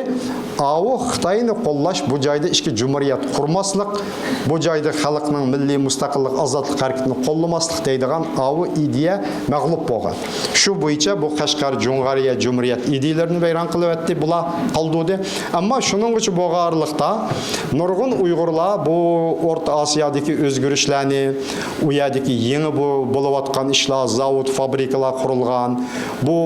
ئاۋۇ خىتاينى قوللاش، بۇ جايدا ئىككى جۇمھۇرىيەت قۇرماسلىق، بۇ جايدا خەلقنىڭ مىللىي مۇستەقىللىق، ئازادلىق ھەرىكىتىنى قوللىماسلىق دەيدىغان ئاۋۇ ئىدىيە مەغلۇپ بولغان. شۇ بويىچە بۇ قەشقەر جۇڭغارىيە جۇمھۇرىيەت ئىدىيىلىرىنى ۋەيران قىلىۋەتتى، بۇلار قالدۇردى. ئەمما شۇنىڭغىچە بولغانلىقتا، نۇرغۇن ئۇيغۇرلار بۇ ئورتا ئاسىيادىكى ئۆزگىرىشلەرنى، ئۇ يەردىكى يېڭى بۇ بولۇۋاتقان ئىشلار، زاۋۇت، فابرىكىلار قۇرۇلغان، بۇ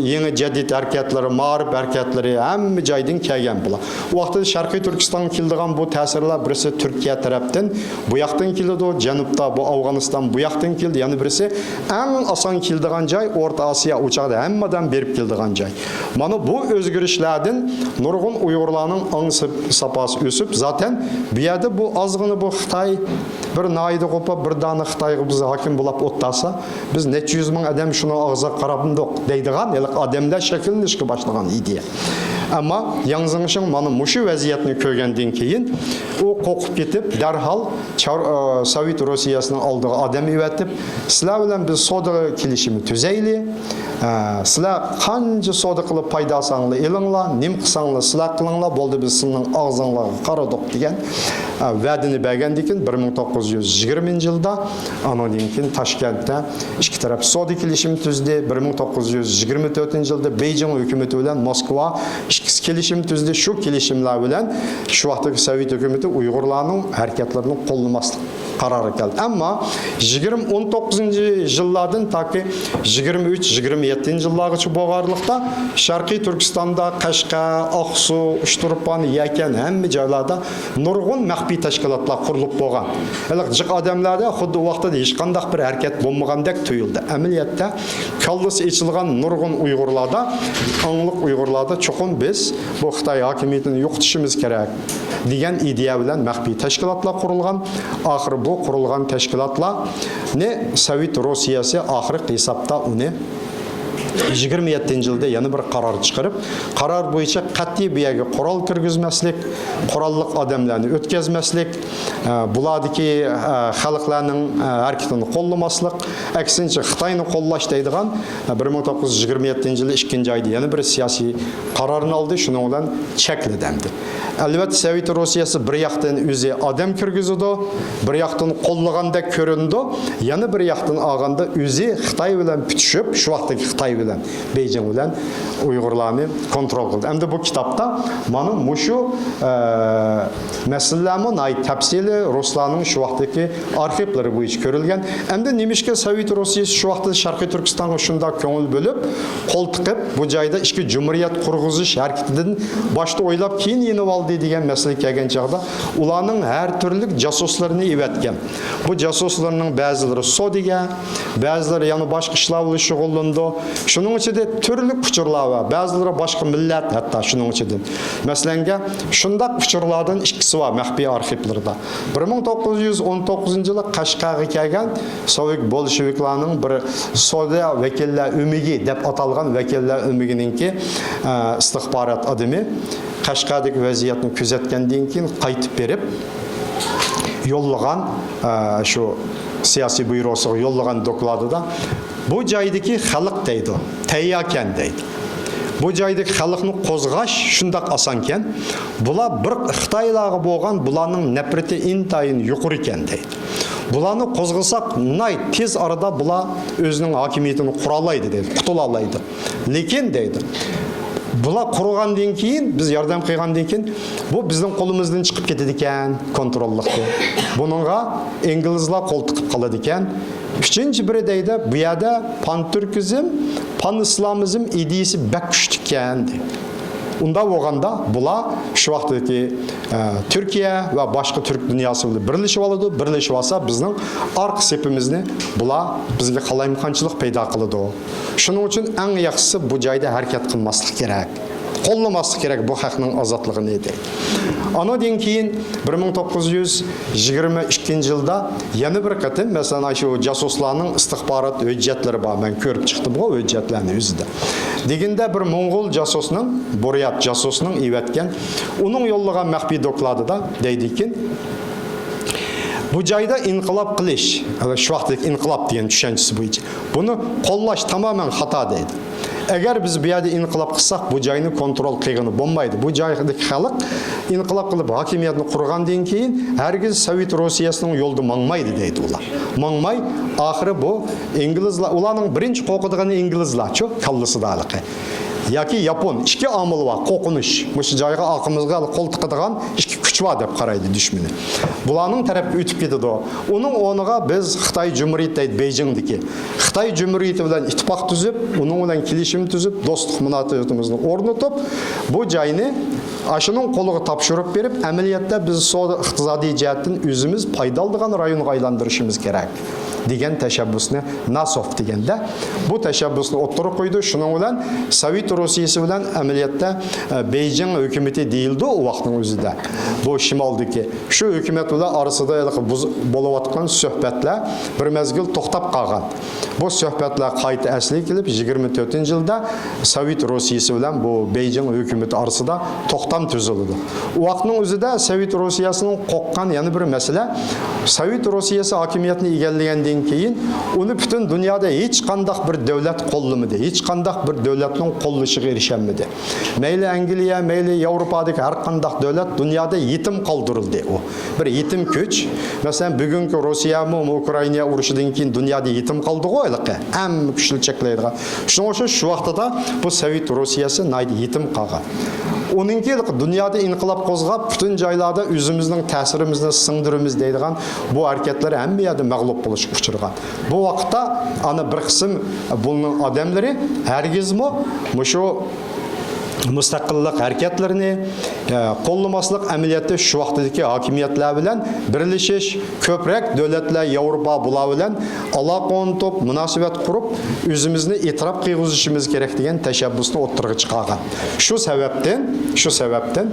يېڭى جەدىد ھەرىكەتلىرى، مائارىپ ھەرىكەتلىرى ھەممە جايدىن كەلگەن بۇلار. ئۇ ۋاقىتتا شەرقىي تۈركىستانغا كېلىدىغان بۇ تەسىرلەر بىرسى تۈركىيە تەرەپتىن بۇ ياقتىن كېلىدۇ، جەنۇبتا بۇ ئافغانىستان بۇ ياقتىن كېلىدۇ، يەنە بىرسى ئەڭ ئاسان كېلىدىغان جاي ئورتا ئاسىيا، ئۇ چاغدا ھەممە ئادەم بېرىپ كېلىدىغان جاي. مانا بۇ ئۆزگىرىشلەردىن نۇرغۇن ئۇيغۇرلارنىڭ ئاڭ ساپ-، ساپاسى ئۆسۈپ، زاتەن بۇ يەردە بۇ ئازغىنا بۇ خىتاي، بىر ناھىيەدە قوپۇپ، بىر دانە خىتايغا بىز ھاكىم بولاپ ئولتۇرسا، بىز نەچچە يۈز مىڭ ئادەم شۇنىڭ ئاغزىغا قاراپمىدۇق دەيدىغان ھېلىقى ئادەملەر شەكىللىنىشكە باشلىغان ئىدىيە. ئەمما ياڭ زېڭشىڭ مانا مۇشۇ ۋەزىيەتنى كۆرگەندىن كېيىن، ئۇ قورقۇپ كېتىپ، دەرھال چار-، ئە، سوۋېت روسىيەسىنىڭ ئالدىغا ئادەم ئەۋەتىپ، سىلەر بىلەن بىز سودا كېلىشىمى تۈزەيلى. ئە، سىلەر قانچە سودا قىلىپ پايدا ئالساڭلار ئېلىڭلار، نېمە قىلساڭلار سىلەر قىلىڭلار، بولدى، بىز سىلىنىڭ ئاغزىڭلارغا قارىدۇق دېگەن، ئە، ۋەدىنى بەرگەندىن كېيىن، بىر مىڭ توققۇز يۈز يىگىرمىنچى يىلدا، ئانىڭدىن كېيىن تاشكەنتتە ئىككى تەرەپ سودا كېلىشىمى تۈزدى. بىر مىڭ توققۇز يۈز يىگىرمە تۆتىنچى يىلدا بېيجىڭ ھۆكۈمىتى بىلەن موسكۋا ئىككىسى كېلىشىم تۈزدى. شۇ كېلىشىملەر بىلەن شۇ ۋاقىتتىكى سوۋېت ھۆكۈمىتى ئۇيغۇرلارنىڭ ھەرىكەتلىرىنى قوللىماسلىق قارارغا كەلدى. ئەمما يىگىرمە، ئون توققۇزىنچى يىللاردىن تاكى يىگىرمە ئۈچ، يىگىرمە يەتتىنچى يىللارغىچە بولغانلىقتا، شەرقىي تۈركىستاندا قەشقەر، ئاقسۇ، ئۇچتۇرپان، يەكەن، ھەممە جايلاردا نۇرغۇن مەخپىي تەشكىلاتلار قۇرۇلۇپ بولغان. ھېلىقى جىق ئادەملەردە خۇددى ئۇ ۋاقىتتا ھېچقانداق بىر ھەرىكەت بولمىغاندەك تۇيۇلدى. ئەمەلىيەتتە، كاللىسى ئېچىلغان نۇرغۇن ئۇيغۇرلاردا، ئاڭلىق ئۇيغۇرلاردا چوقۇم بىز بۇ خىتاي ھاكىمىيىتىنى يوقىتىشىمىز كېرەك دېگەن ئىدىيە بىلەن مەخپىي تەشكىلاتلار قۇرۇلغان. ئاخىرى بۇ قۇرۇلغان تەشكىلاتلارنى سوۋېت روسىيەسى ئاخىرقى ھېسابتا ئۇنى يىگىرمە يەتتىنچى يىلدا يەنە بىر قارار چىقىرىپ، قارار بويىچە قەتئىي بۇ يەرگە قورال كىرگۈزمەسلىك، قوراللىق ئادەملەرنى ئۆتكەزمەسلىك، ئە، بۇلاردىكى، ئە، خەلقلەرنىڭ، ئە، ھەرىكىتىنى قوللىماسلىق، ئەكسىنچە خىتاينى قوللاش دەيدىغان، ئە، بىر مىڭ توققۇز يۈز يىگىرمە يەتتىنچى يىلى ئىككىنچى ئايدا يەنە بىر سىياسىي قارارنى ئالدى، شۇنىڭ بىلەن چەكلىدى ئەمدى. ئەلۋەتتە، سوۋېت روسىيەسى بىر ياقتىن ئۆزى ئادەم كىرگۈزىدۇ، بىر ياقتىن قوللىغاندەك كۆرۈنىدۇ، يەنە بىر ياقتىن ئالغاندا ئۆزى خىتاي بىلەن پۈتۈشۈپ، شۇ ۋاقىتتىكى خىتاي بىلەن، بېيجىڭ بىلەن ئۇيغۇرلارنى كونترول قىلدى. ئەمدى بۇ كىتابتا مانا مۇشۇ، ئە، مەسىلىلەرمۇ ناھايىتى تەپسىلىي رۇسلارنىڭ شۇ ۋاقىتتىكى ئارخىپلىرى بويىچە كۆرۈلگەن. ئەمدى نېمىشقا سوۋېت روسىيەسى شۇ ۋاقىتتا شەرقىي تۈركىستانغا شۇنداق كۆڭۈل بۆلۈپ، قول تىقىپ، بۇ جايدا ئىككى جۇمھۇرىيەت قۇرغۇزۇش ھەرىكىتىدىن باشتا ئويلاپ، كېيىن يېنىۋالدى دېگەن مەسىلە كەلگەن چاغدا، ئۇلارنىڭ ھەر تۈرلۈك جاسۇسلىرىنى ئەۋەتكەن. بۇ جاسۇسلارنىڭ بەزىلىرى سودىگەر، بەزىلىرى يەنە باشقا ئىشلار بىلەن شۇغۇللىنىدۇ. شۇنىڭ ئىچىدە تۈرلۈك ئۇچۇرلار بار. بەزىلىرى باشقا مىللەت ھەتتا شۇنىڭ ئىچىدىن. مەسىلەنگە، شۇنداق ئۇچۇرلاردىن ئىككىسى بار مەخپىي ئارخىپلىرىدا. بىر مىڭ توققۇز يۈز ئون توققۇزىنچى يىلى قەشقەرگە كەلگەن سوۋېت بولشېۋىكلارنىڭ بىر سودا ۋەكىللەر ئۆمىكى دەپ ئاتالغان ۋەكىللەر ئۆمىكىنىڭكى، ئە، ئىستىخبارات ئادىمى قەشقەردىكى ۋەزىيەتنى كۆزەتكەندىن كېيىن قايتىپ بېرىپ يوللىغان، ئە، شۇ سىياسىي بيۇروسىغا يوللىغان دوكلاتىدا، بۇ جايدىكى خەلق دەيدۇ، تەيياركەن دەيدۇ. بۇ جايدىكى خەلقنى قوزغاش شۇنداق ئاسانكەن، بۇلار بىر خىتايلارغا بولغان بۇلارنىڭ نەپرىتى ئىنتايىن يۇقىرىكەن دەيدۇ. بۇلارنى قوزغىساق، ناھايىتى تېز ئارىدا بۇلار ئۆزىنىڭ ھاكىمىيىتىنى قۇرالايدۇ دەيدۇ، قۇتۇلالايدۇ. لېكىن دەيدۇ، بۇلار قۇرۇغاندىن كېيىن، بىز ياردەم قىلغاندىن كېيىن، بۇ بىزنىڭ قولىمىزدىن چىقىپ كېتىدىكەن، كونتروللۇقى. بۇنىڭغا ئىنگلىزلار قول تىقىپ قالىدىكەن. ئۈچىنچى بىرى دەيدۇ، بۇ يەردە پانتۈركىزم، پانئىسلامىزم ئىدىيىسى بەك كۈچلۈككەن دەيدۇ. ئۇنداق بولغاندا بۇلار شۇ ۋاقىتتىكى، ئە، تۈركىيە ۋە باشقا تۈرك دۇنياسى بىلەن بىرلىشىۋالىدۇ. بىرلىشىۋالسا بىزنىڭ ئارقا سېپىمىزنى بۇلار بىزگە قالايمىقانچىلىق پەيدا قىلىدۇ. شۇنىڭ ئۈچۈن ئەڭ ياخشىسى بۇ جايدا ھەرىكەت قىلماسلىق كېرەك. قوللىماسلىق كېرەك بۇ خەقنىڭ ئازادلىقىنى دەيدۇ. ئانىڭدىن كېيىن بىر مىڭ توققۇز يۈز يىگىرمە ئىككىنچى يىلدا يەنە بىر قېتىم، مەسىلەن، ئاشۇ جاسۇسلارنىڭ ئىستىخبارات ھۆججەتلىرى بار. مەن كۆرۈپ چىقتىمغۇ ھۆججەتلەرنى ئۆزىدە. دېگىندە بىر موڭغۇل جاسۇسنىڭ، بۇريات جاسۇسنىڭ ئېۋەتكەن، ئۇنىڭ يوللىغان مەخپىي دوكلاتىدا دەيدىكەن، بۇ جايدا ئىنقىلاب قىلىش، شۇ ۋاقىتتىكى ئىنقىلاب دېگەن چۈشەنچىسى بويىچە، بۇنى قوللاش تامامەن خاتا دەيدۇ. ئەگەر بىز بۇ يەردە ئىنقىلاب قىلساق، بۇ جاينى كونترول قىلغىلى بولمايدۇ. بۇ جايدىكى خەلق ئىنقىلاب قىلىپ ھاكىمىيەتنى قۇرغاندىن كېيىن، ھەرگىز سوۋېت روسىيەسىنىڭ يولىدا ماڭمايدۇ دەيدۇ ئۇلار. ماڭماي، ئاخىرى بۇ ئىنگلىزلار، ئۇلارنىڭ بىرىنچى قورقىدىغىنى ئىنگلىزلارچۇ، كاللىسىدا ھېلىقى. ياكى ياپون، ئىككى ئامىل بار، قورقۇنۇش. مۇشۇ جايغا ئارقىمىزغا قول تىقىدىغان ئىككى كۈچ بار دەپ قارايدۇ دۈشمىنى. بۇلارنىڭ تەرەپكە ئۆتۈپ كېتىدۇ. ئۇنىڭ ئورنىغا بىز خىتاي جۇمھۇرىيىتى دەيدۇ، بېيجىڭدىكى. خىتاي جۇمھۇرىيىتى بىلەن ئىتتىپاق تۈزۈپ، ئۇنىڭ بىلەن كېلىشىم تۈزۈپ، دوستلۇق مۇناسىۋىتىمىزنى ئورنىتىپ، بۇ جاينى ئاشۇنىڭ قولىغا تاپشۇرۇپ بېرىپ، ئەمەلىيەتتە بىز سودا ئىقتىسادىي جەھەتتىن ئۆزىمىز پايدا ئالىدىغان رايونغا ئايلاندۇرۇشىمىز كېرەك، دېگەن تەشەببۇسنى ناسوف دېگەندە، بۇ تەشەببۇسنى ئوتتۇرىغا قويىدۇ. شۇنىڭ بىلەن سوۋېت روسىيىسى بىلەن ئەمەلىيەتتە، ئە، بېيجىڭ ھۆكۈمىتى دېيىلىدۇ ئۇ ۋاقىتنىڭ ئۆزىدە. بۇ شىمالدىكى شۇ ھۆكۈمەت بىلەن ئارىسىدا ھېلىقى بۇز-، بولۇۋاتقان سۆھبەتلەر بىر مەزگىل توختاپ قالغان. بۇ سۆھبەتلەر قايتا ئەسلىگە كېلىپ، يىگىرمە تۆتىنچى يىلدا سوۋېت روسىيىسى بىلەن بۇ بېيجىڭ ھۆكۈمىتى ئارىسىدا توختام تۈزۈلىدۇ. ئۇ ۋاقىتنىڭ ئۆزىدە سوۋېت روسىيەسىنىڭ قورققان يەنە بىر مەسىلە، سوۋېت روسىيەسى ھاكىمىيەتنى ئىگىلىگەندىن كېيىن، ئۇنى پۈتۈن دۇنيادا ھېچقانداق بىر دۆلەت قوللىمىدى، ھېچقانداق بىر دۆلەتنىڭ قوللىشىغا ئېرىشەلمىدى. مەيلى ئەنگلىيە، مەيلى ياۋروپادىكى ھەر قانداق دۆلەت دۇنيادا يېتىم قالدۇرۇلدى ئۇ. بىر يېتىم كۈچ. مەسىلەن، بۈگۈنكى روسىيەمۇ ئۇكرائىنا ئۇرۇشىدىن كېيىن دۇنيادا يېتىم قالدىغۇ ھېلىقى. ھەممە كۈچلى چەكلەيدىغان. شۇنىڭ ئۈچۈن شۇ ۋاقتىدا بۇ سوۋېت روسىيەسى ناھايىتى يېتىم قالغان. ئۇنىڭكى دۇنيادا ئىنقىلاب قوزغاپ، پۈتۈن جايلاردا ئۆزىمىزنىڭ تەسىرىمىزنى سىڭدۈرىمىز دەيدىغان بۇ ھەرىكەتلەر ھەممە يەردە مەغلۇپ بولۇشقا ئۇچرىغان. بۇ ۋاقىتتا ئانا بىر قىسىم بۇنىڭ ئادەملىرى ھەرگىزمۇ مۇشۇ مۇستەقىللىق ھەرىكەتلىرىنى، ئە، قوللىماسلىق، ئەمەلىيەتتە شۇ ۋاقتىدىكى ھاكىمىيەتلەر بىلەن بىرلىشىش، كۆپرەك دۆلەتلەر، ياۋروپا بۇلار بىلەن ئالاقە ئورنىتىپ، مۇناسىۋەت قۇرۇپ، ئۆزىمىزنى ئېتىراپ قىلغۇزۇشىمىز كېرەك دېگەن تەشەببۇسنى ئوتتۇرىغا چىقارغان. شۇ سەۋەبتىن، شۇ سەۋەبتىن،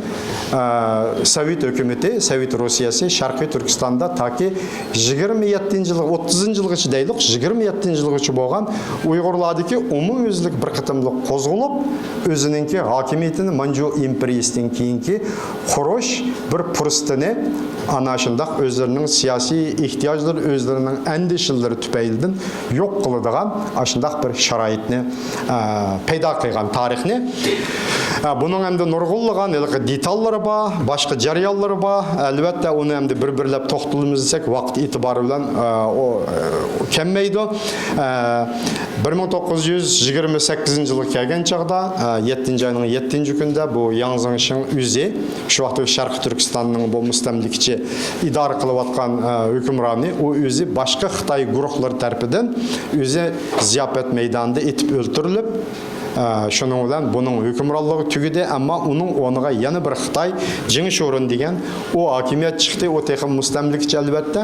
ئە، سوۋېت ھۆكۈمىتى، سوۋېت روسىيەسى شەرقىي تۈركىستاندا تاكى يىگىرمە يەتتىنچى يىلغا، ئوتتۇزىنچى يىلغىچە دەيلۇق، يىگىرمە يەتتىنچى يىلغىچە بولغان ئۇيغۇرلاردىكى ئومۇميۈزلۈك بىر قېتىملىق قوزغىلىپ، ئۆزىنىڭكى ھاكىمىيىتىنى مانجۇ ئىمپېرىيىسىدىن كېيىنكى قۇرۇش بىر پۇرسىتىنى ئانا شۇنداق ئۆزلىرىنىڭ سىياسىي ئېھتىياجلىرى، ئۆزلىرىنىڭ ئەندىشىلىرى تۈپەيلىدىن يوق قىلىدىغان ئاشۇنداق بىر شارائىتنى، ئە، پەيدا قىلغان تارىخنى. ئە، بۇنىڭ ئەمدى نۇرغۇنلىغان ھېلىقى دېتاللىرى بار، باشقا جەريانلىرى بار. ئەلۋەتتە، ئۇنى ئەمدى بىر-بىرلەپ توختىلىمىز دېسەك، ۋاقىت ئېتىبارى بىلەن، ئە، ئۇ، ئە، كەلمەيدۇ. ئە، بىر مىڭ توققۇز يۈز يىگىرمە سەككىزىنچى يىلغا كەلگەن چاغدا، ئە، يەتتىنچى ئاينىڭ يەتتىنچى كۈنىدە بۇ ياڭ زېڭشىڭ ئۆزى، شۇ ۋاقىتتىكى شەرقىي تۈركىستاننىڭ بۇ مۇستەملىكىچى ئىدارە قىلىۋاتقان، ئە، ھۆكۈمرانى، ئۇ ئۆزى باشقا خىتاي گۇرۇھلىرى تەرىپىدىن ئۆزى زىياپەت مەيدانىدا ئېتىپ ئۆلتۈرۈلۈپ، ئە، شۇنىڭ بىلەن بۇنىڭ ھۆكۈمرانلىقى تۈگىدى، ئەمما ئۇنىڭ ئورنىغا يەنە بىر خىتاي جېڭ شورۇن دېگەن ئۇ ھاكىمىيەت چىقتى، ئۇ تېخىمۇ مۇستەملىكىچى ئەلۋەتتە.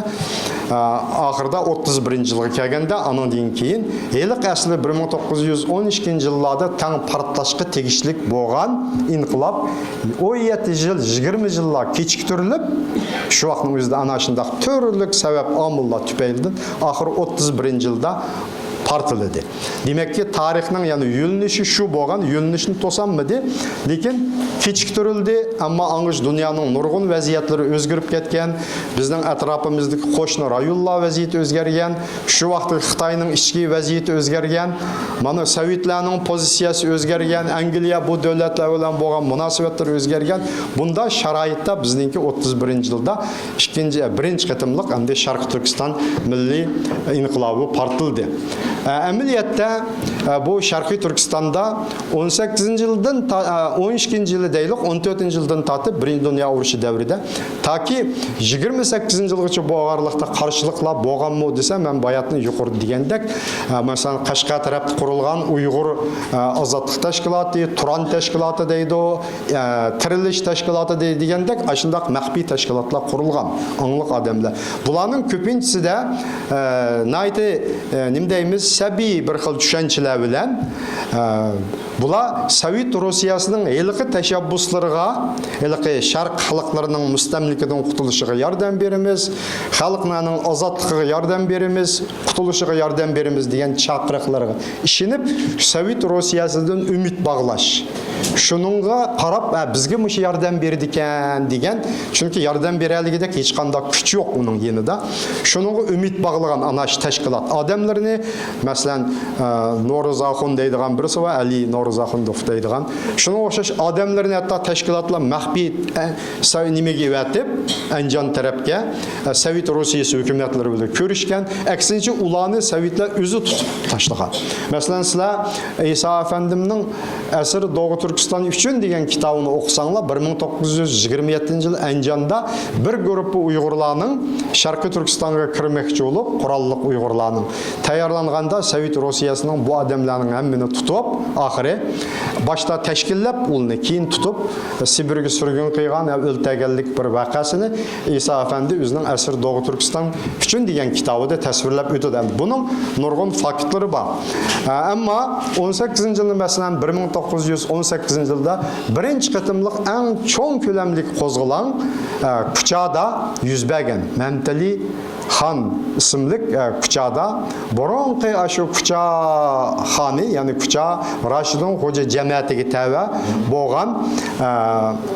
ئە، ئاخىرىدا ئوتتۇز بىرىنچى يىلغا كەلگەندە، ئانىڭدىن كېيىن ھېلىقى ئەسلى بىر مىڭ توققۇز يۈز ئون ئىككىنچى يىللاردا تەڭ پارتلاشقا تېگىشلىك بولغان ئىنقىلاب ئون يەتتە يىل، يىگىرمە يىللار كېچىكتۈرۈلۈپ، شۇ ۋاقىتنىڭ ئۆزىدە ئانا شۇنداق تۈرلۈك سەۋەب، ئامىللار تۈپەيلىدىن ئاخىرى ئوتتۇز بىرىنچى يىلدا پارتلىدى. دېمەككى، تارىخنىڭ، يەنى، يۆنىلىشى شۇ بولغان، يۆنىلىشنى توسالمىدى. لېكىن كېچىكتۈرۈلدى، ئەمما ئاڭغىچە دۇنيانىڭ نۇرغۇن ۋەزىيەتلىرى ئۆزگىرىپ كەتكەن، بىزنىڭ ئەتراپىمىزدىكى قوشنا رايونلار ۋەزىيىتى ئۆزگەرگەن، شۇ ۋاقىتتىكى خىتاينىڭ ئىچكى ۋەزىيىتى ئۆزگەرگەن، مانا، سوۋېتلارنىڭ پوزىتسىيەسى ئۆزگەرگەن، ئەنگلىيە بۇ دۆلەتلەر بىلەن بولغان مۇناسىۋەتلىرى ئۆزگەرگەن. بۇنداق شارائىتتا بىزنىڭكى ئوتتۇز بىرىنچى يىلدا ئىككىنچى، بىرىنچى قېتىملىق ئەمدى شەرقىي تۈركىستان مىللىي ئىنقىلابى پارتلىدى. ئە، ئەمەلىيەتتە، ئە، بۇ شەرقىي تۈركىستاندا ئون سەككىزىنچى يىلدىن تا-، ئە، ئون ئىككىنچى يىلى دەيلۇق، ئون تۆتىنچى يىلدىن تارتىپ، بىرىنچى دۇنيا ئۇرۇشى دەۋرىدە تاكى يىگىرمە سەككىزىنچى يىلغىچە بۇ ئارىلىقتا قارشىلىقلار بولغانمۇ دېسە، مەن باياتىن يۇقىرىدا دېگەندەك، ئە، مەسىلەن، قەشقەر تەرەپتە قۇرۇلغان ئۇيغۇر، ئە، ئازادلىق تەشكىلاتى، تۇران تەشكىلاتى دەيدۇ، ئە، تىرىلىش تەشكىلاتى دەي-، دېگەندەك، ئاشۇنداق مەخپىي تەشكىلاتلار قۇرۇلغان، ئاڭلىق ئادەملەر. بۇلارنىڭ كۆپىنچىسىدە، ئە، ناھايىتى، ئە، نېمە دەيمىز، سەبىي بىر خىل چۈشەنچىلەر بىلەن، ئە، بۇلار سوۋېت روسىيەسىنىڭ ھېلىقى تەشەببۇسلىرىغا، ھېلىقى شەرق خەلقلىرىنىڭ مۇستەملىكىدىن قۇتۇلۇشىغا ياردەم بېرىمىز، خەلقلەرنىڭ ئازادلىقىغا ياردەم بېرىمىز، قۇتۇلۇشىغا ياردەم بېرىمىز دېگەن چاقىرىقلارغا ئىشىنىپ، سوۋېت روسىيەسىدىن ئۈمىد باغلاش. شۇنىڭغا قاراپ، ھە، بىزگە مۇشۇ ياردەم بېرىدىكەن دېگەن، چۈنكى ياردەم بېرەلىگۈدەك ھېچقانداق كۈچ يوق ئۇنىڭ يېنىدا. شۇنىڭغا ئۈمىد باغلىغان ئانا شۇ تەشكىلات ئادەملىرىنى، مەسىلەن، ئە، نورۇزئاخۇن دەيدىغان بىرسى بار، ئەلى نورۇزئاخۇندوف دەيدىغان. شۇنىڭغا ئوخشاش ئادەملىرىنى ھەتتا تەشكىلاتلار مەخپىي، ئە، سا-، نېمىگە ئەۋەتىپ، ئەنجان تەرەپكە، ئە، سوۋېت روسىيەسى ھۆكۈمەتلىرى بىلەن كۆرۈشكەن. ئەكسىنچە، ئۇلارنى سوۋېتلار ئۆزى تۇتۇپ تاشلىغان. مەسىلەن، سىلەر ئىسا ئەپەندىمنىڭ ئەسىر دوغۇ تۈركىستان ئۈچۈن دېگەن كىتابىنى ئوقۇساڭلار، بىر مىڭ توققۇز يۈز يىگىرمە يەتتىنچى يىل ئەنجاندا بىر گۇرۇپپا ئۇيغۇرلارنىڭ شەرقىي تۈركىستانغا كىرمەكچى بولۇپ، قوراللىق ئۇيغۇرلارنىڭ تەييارلانغاندا، سوۋېت روسىيەسىنىڭ بۇ ئادەملەرنىڭ ھەممىنى تۇتۇپ، ئاخىرى باشتا تەشكىللەپ، ئۇلارنى كېيىن تۇتۇپ، سىبىرگە سۈرگۈن قىلغان ھەم ئۆلتۈرگەنلىك بىر ۋەقەسىنى ئىسا ئەپەندى ئۆزىنىڭ ئەسىر دوغۇ تۈركىستان ئۈچۈن دېگەن كىتابىدا تەسۋىرلەپ ئۆتىدۇ. ئەمدى بۇنىڭ نۇرغۇن فاكتلىرى بار. ئە، ئەمما ئون سەككىزىنچى يىلدا، مەسىلەن، بىر مىڭ توققۇز يۈز ئون سەككىزىنچى يىلدا بىرىنچى قېتىملىق ئەڭ چوڭ كۆلەملىك قوزغىلاڭ، ئە، كۇچادا يۈز بەرگەن. مەمتىلى خان ئىسىملىك، ئە، كۇچادا بۇرۇنقى ئاشۇ كۇچا خانى، يەنى كۇچا راشىدۇن خوجا جەمەتىگە تەۋە بولغان، ئە،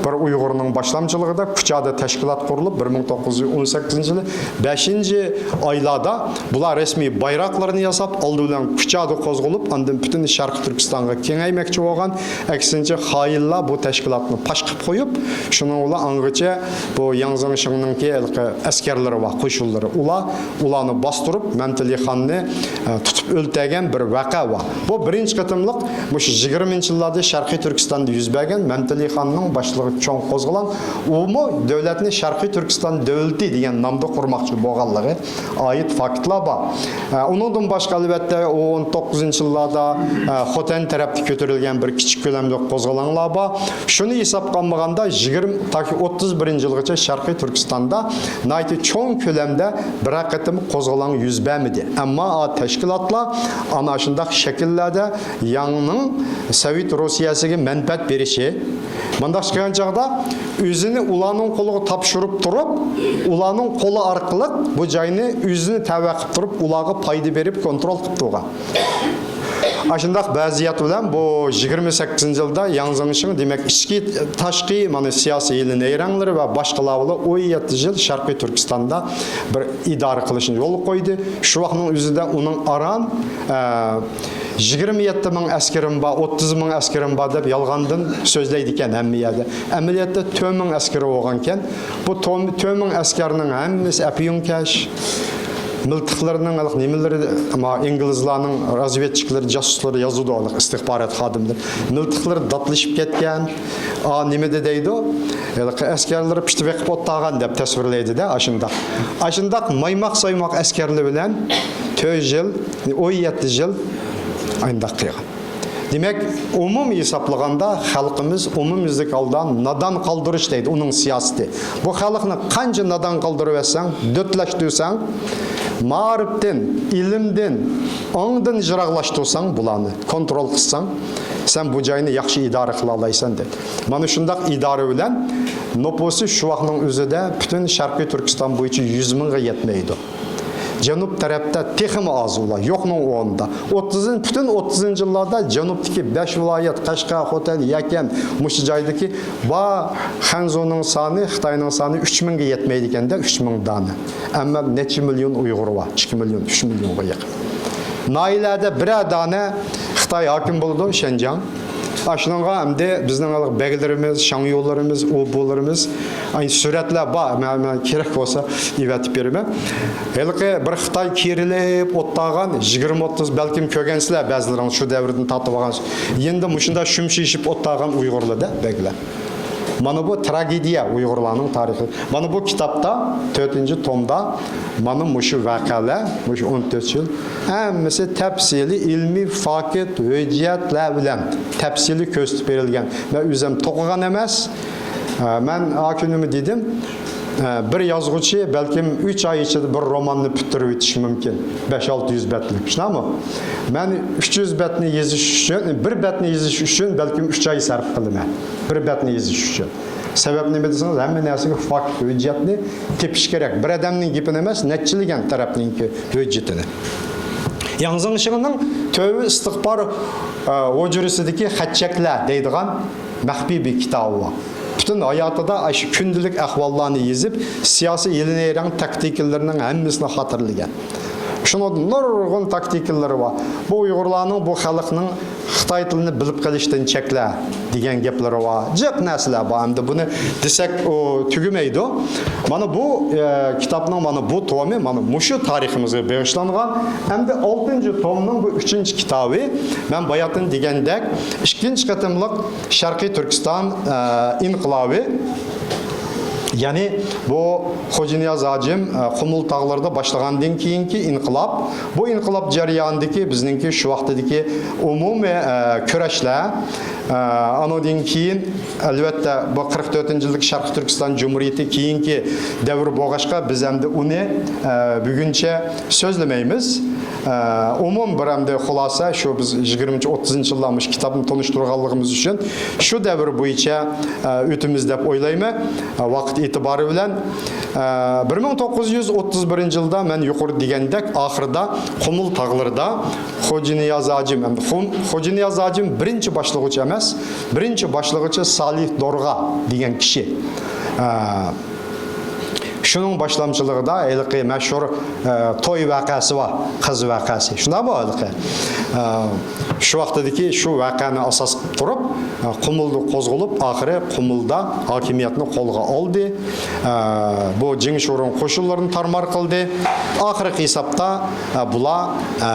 بىر ئۇيغۇرنىڭ باشلامچىلىقىدا كۇچادا تەشكىلات قۇرۇلۇپ، بىر مىڭ توققۇز يۈز ئون سەككىزىنچى يىلى بەشىنچى ئايلاردا بۇلار رەسمىي بايراقلىرىنى ياساپ، ئالدى بىلەن كۇچادا قوزغىلىپ، ئاندىن پۈتۈن شەرقىي تۈركىستانغا كېڭەيمەكچى بولغان. ئەكسىنچە، خائىنلار بۇ تەشكىلاتنى پاش قىلىپ قويۇپ، شۇنىڭ بىلەن ئاڭغىچە بۇ ياڭ زېڭشىڭنىڭكى ھېلىقى ئەسكەرلىرى بار، قوشۇنلىرى، ئۇلار، ئۇلارنى باستۇرۇپ، مەمتىلى خاننى، ئە، تۇتۇپ ئۆلتۈرگەن بىر ۋەقە بار. بۇ بىرىنچى قېتىملىق مۇشۇ يىگىرمىنچى يىللاردا شەرقىي تۈركىستاندا يۈز بەرگەن مەمتىلى خاننىڭ باشلىقى چوڭ قوزغىلاڭ، ئۇمۇ دۆلەتنى شەرقىي تۈركىستان دۆلىتى دېگەن نامدا قۇرماقچى بولغانلىقى ئائىت فاكتلار بار. ئە، ئۇنىڭدىن باشقا، ئەلۋەتتە، ئۇ ئون توققۇزىنچى يىللاردا، ئە، خوتەن تەرەپتە كۆتۈرۈلگەن بىر كىچىك كۆلەملىك قوزغىلاڭلار بار. شۇنى ھېسابقا ئالمىغاندا، يىگىرمە تاكى ئوتتۇز بىرىنچى يىلغىچە شەرقىي تۈركىستاندا ناھايىتى چوڭ كۆلەمدە بىرەر قېتىم قوزغىلاڭ يۈز بەرمىدى. ئەمما، ئا، تەشكىلاتلار ئانا شۇنداق شەكىللەردە ياڭنىڭ سوۋېت روسىيەسىگە مەنپەئەت بېرىشى، مۇنداق قىلغان چاغدا ئۆزىنى ئۇلارنىڭ قولىغا تاپشۇرۇپ تۇرۇپ، ئۇلارنىڭ قولى ئارقىلىق بۇ جاينى ئۆزىنى تەۋە قىلىپ تۇرۇپ، ئۇلارغا پايدا بېرىپ كونترول قىلىپ تۇرغان. ئاشۇنداق ۋەزىيەت بىلەن بۇ يىگىرمە سەككىزىنچى يىلدا ياڭ زېڭشىڭ، دېمەك، ئىچكى، تاشقى، مانا، سىياسىي يىلى نەيرەڭلىرى ۋە باشقىلار بىلەن ئون يەتتە يىل شەرقىي تۈركىستاندا بىر ئىدارە قىلىشنى يولغا قويدى. شۇ ۋاقىتنىڭ ئۆزىدە ئۇنىڭ ئاران، ئە، يىگىرمە يەتتە مىڭ ئەسكىرىم بار، ئوتتۇز مىڭ ئەسكىرىم بار دەپ يالغاندىن سۆزلەيدىكەن ھەممە يەردە. ئەمەلىيەتتە تۆت مىڭ ئەسكىرى بولغانكەن. بۇ تۆت مىڭ ئەسكەرنىڭ ھەممىسى ئەپيۈنكەش. مىلتىقلىرىنىڭ ھېلىقى نېمىلىرى، ما، ئىنگلىزلارنىڭ رازۋېدچىكلىرى، جاسۇسلىرى يازىدۇ، ھېلىقى ئىستىخبارات خادىملىرى. مىلتىقلىرى داتلىشىپ كەتكەن. ئا، نېمىدە دەيدۇ؟ ھېلىقى ئەسكەرلىرى پىتى بېقىپ ئولتۇرغان دەپ تەسۋىرلەيدۇ-دە، ئاشۇنداق. ئاشۇنداق مايماق سايماق ئەسكەرلەر بىلەن تۆت يىل، ئون يەتتە يىل ئاينداق قىلغان. دېمەك، ئومۇمىي ھېسابلىغاندا، خەلقىمىز ئومۇميۈزلۈك ھالدا نادان قالدۇرۇش دەيدۇ، ئۇنىڭ سىياسىتى. بۇ خەلقنى قانچە نادان قالدۇرۇۋەتسەڭ، دۆتلەشتۈرسەڭ، مائارىپتىن، ئىلىمدىن، ئاڭدىن يىراقلاشتۇرساڭ بۇلارنى، كونترول قىلساڭ، سەن بۇ جاينى ياخشى ئىدارە قىلالايسەن دەيدۇ. مانا شۇنداق ئىدارە بىلەن نوپۇسى شۇ ۋاقىتنىڭ ئۆزىدە پۈتۈن شەرقىي تۈركىستان بويىچە يۈز مىڭغا يەتمەيدۇ. جەنۇب تەرەپتە تېخىمۇ ئاز ئۇلار، يوقنىڭ ئورنىدا. ئوتتۇزىنچى، پۈتۈن ئوتتۇزىنچى يىللاردا جەنۇبتىكى بەش ۋىلايەت، قەشقەر، خوتەن، يەكەن، مۇشۇ جايدىكى بار خەنزۇنىڭ سانى، خىتاينىڭ سانى ئۈچ مىڭغا يەتمەيدىكەن-دە، ئۈچ مىڭ دانە. ئەمما نەچچە مىليون ئۇيغۇر بار؟ ئىككى مىليون، ئۈچ مىليونغا يېقىن. ناھىيەلەردە بىرەر دانە خىتاي ھاكىم بولىدۇ، شەنجاڭ. ئاشۇنىڭغا ئەمدى بىزنىڭ بەگلىرىمىز، شاڭيۇلىرىمىز، ئۇبۇلىرىمىز، ئەينى سۈرەتلەر بار، مەن، مەن كېرەك بولسا ئېۋەتىپ بېرىمەن. ھېلىقى بىر خىتاي كىرىلىپ ئولتۇرغان، يىگىرمە ئوتتۇز، بەلكىم كۆرگەنسىلەر بەزىلىرىڭىز شۇ دەۋردىن تارتىۋالغان، يېنىدا مۇشۇنداق شۈمشىيىشىپ ئولتۇرغان ئۇيغۇرلار-دە، بەگلەر. مانا بۇ تراگېدىيە ئۇيغۇرلارنىڭ تارىخى. مانا بۇ كىتابتا، تۆتىنچى تومدا مانا مۇشۇ ۋەقەلەر، مۇشۇ ئون تۆت يىل ھەممىسى تەپسىلىي ئىلمىي فاكت، ھۆججەتلەر بىلەن تەپسىلىي كۆرسىتىپ بېرىلگەن. مەن ئۆزۈم توقۇغان ئەمەس. ئە، مەن ئا كۈنىمۇ دېدىم، ئە، بىر يازغۇچى بەلكىم ئۈچ ئاي ئىچىدە بىر روماننى پۈتتۈرۈۋېتىشى مۇمكىن. بەش ئالتە يۈز بەتلىك. شۇنداقمۇ؟ مەن ئۈچ يۈز بەتنى يېزىش ئۈچۈن، بىر بەتنى يېزىش ئۈچۈن بەلكىم ئۈچ ئاي سەرپ قىلىمەن. بىر بەتنى يېزىش ئۈچۈن. سەۋەب نېمە دېسىڭىز، ھەممە نەرسىگە فاكت، ھۆججەتنى تېپىش كېرەك. بىر ئادەمنىڭ گېپىنى ئەمەس، نەچچىلىگەن تەرەپنىڭكى ھۆججىتىنى. ياڭ زېڭشىڭنىڭ تۆۋى ئىستىخبار، ئە، ھۇجرىسىدىكى خەت-چەكلەر دەيدىغان مەخپىي بىر كىتابى بار. پۈتۈن ھاياتىدا ئاشۇ كۈندىلىك ئەھۋاللارنى يېزىپ، سىياسىي ھىيلە-نەيرەڭ تاكتىكىلىرىنىڭ ھەممىسىنى خاتىرىلىگەن. شۇنىڭدا نۇرغۇن تاكتىكىلىرى بار. بۇ ئۇيغۇرلارنىڭ، بۇ خەلقنىڭ خىتاي تىلىنى بىلىپ قېلىشتىن چەكلە دېگەن گەپلىرى بار. جىق نەرسىلەر بار. ئەمدى بۇنى دېسەك، ئۇ تۈگىمەيدۇ. مانا بۇ، ئە، كىتابنىڭ مانا بۇ تومى، مانا مۇشۇ تارىخىمىزغا بېغىشلانغان. ئەمدى ئالتىنچى تومنىڭ بۇ ئۈچىنچى كىتابى، مەن باياتىن دېگەندەك، ئىككىنچى قېتىملىق شەرقىي تۈركىستان، ئە، ئىنقىلابى. يەنى بۇ خوجانىياز ھاجىم، ئە، قۇمۇل تاغلىرىدا باشلىغاندىن كېيىنكى ئىنقىلاب، بۇ ئىنقىلاب جەريانىدىكى بىزنىڭكى شۇ ۋاقتىدىكى ئومۇمىي، ئە، كۈرەشلەر، ئە، ئانىڭدىن كېيىن، ئەلۋەتتە، بۇ قىرىق تۆتىنچى يىلدىكى شەرقىي تۈركىستان جۇمھۇرىيىتى كېيىنكى دەۋر بولغاچقا، بىز ئەمدى ئۇنى، ئە، بۈگۈنچە سۆزلىمەيمىز. ئە، ئومۇم بىر ئەمدى خۇلاسە، شۇ بىز يىگىرمىنچى، ئوتتۇزىنچى يىللار مۇشۇ كىتابنى تونۇشتۇرغانلىقىمىز ئۈچۈن شۇ دەۋر بويىچە، ئە، ئۆتىمىز دەپ ئويلايمەن. ئە، ۋاقىت ئېتىبارى بىلەن، ئە، بىر مىڭ توققۇز يۈز ئوتتۇز بىرىنچى يىلدا مەن يۇقىرىدا دېگەندەك ئاخىرىدا قۇمۇل تاغلىرىدا خوجانىياز ھاجىم، ئەمدى خۇم-، خوجانىياز ھاجىم بىرىنچى باشلىغۇچى ئەمەس، بىرىنچى باشلىغۇچى سالىھ دورغا دېگەن كىشى. ئە، شۇنىڭ باشلامچىلىقىدا ھېلىقى مەشھۇر، ئە، توي ۋەقەسى بار، قىز ۋەقەسى. شۇنداقمۇ ھېلىقى؟ ئە، شۇ ۋاقتىدىكى شۇ ۋەقەنى ئاساس قىلىپ تۇرۇپ، ئە، قۇمۇلدا قوزغىلىپ، ئاخىرى قۇمۇلدا ھاكىمىيەتنى قولغا ئالدى. ئە، بۇ جىڭ شورۇن قوشۇنلىرىنى تارمار قىلدى. ئاخىرقى ھېسابتا، ئە، بۇلار، ئە،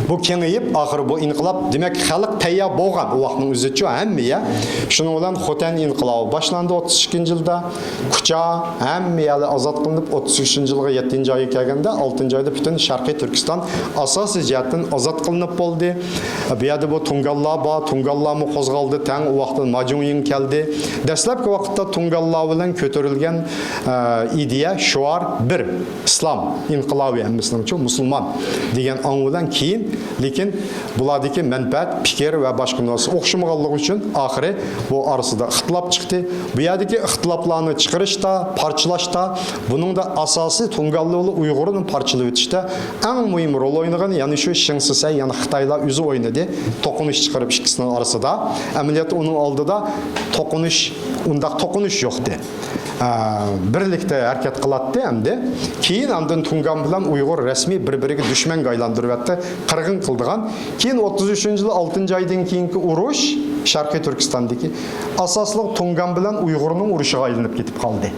بۇ كېڭىيىپ، ئاخىرى بۇ ئىنقىلاب، دېمەك، خەلق تەييار بولغان ئۇ ۋاقىتنىڭ ئۆزىچۇ ھەممە يەر. شۇنىڭ بىلەن خوتەن ئىنقىلابى باشلاندى ئوتتۇز ئىككىنچى يىلدا. كۇچا ھەممە يەرلەر ئازاد قىلىنىپ، ئوتتۇز ئۈچىنچى يىلغا يەتتىنچى ئايغا كەلگەندە، ئالتىنچى ئايدا پۈتۈن شەرقىي تۈركىستان ئاساسىي جەھەتتىن ئازاد قىلىنىپ بولدى. بۇ يەردە بۇ تۇڭگانلار بار، تۇڭگانلارمۇ قوزغالدى، تەڭ ئۇ ۋاقىتتا ماجۇڭيىڭ كەلدى. دەسلەپكى ۋاقىتتا تۇڭگانلار بىلەن كۆتۈرۈلگەن، ئە، ئىدىيە، شوئار بىر. ئىسلام ئىنقىلابى، ھەممىسىنىڭچۇ مۇسۇلمان دېگەن ئاڭ بىلەن كېيىن، لېكىن بۇلاردىكى مەنپەئەت، پىكىر ۋە باشقا نەرسە ئوخشىمىغانلىقى ئۈچۈن ئاخىرى بۇ ئارىسىدا ئىختىلاپ چىقتى. بۇ يەردىكى ئىختىلاپلارنى چىقىرىشتا، پارچىلاشتا، بۇنىڭدا ئاساسىي تۇڭگانلى بىلەن ئۇيغۇرنى پارچىلىۋېتىشتە ئەڭ مۇھىم رول ئوينىغان يەنە شۇ شېڭ شىسەي، يەنى خىتايلار ئۆزى ئوينىدى. توقۇنۇش چىقىرىپ ئىككىسىنىڭ ئارىسىدا. ئەمەلىيەتتە ئۇنىڭ ئالدىدا توقۇنۇش، ئۇنداق توقۇنۇش يوقتى. ئە، بىرلىكتە ھەرىكەت قىلاتتى ئەمدى. كېيىن ئاندىن تۇڭگان بىلەن ئۇيغۇر رەسمىي بىر-بىرىگە دۈشمەنگە ئايلاندۇرۇۋەتتى، قىرغىن قىلىدىغان. كېيىن ئوتتۇز ئۈچىنچى يىل ئالتىنچى ئايدىن كېيىنكى ئۇرۇش شەرقىي تۈركىستاندىكى ئاساسلىق تۇڭگان بىلەن ئۇيغۇرنىڭ ئۇرۇشىغا ئايلىنىپ كېتىپ قالدى.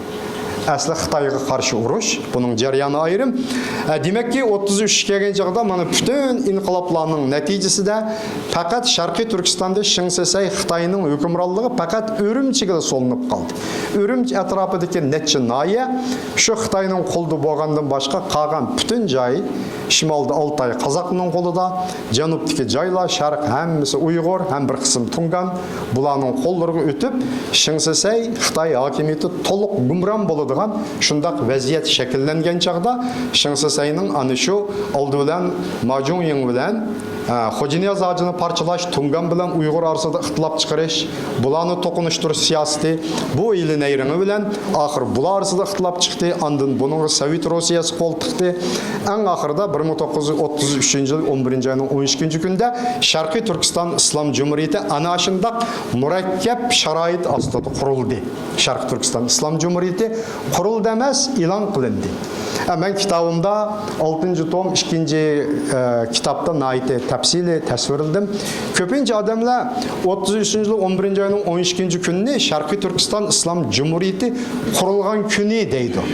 ئەسلى خىتايغا قارشى ئۇرۇش، بۇنىڭ جەريانى ئايرىم. ئە، دېمەككى، ئوتتۇز ئۈچكە كەلگەن چاغدا مانا پۈتۈن ئىنقىلابلارنىڭ نەتىجىسىدە پەقەت شەرقىي تۈركىستاندا شېڭ شىسەي خىتاينىڭ ھۆكۈمرانلىقى پەقەت ئۈرۈمچىگىلا سولىنىپ قالدى. ئۈرۈمچى ئەتراپىدىكى نەچچە ناھىيە شۇ خىتاينىڭ قولىدا بولغاندىن باشقا قالغان پۈتۈن جاي، شىمالدا ئالتاي قازاقنىڭ قولىدا، جەنۇبتىكى جايلار، شەرق ھەممىسى ئۇيغۇر ھەم بىر قىسىم تۇڭگان، بۇلارنىڭ قوللىرىغا ئۆتۈپ، شېڭ شىسەي خىتاي ھاكىمىيىتى تولۇق گۇمران بولىدىغان شۇنداق ۋەزىيەت شەكىللەنگەن چاغدا، شېڭ شىسەينىڭ ئانا شۇ ئالدى بىلەن ماجۇڭيىڭ بىلەن، ئە، خوجانىياز ھاجىنى پارچىلاش، تۇڭگان بىلەن ئۇيغۇر ئارىسىدا ئىختىلاپ چىقىرىش، بۇلارنى توقۇنۇشتۇرۇش سىياسىتى، بۇ ھىيلە نەيرىڭى بىلەن ئاخىر بۇلار ئارىسىدا ئىختىلاپ چىقتى. ئاندىن بۇنىڭغا سوۋېت روسىيەسى قول تىقتى. ئەڭ ئاخىرىدا بىر مىڭ توققۇز يۈز ئوتتۇز ئۈچىنچى يىل ئون بىرىنچى ئاينىڭ ئون ئىككىنچى كۈنىدە شەرقىي تۈركىستان ئىسلام جۇمھۇرىيىتى ئانا شۇنداق مۇرەككەپ شارائىت ئاستىدا قۇرۇلدى. شەرقىي تۈركىستان ئىسلام جۇمھۇرىيىتى قۇرۇلدى ئەمەس، ئېلان قىلىندى. ئە، مەن كىتابىمدا ئالتىنچى توم ئىككىنچى، ئە، كىتابتا ناھايىتى تەپسىلىي تەسۋىرلىدىم. كۆپىنچە ئادەملەر ئوتتۇز ئۈچىنچى يىل ئون بىرىنچى ئاينىڭ ئون ئىككىنچى كۈنىنى شەرقىي تۈركىستان ئىسلام جۇمھۇرىيىتى قۇرۇلغان كۈنى دەيدۇ.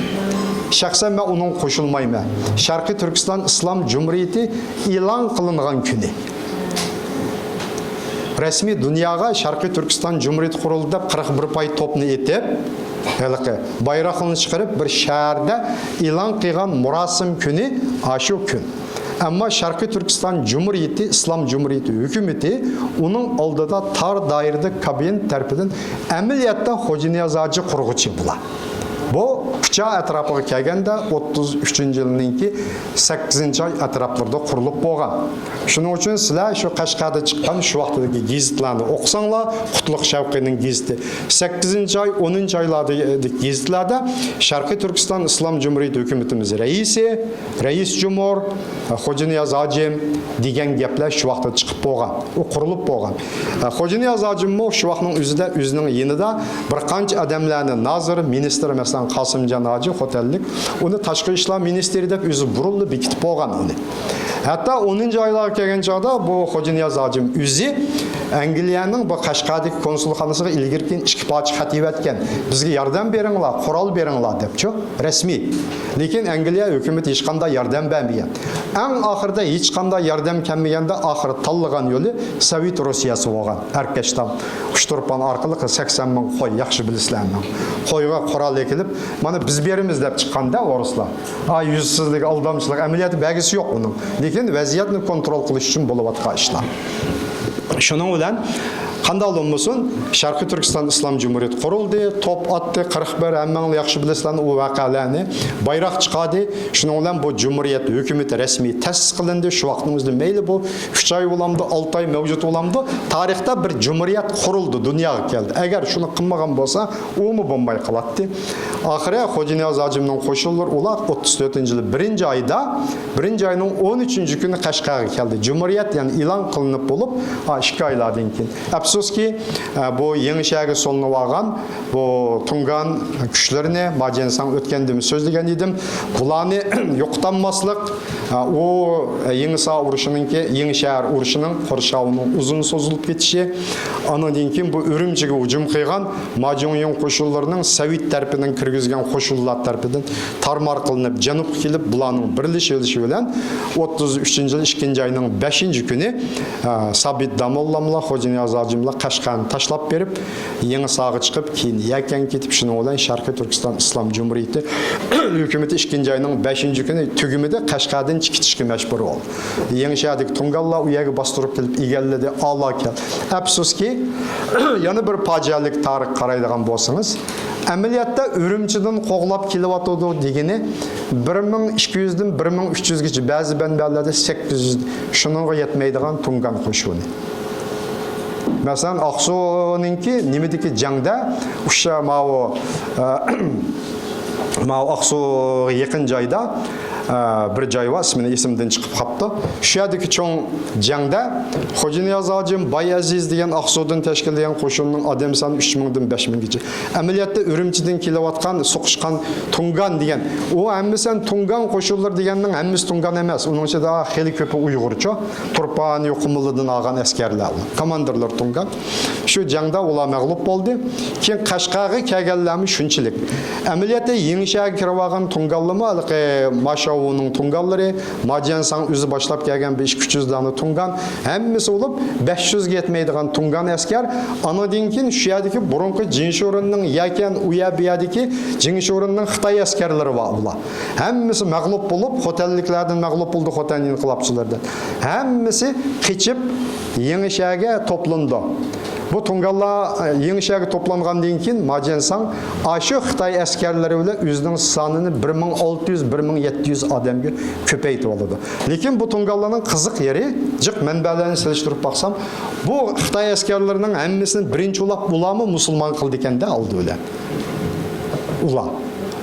شەخسەن مەن ئۇنىڭغا قوشۇلمايمەن. شەرقىي تۈركىستان ئىسلام جۇمھۇرىيىتى ئېلان قىلىنغان كۈنى. رەسمىي دۇنياغا شەرقىي تۈركىستان جۇمھۇرىيىتى قۇرۇلدى دەپ قىرىق بىر پاي توپنى ئېتىپ، ھېلىقى بايراقنى چىقىرىپ، بىر شەھەردە ئېلان قىلغان مۇراسىم كۈنى ئاشۇ كۈن. ئەمما شەرقىي تۈركىستان جۇمھۇرىيىتى، ئىسلام جۇمھۇرىيىتى ھۆكۈمىتى ئۇنىڭ ئالدىدا تار دائىرىدە كابىنېت تەرىپىدىن ئەمەلىيەتتە خوجانىياز ھاجى قۇرغۇچى بۇلار. بۇ كۇچا ئەتراپىغا كەلگەندە ئوتتۇز ئۈچىنچى يىلنىڭكى سەككىزىنچى ئاي ئەتراپلىرىدا قۇرۇلۇپ بولغان. شۇنىڭ ئۈچۈن سىلەر شۇ قەشقەردە چىققان شۇ ۋاقىتتىكى گېزىتلەرنى ئوقۇساڭلار، قۇتلۇق شەۋقىنىڭ گېزىتى، سەككىزىنچى ئاي، ئونىنچى ئايلاردىكى گېزىتلەردە شەرقىي تۈركىستان ئىسلام جۇمھۇرىيىتى ھۆكۈمىتىمىز رەئىسى، رەئىس جۇمھۇر، خوجانىياز ھاجىم دېگەن گەپلەر شۇ ۋاقىتتا چىقىپ بولغان. ئۇ قۇرۇلۇپ بولغان. خوجانىياز ھاجىممۇ شۇ ۋاقىتنىڭ ئۆزىدە ئۆزىنىڭ يېنىدا بىر قانچە ئادەملەرنى، نازىر، مىنىستىر، مەسىلەن، قاسىمجان ھاجى خوتەنلىك، ئۇنى تاشقى ئىشلار مىنىستىرى دەپ ئۆزى بۇرۇنلا بېكىتىپ بولغان ئۇنى. ھەتتا ئونىنچى ئايلارغا كەلگەن چاغدا بۇ خوجانىياز ھاجىم ئۆزى ئەنگلىيەنىڭ بۇ قەشقەردىكى كونسۇلخانىسىغا ئىلگىرى كېيىن ئىككى پارچە خەت يېۋەتكەن. بىزگە ياردەم بېرىڭلار، قورال بېرىڭلار دەپچۇ، رەسمىي. لېكىن ئەنگلىيە ھۆكۈمىتى ھېچقانداق ياردەم بەرمىگەن. ئەڭ ئاخىرىدا ھېچقانداق ياردەم كەلمىگەندە ئاخىرى تاللىغان يولى سوۋېت روسىيەسى بولغان، ئەركەشتام، ئۇچتۇرپان ئارقىلىق سەكسەن مىڭ قوي، ياخشى بىلىسىلەر مىڭ قويغا قورال ئەكېلىپ، مانا بىز بېرىمىز دەپ چىققاندا ئورۇسلار. ئا، يۈزسىزلىك، ئالدامچىلىق، ئەمەلىيەتتە بەرگۈسى يوق ئۇنىڭ. لېكىن ۋەزىيەتنى كونترول قىلىش ئۈچۈن بولۇۋاتقان ئىشلار. شۇنىڭ بىلەن قانداقلا بولمىسۇن، شەرقىي تۈركىستان ئىسلام جۇمھۇرىيىتى قۇرۇلدى، توپ ئاتتى، قىرىق بىر، ھەممىڭلار ياخشى بىلىسىلەر ئۇ ۋەقەلەرنى، بايراق چىقاردى. شۇنىڭ بىلەن بۇ جۇمھۇرىيەت ھۆكۈمىتى رەسمىي تەسىس قىلىندى. شۇ ۋاقىتنىڭ ئۆزىدە مەيلى بۇ ئۈچ ئاي بولامدۇ، ئالتە ئاي مەۋجۇت بولامدۇ، تارىختا بىر جۇمھۇرىيەت قۇرۇلدى، دۇنياغا كەلدى. ئەگەر شۇنى قىلمىغان بولسا، ئۇمۇ بولماي قالاتتى. ئاخىرى خوجانىياز ھاجىمنىڭ قوشۇنلىرى ئۇلار ئوتتۇز تۆتىنچى يىلى بىرىنچى ئايدا، بىرىنچى ئاينىڭ ئون ئۈچىنچى كۈنى قەشقەرگە كەلدى. جۇمھۇرىيەت يەنى ئېلان قىلىنىپ بولۇپ، ئا، ئىككى ئايلاردىن كېيىن. ئەپسۇسكى، ئە، بۇ يېڭىشەھەرگە سولىنىۋالغان بۇ تۇڭگان كۈچلىرىنى، ماجيەنساڭ ئۆتكەندىمۇ سۆزلىگەن ئىدىم، بۇلارنى يوقىتالماسلىق، ئە، ئۇ يېڭىسا ئۇرۇشىنىڭكى، يېڭىشەھەر ئۇرۇشىنىڭ قورشاۋىنىڭ ئۇزۇن سوزۇلۇپ كېتىشى، ئاندىن كېيىن بۇ ئۈرۈمچىگە ھۇجۇم قىلغان ما جۇڭيىڭ قوشۇنلىرىنىڭ سوۋېت تەرىپىنىڭ كىرگۈزگەن قوشۇنلار تەرىپىدىن تارمار قىلىنىپ، جەنۇبقا كېلىپ، بۇلارنىڭ بىرلىشىۋېلىشى بىلەن ئوتتۇز ئۈچىنچى يىل ئىككىنچى ئاينىڭ بەشىنچى كۈنى، ئە، سابىت داموللاملا، خوجانىياز ھاجىملا قەشقەرنى تاشلاپ بېرىپ، يېڭىساغا چىقىپ، كېيىن يەكەنگە كېتىپ، شۇنىڭ بىلەن شەرقىي تۈركىستان ئىسلام جۇمھۇرىيىتى ھۆكۈمىتى ئىككىنچى ئاينىڭ بەشىنچى كۈنى تۈگىمىدى، قەشقەردىن چېكىتىشكە مەجبۇر بولدى. يېڭىشەھەردىكى تۇڭگانلار ئۇ يەرگە باستۇرۇپ كېلىپ ئىگىلىدى، ئالا كەلدى. ئەپسۇسكى، يەنە بىر پاجىئەلىك تارىخقا قارايدىغان بولسىڭىز، ئەمەلىيەتتە ئۈرۈمچىدىن قوغلاپ كېلىۋاتىدۇ دېگىنى بىر مىڭ ئىككى يۈزدىن بىر مىڭ ئۈچ يۈزگىچە، بەزى مەنبەلەردە سەككىز يۈز، شۇنىڭغا يەتمەيدىغان تۇڭگان قوشۇنى. مەسىلەن، ئاقسۇنىڭكى نېمىدىكى جەڭدە ئۇششا ماۋۇ، ئە، ماۋۇ ئاقسۇغا يېقىن جايدا، ئە، بىر جاي بار، ئىسمىنى ئېسىمدىن چىقىپ قاپتۇ. شۇ يەردىكى چوڭ جەڭدە خوجانىياز ھاجىم، بايئەزىز دېگەن ئاقسۇدىن تەشكىللىگەن قوشۇننىڭ ئادەم سانى ئۈچ مىڭدىن بەش مىڭگىچە. ئەمەلىيەتتە ئۈرۈمچىدىن كېلىۋاتقان، سوقۇشقان تۇڭگان دېگەن، ئۇ ھەممىسى ھەم تۇڭگان قوشۇنلىرى دېگەننىڭ ھەممىسى تۇڭگان ئەمەس. ئۇنىڭ ئىچىدە خېلى كۆپى ئۇيغۇرچۇ، تۇرپان قۇمۇلىدىن ئالغان ئەسكەرلەر، كوماندىرلار تۇڭگان. شۇ جەڭدە ئۇلار مەغلۇپ بولدى. كېيىن قەشقەرگە كەلگەنلەرمۇ شۇنچىلىك. ئەمەلىيەتتە يېڭىشەھەرگە كىرىۋالغان تۇڭگانلىرىمۇ ھېلىقى ماشاۋۇنىڭ تۇڭگانلىرى، ماجيەنساڭ ئۆزى باشلاپ كەلگەن بىر ئىككى ئۈچ يۈز دانە تۇڭگان، ھەممىسى بولۇپ بەش يۈزگە يەتمەيدىغان تۇڭگان ئەسكەر. ئاندىن كېيىن شۇ يەردىكى بۇرۇنقى جىنشۇرېننىڭ يەكەن، ئۇ يەر بۇ يەردىكى جىنشۇرېننىڭ خىتاي ئەسكەرلىرى بار ئۇلار. ھەممىسى مەغلۇپ بولۇپ، خوتەنلىكلەردىن مەغلۇپ بولدى، خوتەن ئىنقىلابچىلىرىدىن. ھەممىسى قېچىپ، يېڭىشەھەرگە توپلىنىدۇ. بۇ تۇڭگانلار، ئە، يېڭىشەھەرگە توپلانغاندىن كېيىن، ماجيەنساڭ ئاشۇ خىتاي ئەسكەرلىرى بىلەن ئۆزىنىڭ سانىنى بىر مىڭ ئالتە يۈز، بىر مىڭ يەتتە يۈز ئادەمگە كۆپەيتىۋالىدۇ. لېكىن بۇ تۇڭگانلارنىڭ قىزىق يېرى، جىق مەنبەلەرنى سېلىشتۇرۇپ باقسام، بۇ خىتاي ئەسكەرلىرىنىڭ ھەممىسىنى بىرىنچى ئۇلاپ ئۇلارمۇ مۇسۇلمان قىلىدىكەن-دە ئالدى بىلەن. ئۇلار.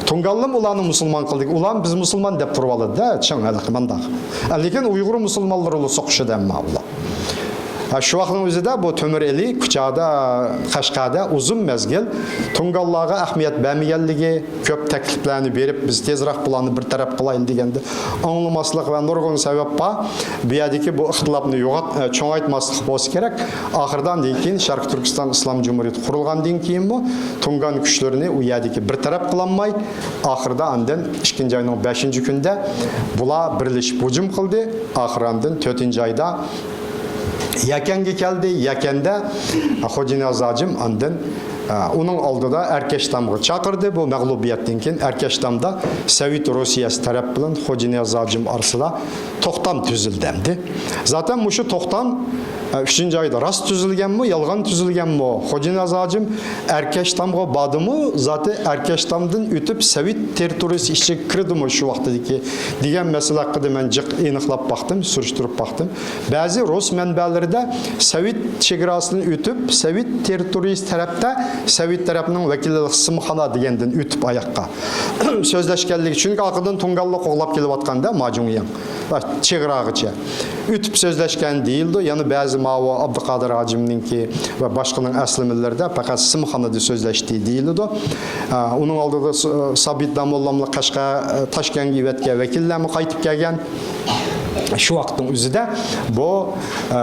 تۇڭگانلىم ئۇلارنى مۇسۇلمان قىلدى. ئۇلار بىز مۇسۇلمان دەپ تۇرۇۋالىدۇ-دە، چىڭ ھېلىقى مانداق. لېكىن ئۇيغۇر مۇسۇلمانلىرى ئۇلار سوقۇشىدۇ ئەمما ئۇلار. ھە، شۇ ۋاقىتنىڭ ئۆزىدە بۇ تۆمۈر ئېلى كۇچادا، قەشقەردە ئۇزۇن مەزگىل تۇڭگانلارغا ئەھمىيەت بەرمىگەنلىكى، كۆپ تەكلىپلەرنى بېرىپ، بىز تېزراق بۇلارنى بىر تەرەپ قىلايلى دېگەندە، ئاڭلىماسلىق ۋە نۇرغۇن سەۋەب بار. بۇ يەردىكى بۇ ئىختىلاپنى يوغات-، ئە، چوڭايتماسلىق بولسا كېرەك. ئاخىرىدا ئاندىن كېيىن شەرقىي تۈركىستان ئىسلام جۇمھۇرىيىتى قۇرۇلغاندىن كېيىنمۇ تۇڭگان كۈچلىرىنى ئۇ يەردىكى بىر تەرەپ قىلالماي، ئاخىرىدا ئاندىن ئىككىنچى ئاينىڭ بەشىنچى كۈنىدە بۇلار بىرلىشىپ ھۇجۇم قىلدى. ئاخىرى ئاندىن تۆتىنچى ئايدا يەكەنگە كەلدى. يەكەندە خوجانىياز ھاجىم ئاندىن، ئە، ئۇنىڭ ئالدىدا ئەركەشتامغا چاقىردى. بۇ مەغلۇبىيەتتىن كېيىن ئەركەشتامدا سوۋېت روسىيەسى تەرەپ بىلەن خوجانىياز ھاجىم ئارىسىدا توختام تۈزۈلدى ئەمدى. زاتەن مۇشۇ توختام، ئە، ئۈچىنچى ئايدا راست تۈزۈلگەنمۇ، يالغان تۈزۈلگەنمۇ؟ خوجانىياز ھاجىم ئەركەشتامغا باردىمۇ، زاتى ئەركەشتامدىن ئۆتۈپ سوۋېت تېررىتورىيىسى ئىچىگە كىردىمۇ شۇ ۋاقتىدىكى دېگەن مەسىلە ھەققىدە مەن جىق ئېنىقلاپ باقتىم، سۈرۈشتۈرۈپ باقتىم. بەزى رۇس مەنبەلىرىدە سوۋېت چېگراسىدىن ئۆتۈپ، سوۋېت تېررىتورىيىسى تەرەپتە، سوۋېت تەرەپنىڭ ۋەكىللىك سىمخانا دېگەندىن ئۆتۈپ ئاياققا سۆزلەشكەنلىكى، چۈنكى ئارقىدىن تۇڭگانلار قوغلاپ كېلىۋاتقاندا، ما جۇڭيىڭ چېگراغىچە ئۆتۈپ سۆزلەشكەن دېيىلىدۇ. يەنە بەزى ماۋۇ ئابدۇقادىر ھاجىمنىڭكى ۋە باشقىنىڭ ئەسلىمىلىرىدە پەقەت سىمخانىدا سۆزلەشتى دېيىلىدۇ. ئا، ئۇنىڭ ئالدىدا س-، سابىت داموللاملا قەشقەر، تاشكەنگە ئېۋەتكەن ۋەكىللەرمۇ قايتىپ كەلگەن. شۇ ۋاقىتنىڭ ئۆزىدە بۇ، ئە،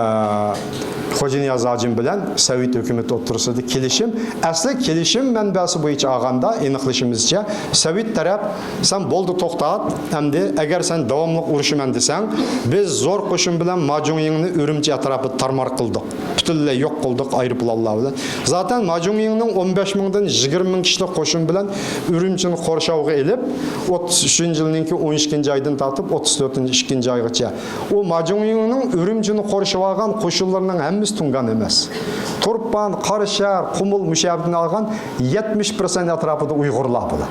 خوجانىياز ھاجىم بىلەن سوۋېت ھۆكۈمىتى ئوتتۇرىسىدا كېلىشىم، ئەسلى كېلىشىم مەنبەسى بويىچە ئالغاندا، ئېنىقلىشىمىزچە، سوۋېت تەرەپ، سەن بولدى، توختات، ئەمدى ئەگەر سەن داۋاملىق ئۇرۇشىمەن دېسەڭ، بىز زور قوشۇن بىلەن ما جۇڭيىڭنى ئۈرۈمچى ئەتراپىدا تارمار قىلدۇق. پۈتۈنلەي يوق قىلدۇق ئايروپىلانلار بىلەن. زاتەن ما جۇڭيىڭنىڭ ئون بەش مىڭدىن يىگىرمە مىڭ كىشىلىك قوشۇن بىلەن ئۈرۈمچىنى قورشاۋغا ئېلىپ، ئوتتۇز ئۈچىنچى يىلنىڭكى ئون ئىككىنچى ئايدىن تارتىپ ئوتتۇز تۆتىنچى ئىككىنچى ئايغىچە ئۇ ما جۇڭيىڭنىڭ ئۈرۈمچىنى قورشىۋالغان قوشۇنلىرىنىڭ ھەممىسى تۇڭگان ئەمەس. تۇرپان، قاراشار، قۇمۇل مۇشۇ يەردىن ئالغان يەتمىش پىرسەنت ئەتراپىدا ئۇيغۇرلار بۇلار.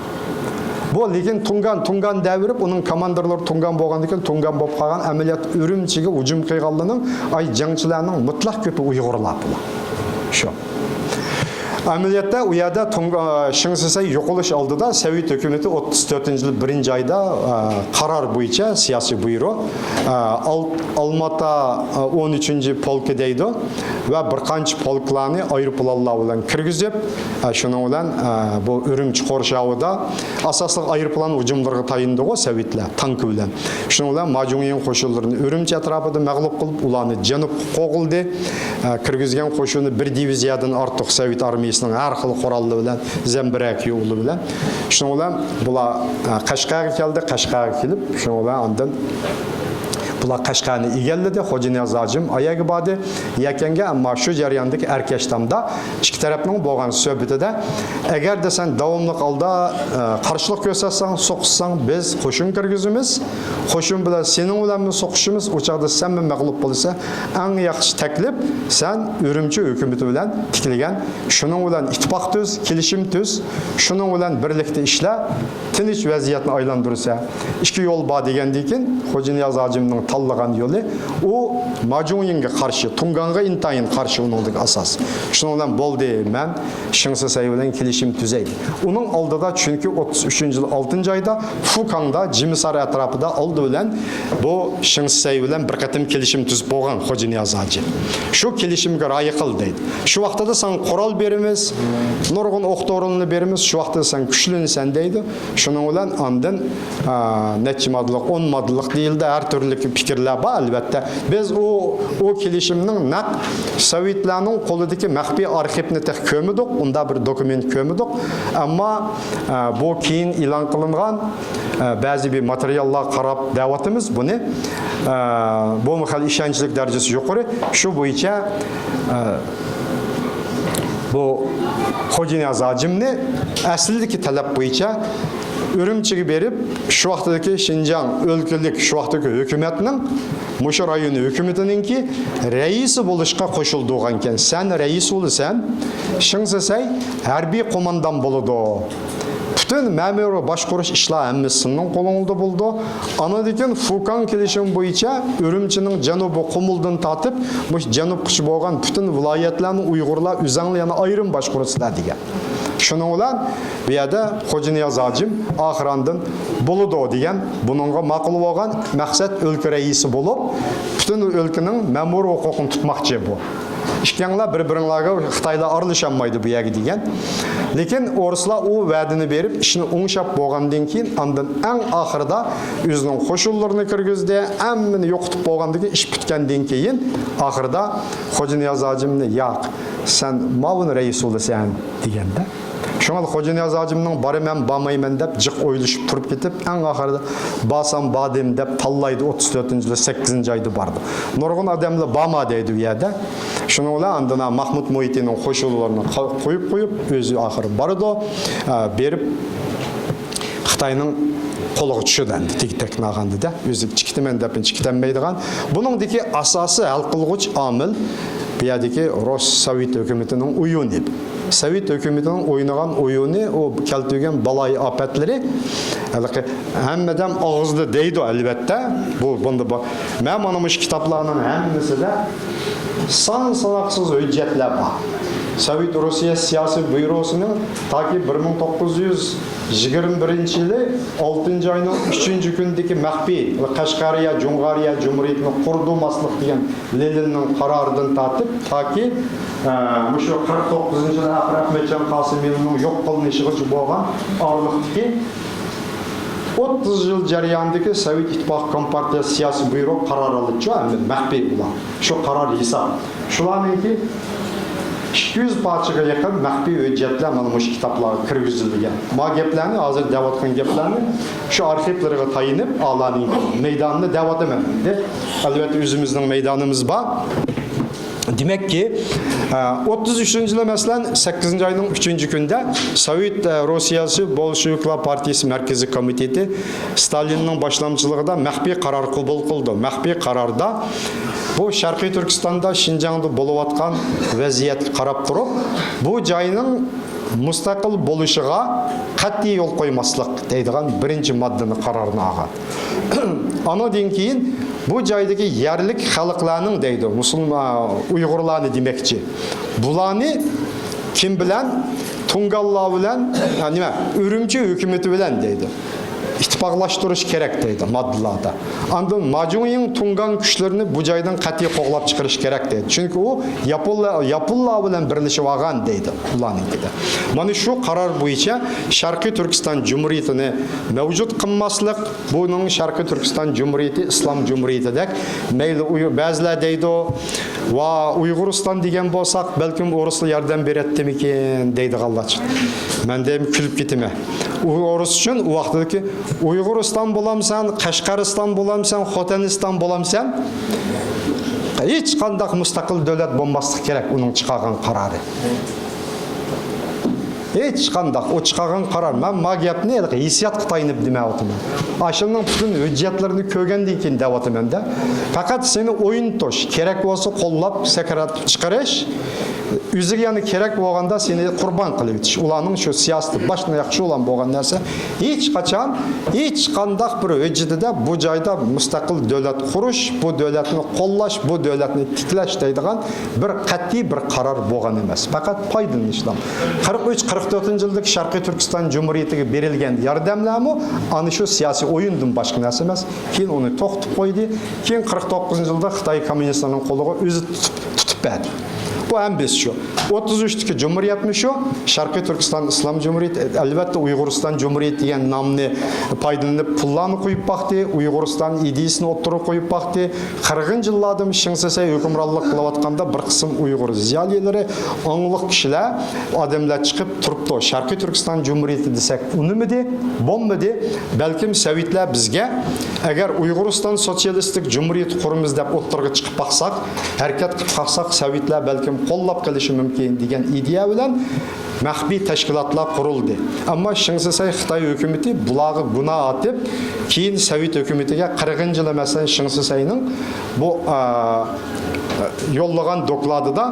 بۇ لېكىن تۇڭگان، تۇڭگان دەۋېرىپ، ئۇنىڭ كوماندىرلىرى تۇڭگان بولغاندىكىن تۇڭگان بولۇپ قالغان، ئەمەلىيەتتە ئۈرۈمچىگە ھۇجۇم قىلغانلارنىڭ، ئاي، جەڭچىلەرنىڭ مۇتلەق كۆپى ئۇيغۇرلار بۇلار. شۇ. ئەمەلىيەتتە ئۇ يەردە تۇڭ-، ئا، شېڭ شىسەي يوقىلىش ئالدىدا سوۋېت ھۆكۈمىتى ئوتتۇز تۆتىنچى يىل بىرىنچى ئايدا، ئا، قارار بويىچە سىياسىي بۇيرۇ، ئا، ئال-، ئالماتا، ئا، ئون ئۈچىنچى پولكى دەيدۇ ۋە بىر قانچە پولكلارنى ئايروپىلانلار بىلەن كىرگۈزۈپ، ئا، شۇنىڭ بىلەن، ئا، بۇ ئۈرۈمچى قورشاۋىدا ئاساسلىق ئايروپىلان ھۇجۇملىرىغا تايىنىدىغۇ سوۋېتلار تانكا بىلەن. شۇنىڭ بىلەن ما جۇڭيىڭ قوشۇنلىرىنى ئۈرۈمچى ئەتراپىدا مەغلۇپ قىلىپ، ئۇلارنى جەنۇبقا قوغلىدى. ئە، كىرگۈزگەن قوشۇنى بىر دىۋىزىيەدىن ئارتۇق سوۋېت ئارمىيىسىنىڭ ھەر خىل قورالى بىلەن، زەمبىرەك يولى بىلەن. شۇنىڭ بىلەن بۇلار، ئە، قەشقەرگە كەلدى، قەشقەرگە كېلىپ، شۇنىڭ بىلەن ئاندىن بۇلار قەشقەرنى ئىگىلىدى. خوجانىياز ھاجىم ئايەگە باردى، يەكەنگە، ئەمما شۇ جەرياندىكى ئەركەشتامدا ئىككى تەرەپنىڭ بولغان سۆھبىتىدە، ئەگەردە سەن داۋاملىق ھالدا، ئە، قارشىلىق كۆرسەتسەڭ، سوقۇشساڭ، بىز قوشۇن كىرگۈزىمىز. قوشۇن بىلەن سېنىڭ بىلەنمۇ سوقۇشىمىز، ئۇ چاغدا سەنمۇ مەغلۇپ بولىسەن. ئەڭ ياخشى تەكلىپ، سەن ئۈرۈمچى ھۆكۈمىتى بىلەن تىكلىگەن، شۇنىڭ بىلەن ئىتتىپاق تۈز، كېلىشىم تۈز، شۇنىڭ بىلەن بىرلىكتە ئىشلە، تىنچ ۋەزىيەتنى ئايلاندۇرىسەن. ئىككى يول بار دېگەندىن كېيىن، خوجانىياز ھاجىمنىڭ تاللىغان يولى، ئۇ ما جۇڭيىڭغا قارشى، تۇڭگانغا ئىنتايىن قارشى ئۇنىڭدىكى ئاساس. شۇنىڭ بىلەن بولدى، مەن شېڭ شىسەي بىلەن كېلىشىم تۈزەي. ئۇنىڭ ئالدىدا، چۈنكى ئوتتۇز ئۈچىنچى يىل ئالتىنچى ئايدا فۇكاڭدا، جىمىسار ئەتراپىدا ئالدى بىلەن بۇ شېڭ شىسەي بىلەن بىر قېتىم كېلىشىم تۈزۈپ بولغان خوجانىياز ھاجى. شۇ كېلىشىمگە رىئايە قىل دەيدۇ. شۇ ۋاقتىدا ساڭا قورال بېرىمىز، نۇرغۇن ئوق دورىلىرىنى بېرىمىز، شۇ ۋاقتىدا سەن كۈچلىنىسەن دەيدۇ. شۇنىڭ بىلەن ئاندىن، ئا، نەچچە ماددىلىق، ئون ماددىلىق دېيىلدى، ھەر تۈرلۈك پىكىرلەر بار، ئەلۋەتتە. بىز ئۇ، ئۇ كېلىشىمنىڭ نەق سوۋېتلارنىڭ قولىدىكى مەخپىي ئارخىپنى تېخى كۆرمىدۇق، ئۇنداق بىر دوكۇمېنت كۆرمىدۇق. ئەمما، ئە، بۇ كېيىن ئېلان قىلىنغان، ئە، بەزى بىر ماتېرىياللارغا قاراپ دەۋاتىمىز بۇنى. ئە، بۇمۇ خېلى ئىشەنچلىك دەرىجىسى يۇقىرى. شۇ بويىچە، ئە، بۇ خوجانىياز ھاجىمنى ئەسلىدىكى تەلەپ بويىچە ئۈرۈمچىگە بېرىپ، شۇ ۋاقتىدىكى شىنجاڭ ئۆلكىلىك، شۇ ۋاقتىدىكى ھۆكۈمەتنىڭ، مۇشۇ رايون ھۆكۈمىتىنىڭكى رەئىسى بولۇشقا قوشۇلىدىغانكەن. سەن رەئىس بولىسەن، شېڭ شىسەي ھەربىي قوماندان بولىدۇ. پۈتۈن مەمۇرىي باشقۇرۇش ئىشلار ھەممىسى سېنىڭ قولۇڭدا بولىدۇ. ئاندىن كېيىن فۇكاڭ كېلىشىمى بويىچە ئۈرۈمچىنىڭ جەنۇبى قۇمۇلدىن تارتىپ، مۇشۇ جەنۇبقىچە بولغان پۈتۈن ۋىلايەتلەرنى ئۇيغۇرلار ئۆزەڭلار يەنە ئايرىم باشقۇرىسىلەر دېگەن. شۇنىڭ بىلەن بۇ يەردە خوجانىياز ھاجىم ئاخىرىندىن بولىدۇ دېگەن، بۇنىڭغا ماقۇل بولغان، مەقسەت ئۆلكە رەئىسى بولۇپ، پۈتۈن ئۆلكىنىڭ مەمۇرىي ھوقۇقىنى تۇتماقچى بۇ. ئىككىڭلار بىر-بىرىڭلارغا، خىتايلار ئارىلىشالمايدۇ بۇ يەرگە دېگەن. لېكىن ئورۇسلار ئۇ ۋەدىنى بېرىپ، ئىشنى ئوڭشاپ بولغاندىن كېيىن، ئاندىن ئەڭ ئاخىرىدا ئۆزىنىڭ قوشۇنلىرىنى كىرگۈزدى، ھەممىنى يوقىتىپ بولغاندىن كېيىن، ئىش پۈتكەندىن كېيىن، ئاخىرىدا خوجانىياز ھاجىمنى، ياق، سەن ماۋۇنى رەئىس بولىسەن دېگەندە، شۇڭا خوجانىياز ھاجىمنىڭ بارىمەن، بارمايمەن دەپ جىق ئويلىشىپ تۇرۇپ كېتىپ، ئەڭ ئاخىرىدا بارسام باردىم دەپ تاللايدۇ، ئوتتۇز تۆتىنچى يىلى سەككىزىنچى ئايدا بارىدۇ. نۇرغۇن ئادەملەر بارما دەيدۇ ئۇ يەردە. شۇنىڭ بىلەن ئاندىن مەھمۇد مۇھىتىنىڭ قوشۇنلىرىنى قا-، قويۇپ قويۇپ، ئۆزى ئاخىرى بارىدۇ. ئە، بېرىپ خىتاينىڭ قولىغا چۈشىدۇ ئەمدى، تېگى تەكناغاندىدە. ئۆزى چىقىتىمەن دەپمۇ چىقىتەلمەيدىغان. بۇنىڭدىكى ئاساسىي ھەل قىلغۇچ ئامىل بۇ يەردىكى رۇس سوۋېت ھۆكۈمىتىنىڭ ئويۇنى. سوۋېت ھۆكۈمىتىنىڭ ئوينىغان ئويۇنى، ئۇ كەلتۈرگەن بالايىئاپەتلىرى، ھېلىقى ھەممە ئادەم ئاغزىدا دەيدۇ، ئەلۋەتتە. بۇ، بۇندا بار. مەن مانا مۇشۇ كىتابلارنىڭ ھەممىسىدە سان-ساناقسىز ھۆججەتلەر بار. سوۋېت رۇسىيە سىياسىي بيۇروسىنىڭ تاكى بىر مىڭ توققۇز يۈز يىگىرمە بىرىنچى يىلى ئالتىنچى ئاينىڭ ئۈچىنچى كۈنىدىكى مەخپىي قەشقەرىيە جۇڭغارىيە جۇمھۇرىيىتىنى قۇرۇلدۇرماسلىق دېگەن لېنىننىڭ قارارىدىن تارتىپ، تاكى، ئە، مۇشۇ قىرىق توققۇزىنچى يىلى ئاخىر ئەخمەتجان قاسىملىنىڭ يوق قىلىنىشىغىچە بولغان ئارىلىقتىكى ئوتتۇز يىل جەريانىدىكى سوۋېت ئىتتىپاقى كومپارتىيە سىياسىي بيۇرو قارار ئالىدىچۇ، ئەمدى مەخپىي بۇلار. شۇ قارار ھېساب. شۇلارنىڭكى ئىككى يۈز پارچىغا يېقىن مەخپىي ھۆججەتلەر مانا مۇشۇ كىتابلارغا كىرگۈزۈلگەن. ما گەپلەرنى، ھازىر دەۋاتقان گەپلەرنى شۇ ئارخىپلىرىغا تايىنىپ، ئالارنىڭ مەيدانىنى دەۋاتىمەن ئەمدى. ئەلۋەتتە، ئۆزىمىزنىڭ مەيدانىمىز بار. دېمەككى، ئە، ئوتتۇز ئۈچىنچى يىلى، مەسىلەن، سەككىزىنچى ئاينىڭ ئۈچىنچى كۈنىدە سوۋېت، ئە، روسىيەسى بولشېۋىكلار پارتىيىسى مەركىزىي كومىتېتى ستالىننىڭ باشلامچىلىقىدا مەخپىي قارار قوبۇل قىلدى. مەخپىي قاراردا بۇ شەرقىي تۈركىستاندا، شىنجاڭدا بولۇۋاتقان ۋەزىيەتكە قاراپ تۇرۇپ، بۇ جاينىڭ مۇستەقىل بولۇشىغا قەتئىي يول قويماسلىق دەيدىغان بىرىنچى ماددىنى، قارارنى ئالغان. ئانىڭدىن كېيىن بۇ جايدىكى يەرلىك خەلقلەرنىڭ دەيدۇ، مۇسۇلمان، ئۇيغۇرلارنى دېمەكچى. بۇلارنى كىم بىلەن؟ تۇڭگانلار بىلەن، ھە، نېمە، ئۈرۈمچى ھۆكۈمىتى بىلەن دەيدۇ. ئىتتىپاقلاشتۇرۇش كېرەك دەيدۇ ماددىلاردا. ئاندىن ماجۇڭيىڭ تۇڭگان كۈچلىرىنى بۇ جايدىن قەتئىي قوغلاپ چىقىرىش كېرەك دەيدۇ. چۈنكى ئۇ ياپونلار، ياپونلار بىلەن بىرلىشىپ ئالغان دەيدۇ ئۇلارنىڭكىدە. مانا شۇ قارار بويىچە شەرقىي تۈركىستان جۇمھۇرىيىتىنى مەۋجۇت قىلماسلىق، بۇنىڭ شەرقىي تۈركىستان جۇمھۇرىيىتى ئىسلام جۇمھۇرىيىتىدەك، مەيلى ئۇي-، بەزىلەر دەيدۇ، ۋا ئۇيغۇرىستان دېگەن بولساق، بەلكىم ئورۇسلار ياردەم بېرەتتىمىكىن دەيدىغانلار چىقتى. مەن دەيمەن، كۈلۈپ كېتىمەن. ئۇ ئورۇس ئۈچۈن ئۇ ۋاقىتتىكى ئۇيغۇرىستان بولامسەن، قەشقەرىستان بولامسەن، خوتەنىستان بولامسەن، ھېچقانداق مۇستەقىل دۆلەت بولماسلىق كېرەك، ئۇنىڭ چىقارغان قارارى. ھېچقانداق، ئۇ چىقارغان قارار، مەن ما گەپنى ھېلىقى ھېسسىياتقا تايىنىپ دېمەيۋاتىمەن. ئاشۇنىڭ پۈتۈن ھۆججەتلىرىنى كۆرگەندىن كېيىن دەۋاتىمەن-دە. پەقەت سېنى ئوينىتىش، كېرەك بولسا قوللاپ سەكراتىپ چىقىرىش، ئۆزىگە يەنە كېرەك بولغاندا سېنى قۇربان قىلىۋېتىش. ئۇلارنىڭ شۇ سىياسىتى باشتىن ئاياغ شۇ بولغان نەرسە. ھېچقاچان، ھېچقانداق بىر ھۆججىتىدە بۇ جايدا مۇستەقىل دۆلەت قۇرۇش، بۇ دۆلەتنى قوللاش، بۇ دۆلەتنى تىكلەش دەيدىغان بىر قەتئىي بىر قارار بولغان ئەمەس. پەقەت پايدىلىنىشلا. قىرىق ئۈچ، قىرىق تۆتىنچى يىلدىكى شەرقىي تۈركىستان جۇمھۇرىيىتىگە بېرىلگەن ياردەملەرمۇ ئانا شۇ سىياسىي ئويۇندىن باشقا نەرسە ئەمەس. كېيىن ئۇنى توختىتىپ قويدى. كېيىن قىرىق توققۇزىنچى يىلدا خىتاي كوممۇنىستلىرىنىڭ قولىغا ئۆزى تۇتۇپ، تۇتۇپ بەردى. بۇ ھەممىسى شۇ. ئوتتۇز ئۈچتىكى جۇمھۇرىيەتمۇ شۇ. شەرقىي تۈركىستان ئىسلام جۇمھۇرىيىتى، ئەلۋەتتە، ئۇيغۇرىستان جۇمھۇرىيىتى دېگەن نامنى پايدىلىنىپ پۇللارنى قويۇپ باقتى. ئۇيغۇرىستان ئىدىيىسىنى ئوتتۇرىغا قويۇپ باقتى. قىرىقىنچى يىللاردىمۇ شېڭ سىسەي ھۆكۈمرانلىق قىلىۋاتقاندا بىر قىسىم ئۇيغۇر زىيالىيلىرى، ئاڭلىق كىشىلەر، ئادەملەر چىقىپ تۇرۇپتۇ. شەرقىي تۈركىستان جۇمھۇرىيىتى دېسەك ئۇنىمىدى، بولمىدى. بەلكىم سوۋېتلار بىزگە، ئەگەر ئۇيغۇرىستان سوتسىيالىستىك جۇمھۇرىيىتى قۇرىمىز دەپ ئوتتۇرىغا چىقىپ باقساق، ھەرىكەت قىلىپ باقساق، سوۋېتلار بەلكىم قوللاپ قېلىشى مۇمكىن دېگەن ئىدىيە بىلەن مەخپىي تەشكىلاتلار قۇرۇلدى. ئەمما شېڭ سىسەي خىتاي ھۆكۈمىتى بۇلارغا گۇناھ ئاتىپ، كېيىن سوۋېت ھۆكۈمىتىگە قىرىقىنچى يىلى، مەسىلەن، شېڭ سىسەينىڭ بۇ، ئا، يوللىغان دوكلاتىدا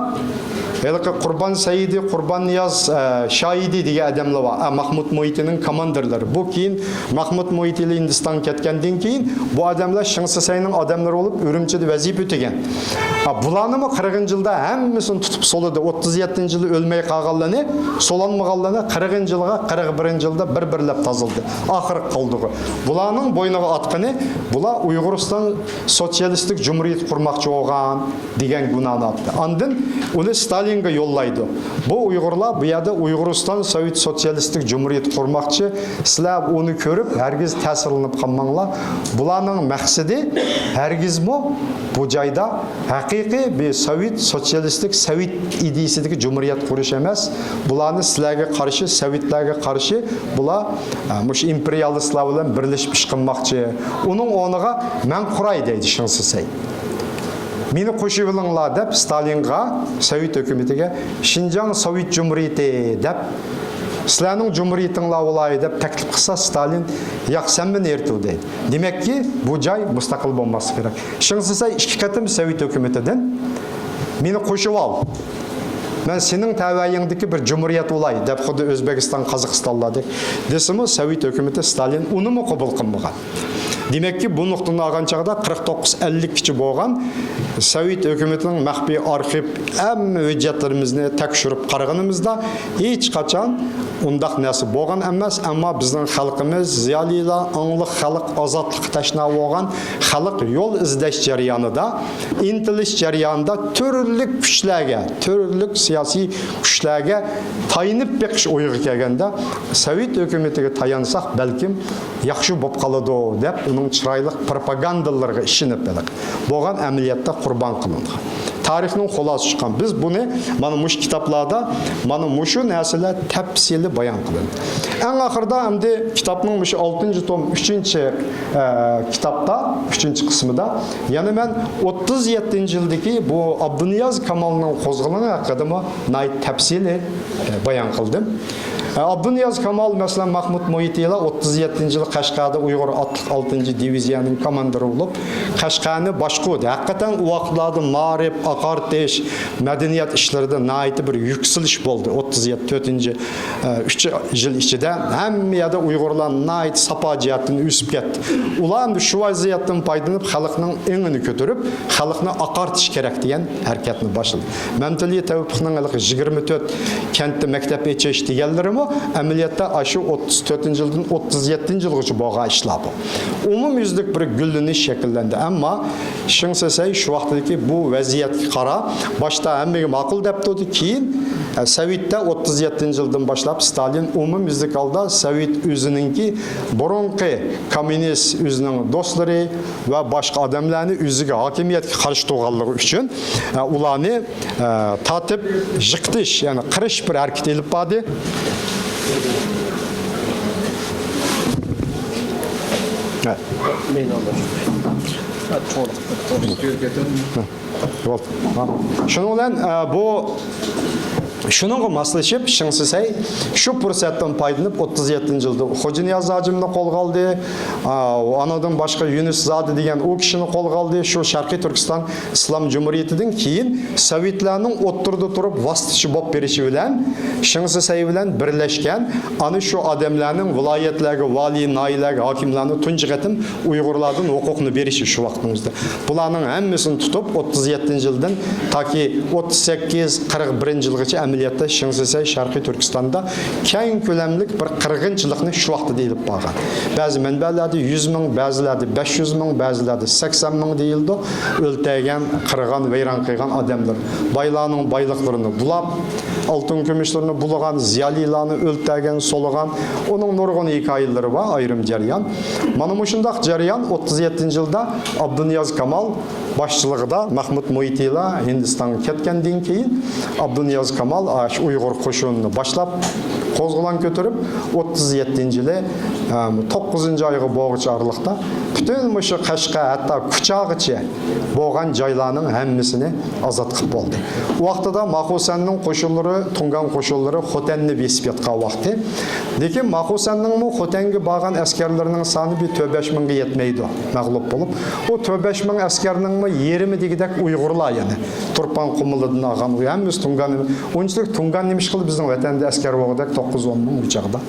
ھېلىقى قۇربان سەئىدى، قۇربان نىياز، ئا، شاھىدى دېگەن ئادەملەر بار. ئا، مەخمۇت مۇھىتىنىڭ كوماندىرلىرى. بۇ كېيىن مەخمۇت مۇھىتى ھىندىستانغا كەتكەندىن كېيىن بۇ ئادەملەر شېڭ سىسەينىڭ ئادەملىرى بولۇپ ئۈرۈمچىدە ۋەزىپە ئۆتىگەن. ھا، بۇلارنىمۇ قىرىقىنچى يىلدا ھەممىسىنى تۇتۇپ سولىدى. ئوتتۇز يەتتىنچى يىلى ئۆلمەي قالغانلىرىنى، سولانمىغانلىرىنى قىرىقىنچى يىلغا، قىرىق بىرىنچى يىلدا بىر-بىرلەپ تازىلىدى. ئاخىرقى قالدۇقى. بۇلارنىڭ بوينىغا ئاتقىنى، بۇلار ئۇيغۇرىستان سوتسىيالىستىك جۇمھۇرىيىتى قۇرماقچى بولغان دېگەن گۇناھنى ئاتتى. ئاندىن ئۇنى ستالىنغا يوللايدۇ. بۇ ئۇيغۇرلار بۇ يەردە ئۇيغۇرىستان سوۋېت سوتسىيالىستىك جۇمھۇرىيىتى قۇرماقچى، سىلەر ئۇنى كۆرۈپ ھەرگىز تەسىرلىنىپ قالماڭلار. بۇلارنىڭ مەقسىتى ھەرگىزمۇ بۇ جايدا ھەقىقىي بىر سوۋېت سوتسىيالىستىك، سوۋېت ئىدىيىسىدىكى جۇمھۇرىيەت قۇرۇش ئەمەس. بۇلارنى سىلەرگە قارشى، سوۋېتلارغا قارشى بۇلار، ئە، مۇشۇ ئىمپېرىيالىستلار بىلەن بىرلىشىپ ئىش قىلماقچى. ئۇنىڭ ئورنىغا مەن قۇراي دەيدۇ شېڭ سىسەي. مېنى قوشۇۋېلىڭلار دەپ ستالىنغا، سوۋېت ھۆكۈمىتىگە شىنجاڭ سوۋېت جۇمھۇرىيىتى دەپ، سىلەرنىڭ جۇمھۇرىيىتىڭلار بولاي دەپ تەكلىپ قىلسا، ستالىن، ياق، سەن مېنى ئېرىتىۋ دەيدۇ. دېمەككى، بۇ جاي مۇستەقىل بولماسلىقى كېرەك. شېڭ سىسەي ئىككى قېتىم سوۋېت ھۆكۈمىتىدىن، مېنى قوشۇۋال، مەن سېنىڭ تەۋەيىڭدىكى بىر جۇمھۇرىيەت بولاي دەپ، خۇددى ئۆزبېكىستان، قازاقىستانلاردەك دېسىمۇ، سوۋېت ھۆكۈمىتى، ستالىن ئۇنىمۇ قوبۇل قىلمىغان. دېمەككى، بۇ نۇقتىنى ئالغان چاغدا قىرىق توققۇز ئەللىككىچە بولغان سوۋېت ھۆكۈمىتىنىڭ مەخپىي ئارخىپ، ھەممە ھۆججەتلىرىمىزنى تەكشۈرۈپ قارىغىنىمىزدا، ھېچقاچان ئۇنداق نەرسە بولغان ئەمەس. ئەمما بىزنىڭ خەلقىمىز، زىيالىيلار، ئاڭلىق خەلق، ئازادلىققا تەشنا بولغان خەلق يول ئىزدەش جەريانىدا، ئىنتىلىش جەريانىدا تۈرلۈك كۈچلەرگە، تۈرلۈك سىياسىي كۈچلەرگە تايىنىپ بېقىش ئويىغا كەلگەندە، سوۋېت ھۆكۈمىتىگە تايانساق، بەلكىم ياخشى بولۇپ قالىدۇ دەپ، ئۇنىڭ چىرايلىق پروپاگاندىلىرىغا ئىشىنىپ، ھېلىقى بولغان ئەمەلىيەتتە قۇربان قىلىنغان. تارىخنىڭ خۇلاسىسى چىققان. بىز بۇنى مانا مۇشۇ كىتابلاردا مانا مۇشۇ نەرسىلەر تەپسىلىي بايان قىلىندى. ئەڭ ئاخىرىدا ئەمدى كىتابنىڭ مۇشۇ ئالتىنچى توم، ئۈچىنچى، ئە، كىتابتا، ئۈچىنچى قىسمىدا يەنە مەن ئوتتۇز يەتتىنچى يىلدىكى بۇ ئابدۇنىياز كامالنىڭ قوزغىلىڭى ھەققىدىمۇ ناھايىتى تەپسىلىي، ئە، بايان قىلدىم. ئابدۇنىياز كامال، مەسىلەن، مەخمۇت مۇھىتىلا ئوتتۇز يەتتىنچى يىلى قەشقەردە ئۇيغۇر ئاتلىق ئالتىنچى دىۋىزىيەنىڭ كوماندىرى بولۇپ، قەشقەرنى باشقۇردى. ھەقىقەتەن ئۇ ۋاقىتلاردا مائارىپ، ئاقارتىش، مەدەنىيەت ئىشلىرىدا ناھايىتى بىر يۈكسىلىش بولدى. ئوتتۇز يەتتە، تۆتىنچى، ئە، ئۈچ يىل ئىچىدە ھەممە يەردە ئۇيغۇرلار ناھايىتى ساپا جەھەتتىن ئۆسۈپ كەتتى. ئۇلار ئەمدى شۇ ۋەزىيەتتىن پايدىلىنىپ، خەلقنىڭ ئېڭىنى كۆتۈرۈپ، خەلقنى ئاقارتىش كېرەك دېگەن ھەرىكەتنى باشلىدى. مەمتىلى تەۋپىقنىڭ ھېلىقى يىگىرمە تۆت كەنتتە مەكتەپ ئېچىش دېگەنلىرىمۇ ئەمەلىيەتتە ئاشۇ ئوتتۇز تۆتىنچى يىلدىن ئوتتۇز يەتتىنچى يىلغىچە بولغان ئىشلار بۇ. ئومۇميۈزلۈك بىر گۈللىنىش شەكىللەندى. ئەمما شېڭ شىسەي شۇ ۋاقىتتىكى بۇ ۋەزىيەتكە قارا، باشتا ھەممىگە ماقۇل دەپ تۇردى. كېيىن، ئە، سوۋېتتا ئوتتۇز يەتتىنچى يىلدىن باشلاپ ستالىن ئومۇميۈزلۈك ھالدا سوۋېت ئۆزىنىڭكى بۇرۇنقى كوممۇنىست ئۆزىنىڭ دوستلىرى ۋە باشقا ئادەملەرنى ئۆزىگە ھاكىمىيەتكە قارشى تۇرغانلىقى ئۈچۈن، ئە، ئۇلارنى، ئە، تارتىپ يىقىتىش، يەنى قىرىش بىر ھەرىكىتى ئېلىپ باردى. ھە. شۇنىڭ بىلەن، ئە، بۇ، شۇنىڭغا ماسلىشىپ، شېڭ شىسەي شۇ پۇرسەتتىن پايدىلىنىپ، ئوتتۇز يەتتىنچى يىلدا خوجانىياز ھاجىمنى قولغا ئالدى. ئا، ئانىڭدىن باشقا يۈنۈس زادى دېگەن ئۇ كىشىنى قولغا ئالدى. شۇ شەرقىي تۈركىستان ئىسلام جۇمھۇرىيىتىدىن كېيىن سوۋېتلارنىڭ ئوتتۇرىدا تۇرۇپ ۋاسىتىچى بولۇپ بېرىشى بىلەن شېڭ شىسەي بىلەن بىرلەشكەن، ئانا شۇ ئادەملەرنىڭ ۋىلايەتلەرگە ۋالىي، ناھىيەلەرگە ھاكىملارنى تۇنجى قېتىم ئۇيغۇرلاردىن ھوقۇقنى بېرىشى شۇ ۋاقتىمىزدا. بۇلارنىڭ ھەممىسىنى تۇتۇپ، ئوتتۇز يەتتىنچى يىلدىن تاكى ئوتتۇز سەككىز، قىرىق بىرىنچى يىلغىچە ئەمەلىيەتتە شېڭ شىسەي شەرقىي تۈركىستاندا كەڭ كۆلەملىك بىر قىرغىنچىلىقنى شۇ ۋاقتىدا ئېلىپ بارغان. بەزى مەنبەلەردە يۈز مىڭ، بەزىلەردە بەش يۈز مىڭ، بەزىلەردە سەكسەن مىڭ دېيىلىدۇ. ئۆلتۈرگەن، قىرغان، ۋەيران قىلغان ئادەملەر. بايلارنىڭ بايلىقلىرىنى بۇلاپ، ئالتۇن كۈمۈشلىرىنى بۇلىغان، زىيالىيلارنى ئۆلتۈرگەن، سولىغان، ئۇنىڭ نۇرغۇن ھېكايىلىرى بار، ئايرىم جەريان. مانا مۇشۇنداق جەريان ئوتتۇز يەتتىنچى يىلدا ئابدۇنىياز كامال باشچىلىقىدا مەخمۇت مۇھىتىلا ھىندىستانغا كەتكەندىن كېيىن، ئابدۇنىياز كامال ئاشۇ ئۇيغۇر قوشۇنىنى باشلاپ، قوزغىلاڭ كۆتۈرۈپ، ئوتتۇز يەتتىنچى يىلى، ئەم، توققۇزىنچى ئايغا بولغۇچە ئارىلىقتا پۈتۈن مۇشۇ قەشقەر، ھەتتا كۇچاغىچە بولغان جايلارنىڭ ھەممىسىنى ئازاد قىلىپ بولدى. ئۇ ۋاقتىدا ماخۇسەننىڭ قوشۇنلىرى، تۇڭگان قوشۇنلىرى خوتەننى بېسىپ ياتقان ۋاقتى. لېكىن ماخۇسەننىڭمۇ خوتەنگە بارغان ئەسكەرلىرىنىڭ سانى بىر تۆت بەش مىڭغا يەتمەيدۇ، مەغلۇپ بولۇپ. ئۇ تۆت بەش مىڭ ئەسكەرنىڭمۇ يېرىمى دېگۈدەك ئۇيغۇرلار، يەنى تۇرپان قۇمۇلىدىن ئالغان، ئۇ ھەممىسى تۇڭگان. ئۇنچىلىك تۇڭگان نېمە ئىش قىلدى، بىزنىڭ ۋەتەندە ئەسكەر بولغۇدەك توققۇز ئون مىڭ ئۇ چاغدا.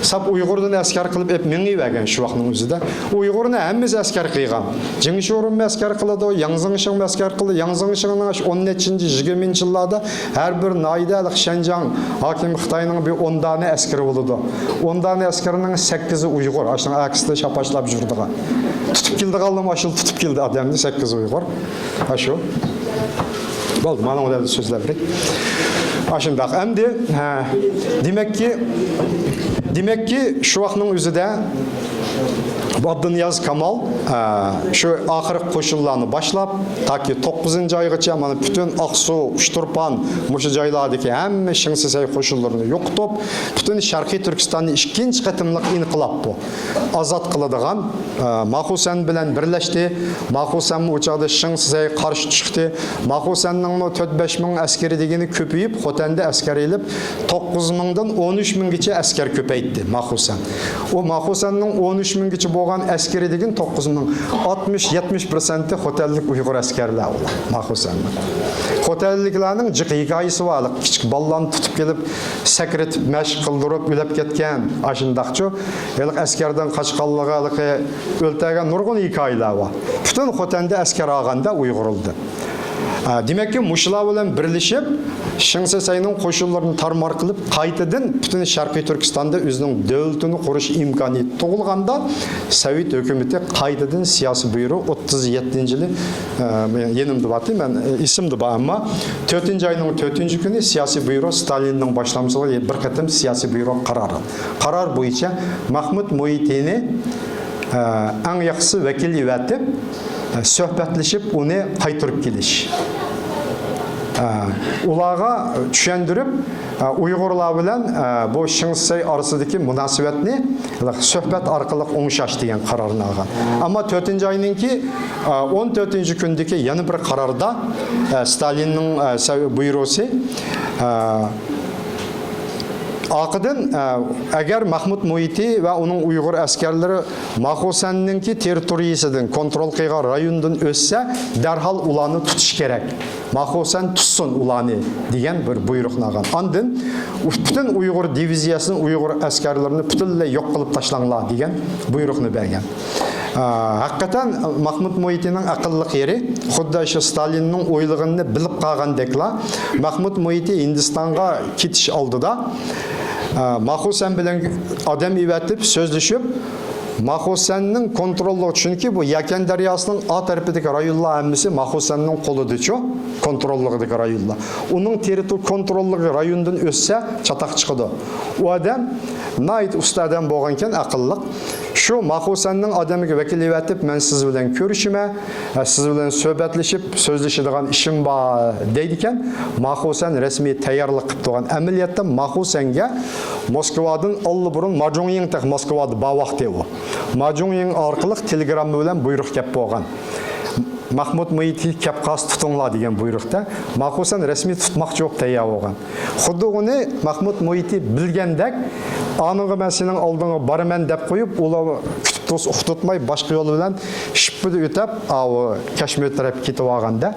ساپ ئۇيغۇردىن ئەسكەر قىلىپ ئېلىپ مېڭىۋەرگەن شۇ ۋاقىتنىڭ ئۆزىدە. ئۇيغۇرنى ھەممىسى ئەسكەر قىلغان. جېڭ شورۇنمۇ ئەسكەر قىلىدۇ، ياڭ زېڭشىڭمۇ ئەسكەر قىلدى. ياڭ زېڭشىڭنىڭ شۇ ئون نەچچىنچى، يىگىرمىنچى يىللاردا ھەر بىر ناھىيەدە ھېلىقى شەنجاڭ ھاكىم خىتاينىڭ بىر ئون دانە ئەسكىرى بولىدۇ. ئون دانە ئەسكىرىنىڭ سەككىزى ئۇيغۇر. ئاشۇنىڭ ئەكسىدە شاپاشلاپ يۈرىدىغان. تۇتۇپ كېلىدىغانلىرىمۇ ئاشۇ تۇتۇپ كېلىدۇ ئادەمنى، سەككىز ئۇيغۇر. ئاشۇ. بولدى، مانا ئۇلارنى سۆزلەپ بېرەي. ئاشۇنداق. ئەمدى، ھە، دېمەككى، دېمەككى، شۇ ۋاقىتنىڭ ئۆزىدە ئابدۇنىياز كامال، ھە، شۇ ئاخىرقى قوشۇنلارنى باشلاپ، تاكى توققۇزىنچى ئايغىچە مانا پۈتۈن ئاقسۇ، ئۇچتۇرپان، مۇشۇ جايلاردىكى ھەممە شېڭ شىسەي قوشۇنلىرىنى يوقىتىپ، پۈتۈن شەرقىي تۈركىستاننى ئىككىنچى قېتىملىق ئىنقىلاب بۇ. ئازاد قىلىدىغان، ئە، ماخۇسەن بىلەن بىرلەشتى. ماخۇسەنمۇ ئۇ چاغدا شېڭ شىسەيگە قارشى چىقتى. ماخۇسەننىڭمۇ تۆت بەش مىڭ ئەسكىرى دېگىنى كۆپىيىپ، خوتەندە ئەسكەر ئېلىپ، توققۇز مىڭدىن ئون ئۈچ مىڭگىچە ئەسكەر كۆپەيتتى ماخۇسەن. ئۇ ماخۇسەننىڭ ئون ئۈچ مىڭگىچە بولغان ئەسكىرى دېگىنى توققۇز مىڭ، ئاتمىش، يەتمىش پىرسەنتى خوتەنلىك ئۇيغۇر ئەسكەرلەر ئۇلار ماخۇسەننىڭ. خوتەنلىكلەرنىڭ جىق ھېكايىسى بار. كىچىك بالىلارنى تۇتۇپ كېلىپ، سەكرىتىپ، مەشىق قىلدۇرۇپ ئۆلۈپ كەتكەن، ئاشۇنداقچۇ، ھېلىقى ئەسكەردىن قاچقانلىقى، ھېلىقى ئۆلتۈرگەن نۇرغۇن ھېكايىلەر بار. پۈتۈن خوتەندە ئەسكەر ئالغاندا ئۇيغۇرلىدى. ئە، دېمەككى، مۇشۇلار بىلەن بىرلىشىپ، شېڭ شىسەينىڭ قوشۇنلىرىنى تارمار قىلىپ، قايتىدىن پۈتۈن شەرقىي تۈركىستاندا ئۆزىنىڭ دۆلىتىنى قۇرۇش ئىمكانىيىتى تۇغۇلغاندا، سوۋېت ھۆكۈمىتى قايتىدىن سىياسىي بۇيرۇق ئوتتۇز يەتتىنچى يىلى، ئە، يېنىمدا بارتى، مەن، ئە، ئېسىمدە بار، ئەمما تۆتىنچى ئاينىڭ تۆتىنچى كۈنى سىياسىي بۇيرۇق، ستالىننىڭ باشلامچىلىقىدا بىر قېتىم سىياسىي بۇيرۇق قارار. قارار بويىچە مەخمۇت مۇھىتىنى، ئە، ئەڭ ياخشىسى ۋەكىل ئەۋەتىپ، ئە، سۆھبەتلىشىپ ئۇنى قايتۇرۇپ كېلىش. ئە، ئۇلارغا چۈشەندۈرۈپ، ئە، ئۇيغۇرلار بىلەن، ئە، بۇ شېڭ شىسەي ئارىسىدىكى مۇناسىۋەتنى سۆھبەت ئارقىلىق ئوڭشاش دېگەن قارارنى ئالغان. ئەمما تۆتىنچى ئاينىڭكى، ئە، ئون تۆتىنچى كۈندىكى يەنە بىر قاراردا، ئە، ستالىننىڭ، ئە، سە-، بۇيرۇسى، ئە، ئارقىدىن، ئە، ئەگەر مەخمۇت مۇھىتى ۋە ئۇنىڭ ئۇيغۇر ئەسكەرلىرى ماخۇسەننىڭكى تېررىتورىيىسىدىن كونترول قىلغان رايوندىن ئۆتسە، دەرھال ئۇلارنى تۇتۇش كېرەك. ماخۇسەن تۇتسۇن ئۇلارنى دېگەن بىر بۇيرۇقنى ئالغان. ئاندىن پۈتۈن ئۇيغۇر دىۋىزىيەسىنى، ئۇيغۇر ئەسكەرلىرىنى پۈتۈنلەي يوق قىلىپ تاشلاڭلار دېگەن بۇيرۇقنى بەرگەن. ئە، ھەقىقەتەن مەخمۇت مۇھىتىنىڭ ئەقىللىق يېرى، خۇددى شۇ ستالىننىڭ ئويلىغىنىنى بىلىپ قالغاندەكلا، مەخمۇت مۇھىتى ھىندىستانغا كېتىش ئالدىدا، ئە، ماخۇسەن بىلەن ئادەم ئېۋەتىپ سۆزلىشىپ، ماخۇسەننىڭ كونتروللۇقى، چۈنكى بۇ يەكەن دەرياسىنىڭ ئا تەرىپىدىكى رايونلار ھەممىسى ماخۇسەننىڭ قولىدىچۇ، كونتروللۇقىدىكى رايونلار. ئۇنىڭ تېررىتور-، كونتروللۇقى رايوندىن ئۆتسە، چاتاق چىقىدۇ. ئۇ ئادەم ناھايىتى ئۇستا ئادەم بولغانىكەن، ئەقىللىق. شۇ ماخۇسەننىڭ ئادىمىگە ۋەكىل ئېۋەتىپ، مەن سىز بىلەن كۆرۈشىمەن، ھە، سىز بىلەن سۆھبەتلىشىپ، سۆزلىشىدىغان ئىشىم بار، دەيدىكەن. ماخۇسەن رەسمىي تەييارلىق قىلىپ تۇرغان. ئەمەلىيەتتە ماخۇسەنگە موسكۋادىن ئاللىبۇرۇن، ماجۇڭيىڭ تېخى موسكۋادا بار ۋاقتى ئۇ. ماجۇڭيىڭ ئارقىلىق تېلېگرامما بىلەن بۇيرۇق كەپ بولغان. مەخمۇت مۇھىتى كەپ قالسا تۇتۇڭلار دېگەن بۇيرۇقتا، ماخۇسەن رەسمىي تۇتماقچى بولۇپ تەييار بولغان. خۇددى ئۇنى مەخمۇت مۇھىتى بىلگەندەك، ئانىڭغا مەن سېنىڭ ئالدىڭغا بارىمەن دەپ قويۇپ، ئۇلار كۈتۈپ تۇرسا ئۇھ تۇتماي، باشقا يول بىلەن شىپپىدە ئۆتەپ، ئاۋۇ كەشمىر تەرەپكە كېتىۋالغاندا،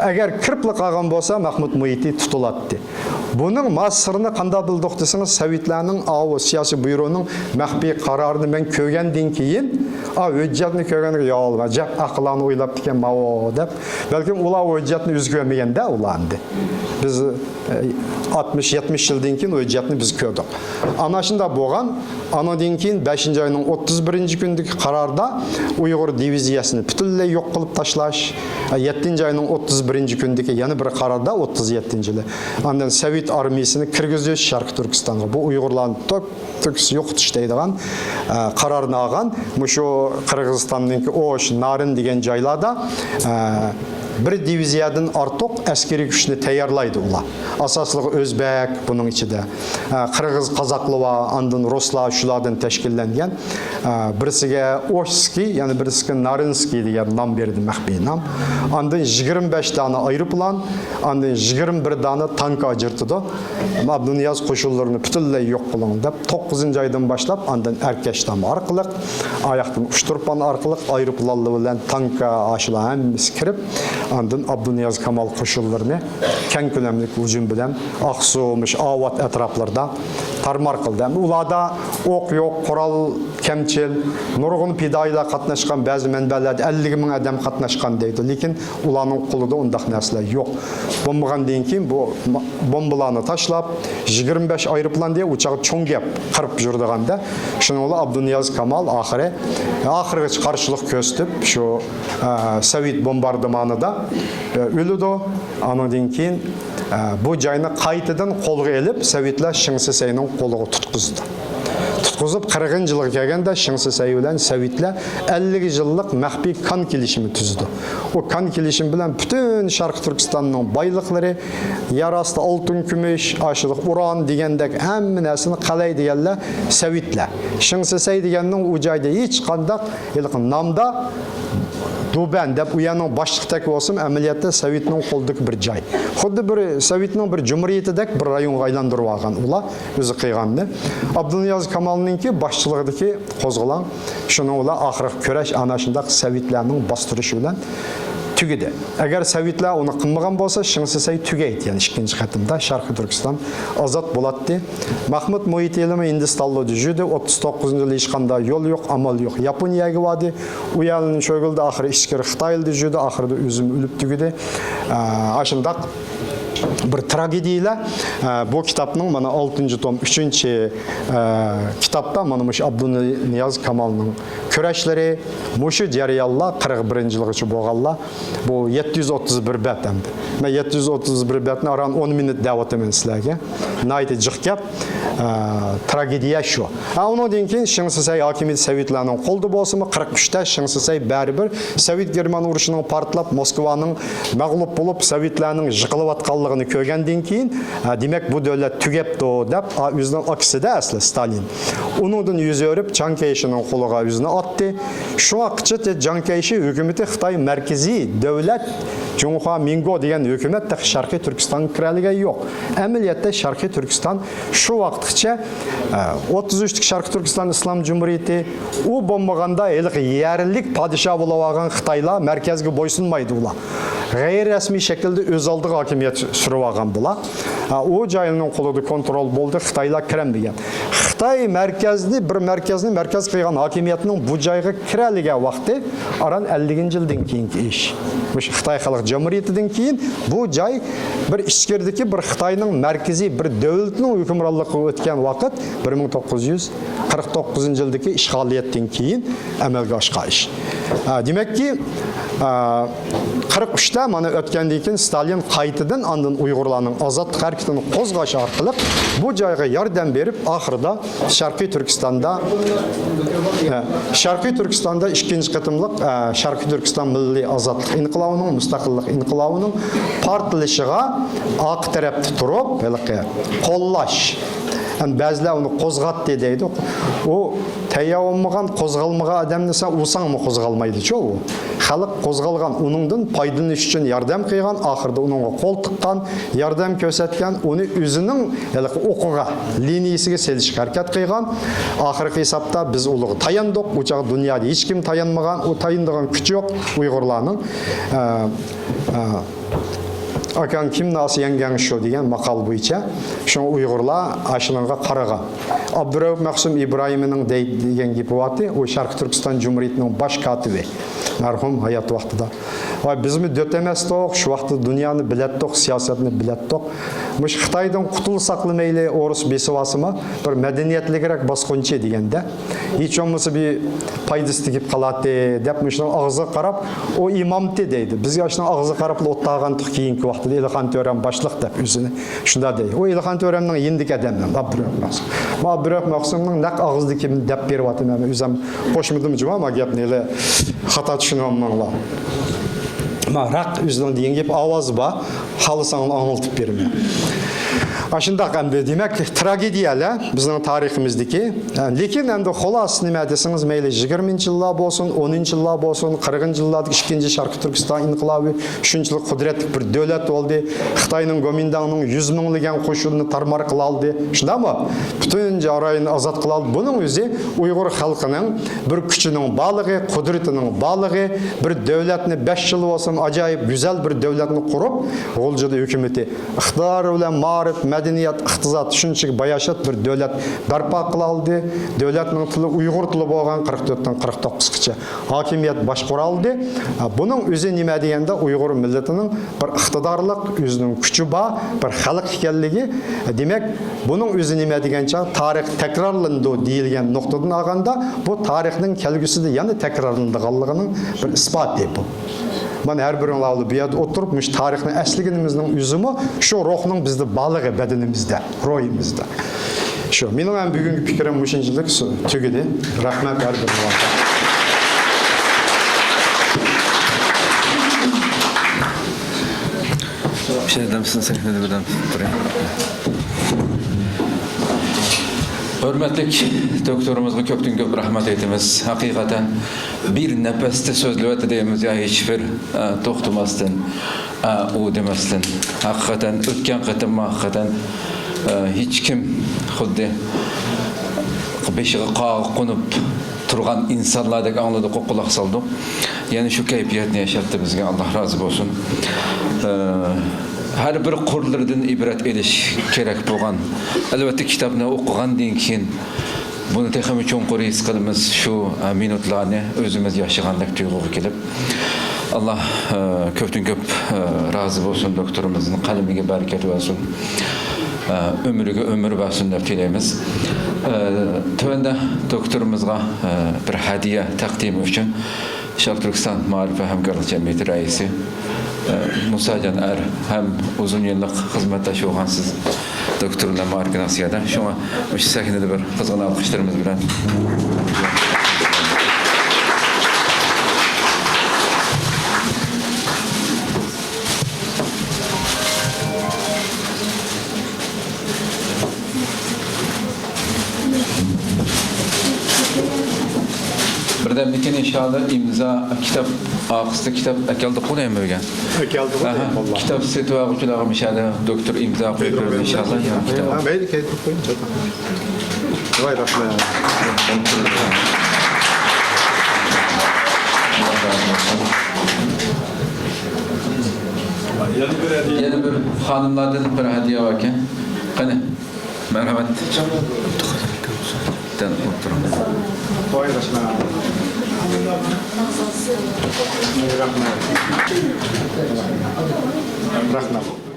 ئەگەر كىرىپلا قالغان بولسا، مەخمۇت مۇھىتى تۇتۇلاتتى. بۇنىڭ ما سىرىنى قانداق بىلدۇق دېسىڭىز، سوۋېتلارنىڭ ئاۋۇ سىياسىي بيۇرونىڭ مەخپىي قارارىنى مەن كۆرگەندىن كېيىن، ئا، ھۆججەتنى كۆرگەندىن كېيىن، يا ئاللا، جەپ ئەقىلانە ئويلاپتىكەن ماۋۇ دەپ، بەلكىم ئۇلار ھۆججەتنى ئۆزى كۆرمىگەندە ئۇلار ئەمدى. بىز، ئە، ئاتمىش، يەتمىش يىلدىن كېيىن ھۆججەتنى بىز كۆردۇق. ئانا شۇنداق بولغان. ئانىڭدىن كېيىن بەشىنچى ئاينىڭ ئوتتۇز بىرىنچى كۈنىدىكى قاراردا ئۇيغۇر دىۋىزىيەسىنى پۈتۈنلەي يوق قىلىپ تاشلاش، يەتتىنچى ئاينىڭ ئوتتۇز بىرىنچى كۈنىدىكى يەنە بىر قاراردا، ئوتتۇز يەتتىنچى يىلى، ئاندىن سوۋېت ئارمىيىسىنى كىرگۈزۈش شەرقىي تۈركىستانغا، بۇ ئۇيغۇرلارنى تۆك-، تۆكۈس يوقىتىش دەيدىغان، ئە، قارارنى ئالغان. مۇشۇ قىرغىزىستاننىڭكى ئوش، نارىن دېگەن جايلاردا، ئە، بىر دىۋىزىيەدىن ئارتۇق ئەسكىرىي كۈچنى تەييارلايدۇ ئۇلار. ئاساسلىقى ئۆزبەك بۇنىڭ ئىچىدە. ئە، قىرغىز، قازاقلار بار، ئاندىن رۇسلار، شۇلاردىن تەشكىللەنگەن. ئە، بىرسىگە ئوشسكىي، يەنە بىرسىگە نارىنسكىي دېگەن نام بەردى، مەخپىي نام. ئاندىن يىگىرمە بەش دانە ئايروپىلان، ئاندىن يىگىرمە بىر دانە تانكا ئاجرىتىدۇ. ئابدۇنىياز قوشۇنلىرىنى پۈتۈنلەي يوق قىلىڭ دەپ، توققۇزىنچى ئايدىن باشلاپ، ئاندىن ئەركەشتام ئارقىلىق، ئاياقتىن ئۇچتۇرپان ئارقىلىق، ئايروپىلانلار بىلەن تانكا، ئاشۇلار ھەممىسى كىرىپ، ئاندىن ئابدۇنىياز كامال قوشۇنلىرىنى كەڭ كۆلەملىك ھۇجۇم بىلەن ئاقسۇ، مۇشۇ ئاۋات ئەتراپلىرىدا تارمار قىلدى. ئەمدى ئۇلاردا ئوق يوق، قورال كەمچىل، نۇرغۇن پىدائىيلار قاتناشقان، بەزى مەنبەلەردە ئەللىك مىڭ ئادەم قاتناشقان دەيدۇ. لېكىن ئۇلارنىڭ قولىدا ئۇنداق نەرسىلەر يوق. بولمىغاندىن كېيىن بۇ ما-، بومبىلارنى تاشلاپ، يىگىرمە بەش ئايروپىلان دېگەن ئۇ چاغ چوڭ گەپ، قىرىپ يۈرىدىغاندا. شۇنىڭ بىلەن ئابدۇنىياز كامال ئاخىرى، ئاخىرغىچە قارشىلىق كۆرسىتىپ، شۇ، ئە، سوۋېت بومباردىمانىدا، ئە، ئۆلىدۇ. ئانىڭدىن كېيىن، ئە، بۇ جاينى قايتىدىن قولغا ئېلىپ، سوۋېتلار شېڭ شىسەينىڭ قولىغا تۇتقۇزدى. تۇتقۇزۇپ، قىرىقىنچى يىلغا كەلگەندە شېڭ شىسەي بىلەن سوۋېتلار ئەللىك يىللىق مەخپىي كان كېلىشىمى تۈزىدۇ. ئۇ كان كېلىشىمى بىلەن پۈتۈن شەرقىي تۈركىستاننىڭ بايلىقلىرى، يەر ئاستى ئالتۇن، كۈمۈش، ئاشۇنداق ئۇران دېگەندەك ھەممە نەرسىنى قەلەي دېگەنلەر سوۋېتلار. شېڭ شىسەي دېگەننىڭ ئۇ جايدا ھېچقانداق ھېلىقى نامدا دۇبەن دەپ ئۇ يەرنىڭ باشلىقىدەك بولسىمۇ، ئەمەلىيەتتە سوۋېتنىڭ قولىدىكى بىر جاي. خۇددى بىر سوۋېتنىڭ بىر جۇمھۇرىيىتىدەك بىر رايونغا ئايلاندۇرۇۋالغان ئۇلار ئۆزى قىلغاننى. ئابدۇنىياز كامالنىڭكى باشچىلىقىدىكى قوزغىلاڭ شۇنىڭ بىلەن ئاخىرقى كۈرەش ئانا شۇنداق سوۋېتلارنىڭ باستۇرۇشى بىلەن تۈگىدى. ئەگەر سوۋېتلار ئۇنى قىلمىغان بولسا، شېڭ شىسەي تۈگەيتتى، يەنى ئىككىنچى قېتىمدا شەرقىي تۈركىستان ئازاد بولاتتى. مەخمۇت مۇھىتى ھېلىمۇ ھىندىستانلاردا يۈردى، ئوتتۇز توققۇزىنچى يىلى ھېچقانداق يول يوق، ئامال يوق، ياپونىيەگە باردى. ئۇ يەرلەرنى چۆگۈلدى، ئاخىرى ئىچكىرى خىتايلاردا يۈردى، ئاخىرىدا ئۆزىمۇ ئۆلۈپ تۈگىدى. ئە، ئاشۇنداق بىر تراگېدىيىلەر. ئە، بۇ كىتابنىڭ مانا ئالتىنچى توم، ئۈچىنچى، ئە، كىتابتا مانا مۇشۇ ئابدۇنىياز كامالنىڭ كۈرەشلىرى، مۇشۇ جەريانلار، قىرىق بىرىنچى يىلغىچە بولغانلار، بۇ يەتتە يۈز ئوتتۇز بىر بەت ئەمدى. مەن يەتتە يۈز ئوتتۇز بىر بەتنى ئاران ئون مىنۇت دەۋاتىمەن سىلەرگە. ناھايىتى جىق گەپ. ئە، تراگېدىيە شۇ. ھە، ئۇنىڭدىن كېيىن شېڭ شىسەي ھاكىمىيىتى سوۋېتلارنىڭ قولىدا بولسىمۇ، قىرىق ئۈچتە شېڭ شىسەي بەرىبىر سوۋېت گېرمان ئۇرۇشىنىڭ پارتلاپ، موسكۋانىڭ مەغلۇپ بولۇپ، سوۋېتلارنىڭ يىقىلىۋاتقانلىقىنى كۆرگەندىن كېيىن، ھە، دېمەك، بۇ دۆلەت تۈگەپتۇ دەپ، ئا، ئۆزىنىڭ ئاكىسىدە ئەسلى ستالىن. ئۇنىڭدىن يۈز ئۆرۈپ، جاڭ كەيشىنىڭ قولىغا ئۆزىنى ئاتتى. شۇ ۋاقىتقىچە جاڭ كەيشى ھۆكۈمىتى خىتاي مەركىزىي دۆلەت، جۇڭخۇا مىنگو دېگەن ھۆكۈمەت تېخى شەرقىي تۈركىستانغا كىرەلىگەن يوق. ئەمەلىيەتتە شەرقىي تۈركىستان شۇ ۋاقىتقىچە، ئە، ئوتتۇز ئۈچتىكى شەرقىي تۈركىستان ئىسلام جۇمھۇرىيىتى، ئۇ بولمىغاندا ھېلىقى يەرلىك پادىشاھ بولۇۋالغان خىتايلار مەركەزگە بويسۇنمايدۇ ئۇلار. غەيرىي رەسمىي شەكىلدە ئۆز ئالدىغا ھاكىمىيەت سۈرۈۋالغان بۇلار. ھە، ئۇ جاينىڭ قولىدا كونترول بولدى، خىتايلار كىرەلمىگەن. خىتاي مەركەزنى، بىر مەركەزنى مەركەز قىلغان ھاكىمىيەتنىڭ بۇ جايغا كىرەلىگەن ۋاقتى ئاران ئەللىكىنچى يىلدىن كېيىنكى ئىش. مۇشۇ خىتاي خەلق جۇمھۇرىيىتىدىن كېيىن بۇ جاي بىر ئىچكىرىدىكى بىر خىتاينىڭ مەركىزىي بىر دۆلىتىنىڭ ھۆكۈمرانلىقىغا ئۆتكەن ۋاقىت بىر مىڭ توققۇز يۈز قىرىق توققۇزىنچى يىلدىكى ئىشغالىيەتتىن كېيىن ئەمەلگە ئاشقان ئىش. ئە، دېمەككى، ئە، قىرىق ئۈچتە مانا ئۆتكەندىن كېيىن ستالىن قايتىدىن ئاندىن ئۇيغۇرلارنىڭ ئازادلىق ھەرىكىتىنى قوزغاش ئارقىلىق بۇ جايغا ياردەم بېرىپ، ئاخىرىدا شەرقىي تۈركىستاندا، ئە، شەرقىي تۈركىستاندا ئىككىنچى قېتىملىق، ئە، شەرقىي تۈركىستان مىللىي ئازادلىق ئىنقىلابىنىڭ، مۇستەقىللىق ئىنقىلابىنىڭ پارتلىشىغا ئارقا تەرەپتە تۇرۇپ، ھېلىقى قوللاش. ئەمدى بەزىلەر ئۇنى قوزغاتتى دەيدۇ. ئۇ تەييار بولمىغان، قوزغالمىغان ئادەمنى سەن ئۇرساڭمۇ قوزغالمايدىچۇ ئۇ. خەلق قوزغالغان، ئۇنىڭدىن پايدىلىنىش ئۈچۈن ياردەم قىلغان، ئاخىرىدا ئۇنىڭغا قول تىققان، ياردەم كۆرسەتكەن، ئۇنى ئۆزىنىڭ ھېلىقى ئوقىغا، لىنىيىسىگە سېلىشقا ھەرىكەت قىلغان. ئاخىرقى ھېسابتا بىز ئۇلارغا تاياندۇق. ئۇ چاغ دۇنيادا ھېچكىم تايانمىغان، ئۇ تايىنىدىغان كۈچى يوق ئۇيغۇرلارنىڭ. ئە، ئە، ئاكاڭ كىمنى ئالسا يەڭگەڭ شۇ دېگەن ماقال بويىچە شۇڭا ئۇيغۇرلار ئاشۇنىڭغا قارىغان. ئابدۇرەئۇپ مەخسۇم ئىبراھىمنىڭ دەي-، دېگەن گېپى بارتى، ئۇ شەرقىي تۈركىستان جۇمھۇرىيىتىنىڭ باش كاتىبى، مەرھۇم ھايات ۋاقتىدا. ۋاي، بىزمۇ دۆت ئەمەستۇق، شۇ ۋاقىتتا دۇنيانى بىلەتتۇق، سىياسەتنى بىلەتتۇق. مۇشۇ خىتايدىن قۇتۇلساقلا مەيلى، ئورۇس بېسىۋالسىمۇ، بىر مەدەنىيەتلىكرەك باسقۇنچى دېگەندە، ھېچ بولمىسا بىر پايدىسى تېگىپ قالاتتى دەپ مۇشۇنىڭ ئاغزىغا قاراپ، ئۇ ئىمامتى دەيدۇ. بىز ئاشۇنىڭ ئاغزىغا قاراپلا ئولتۇرغانتۇق كېيىنكى ۋاقىتتا، ئېلىخان تۆرەم باشلىق دەپ ئۆزىنى شۇنداق دەيدۇ. ئۇ ئېلىخان تۆرەمنىڭ يېنىدىكى ئادەم، ئابدۇرەئۇپ مەخسۇم. مانا ئابدۇرەئۇپ مەخسۇمنىڭ نەق ئاغزىدىكى دەپ بېرىۋاتىمەن، مەن ئۆزۈم قوشمىدىم جۇما، ما گەپنى ئېلى خاتا چۈشىنىۋالماڭلار. ما راق ئۆزىنىڭ دېگەن گېپى ئاۋازى بار، خالىساڭلار ئاڭلىتىپ بېرىمەن. ئاشۇنداق ئەمدى، دېمەك، تراگېدىيەلەر بىزنىڭ تارىخىمىزدىكى. لېكىن ئەمدى خۇلاسىسى نېمە دېسىڭىز، مەيلى يىگىرمىنچى يىللار بولسۇن، ئونىنچى يىللار بولسۇن، قىرىقىنچى يىللاردىكى ئىككىنچى شەرقىي تۈركىستان ئىنقىلابى شۇنچىلىك قۇدرەتلىك بىر دۆلەت بولدى. خىتاينىڭ گومىنداڭنىڭ يۈز مىڭلىگەن قوشۇنىنى تارمار قىلالدى. شۇنداقمۇ؟ پۈتۈن رايوننى ئازاد قىلالدى. بۇنىڭ ئۆزى ئۇيغۇر خەلقىنىڭ بىر كۈچىنىڭ بارلىقى، قۇدرىتىنىڭ بارلىقى، بىر دۆلەتنى بەش يىل بولسىمۇ ئاجايىپ گۈزەل بىر دۆلەتنى قۇرۇپ، غۇلجىدا ھۆكۈمىتى ئىقتىدارى بىلەن مائارىپ، مەدەنىيەت، ئىقتىساد شۇنچىلىك باياشات بىر دۆلەت بەرپا قىلالدى. دۆلەتنىڭ تىلى ئۇيغۇر تىلى بولغان قىرىق تۆتتىن قىرىق توققۇزغىچە ھاكىمىيەت باشقۇرالدى. بۇنىڭ ئۆزى نېمە دېگەندە، ئۇيغۇر مىللىتىنىڭ بىر ئىقتىدارلىق، ئۆزىنىڭ كۈچى بار بىر خەلق ئىكەنلىكى. دېمەك، بۇنىڭ ئۆزى نېمە دېگەن چاغ، تارىخ تەكرارلىنىدۇ دېيىلگەن نۇقتىدىن ئالغاندا، بۇ تارىخنىڭ كەلگۈسىدە يەنە تەكرارلىنىدىغانلىقىنىڭ بىر ئىسپاتى بۇ. مانا ھەر بىرىڭلار بۇ يەردە ئولتۇرۇپ، مۇشۇ تارىخنى ئەسلىگىنىمىزنىڭ ئۆزىمۇ شۇ روھنىڭ بىزدە بارلىقى، بەدىنىمىزدە، روھىمىزدا. شۇ. مېنىڭ ھەم بۈگۈنكى پىكرىم مۇشۇنچىلىك تۈگىدى. رەھمەت ھەر بىرىڭلارغا. شەيدەم، سىزنى سەھنىدە بىردەم تۇتۇپ تۇرۇڭ. ھۆرمەتلىك دوكتورىمىزغا كۆپتىن كۆپ رەھمەت ئېيتىمىز. ھەقىقەتەن بىر نەپەستە سۆزلىۋەتتى دەيمىز يا ھېچبىر، ئە، توختىماستىن، ئە، ئۇ دېمەستىن. ھەقىقەتەن ئۆتكەن قېتىممۇ ھەقىقەتەن، ئە، ھېچكىم خۇددى بېشىغا قاغا قونۇپ تۇرغان ئىنسانلاردەك ئاڭلىدۇق، قۇلاق سالدۇق. يەنە شۇ كەيپىياتنى ياشاتتى بىزگە، ئاللا رازى بولسۇن. ئە، ھەر بىر قۇرلىرىدىن ئىبرەت ئېلىش كېرەك بولغان. ئەلۋەتتە، كىتابنى ئوقۇغاندىن كېيىن بۇنى تېخىمۇ چوڭقۇر ھېس قىلىمىز. شۇ، ئە، مىنۇتلارنى ئۆزىمىز ياشىغاندەك تۇيغۇغا كېلىپ، ئاللا، ئە، كۆپتىن كۆپ، ئە، رازى بولسۇن، دوكتورىمىزنىڭ قەلىمىگە بەرىكەت بەرسۇن، ئە، ئۆمرىگە ئۆمۈر بەرسۇن دەپ تىلەيمىز. ئە، تۆۋەندە دوكتورىمىزغا، ئە، بىر ھەدىيە تەقدىمى ئۈچۈن شەرقىي تۈركىستان مائارىپ ۋە ھەمكارلىق جەمئىيىتى رەئىسى، ئە، مۇساجان ئەر ھەم ئۇزۇن يىللىق خىزمەتداش بولغان سىز دوكتور بىلەن مائارىپكە ناسىيەدە. شۇڭا مۇشۇ سەھنىدە بىر قىزغىن ئالقىشلىرىمىز بىلەن. ئىنشاللا ئىمزا كىتاب، ئارقىسىدا كىتاب ئەكەلدۇققۇ دەيمەن بۈگۈن. ئەكەلدىققۇ دەيمەن، ئاھا. كىتاب سېتىۋالغۇچىلارغا مۇشۇ يەردە دوكتور ئىمزا قويۇپ بېرىدۇ ئىنشاللا. ھە، مەيلى، كەيتىپ قويۇڭ. ۋاي، رەھمەت. يەنە بىر خانىملاردىن بىر ھەدىيە باركەن. قېنى، مەرھەمەت. دەل ئولتۇرۇڭ. ۋاي، رەھمەت. رەھمەت. رەھمەت.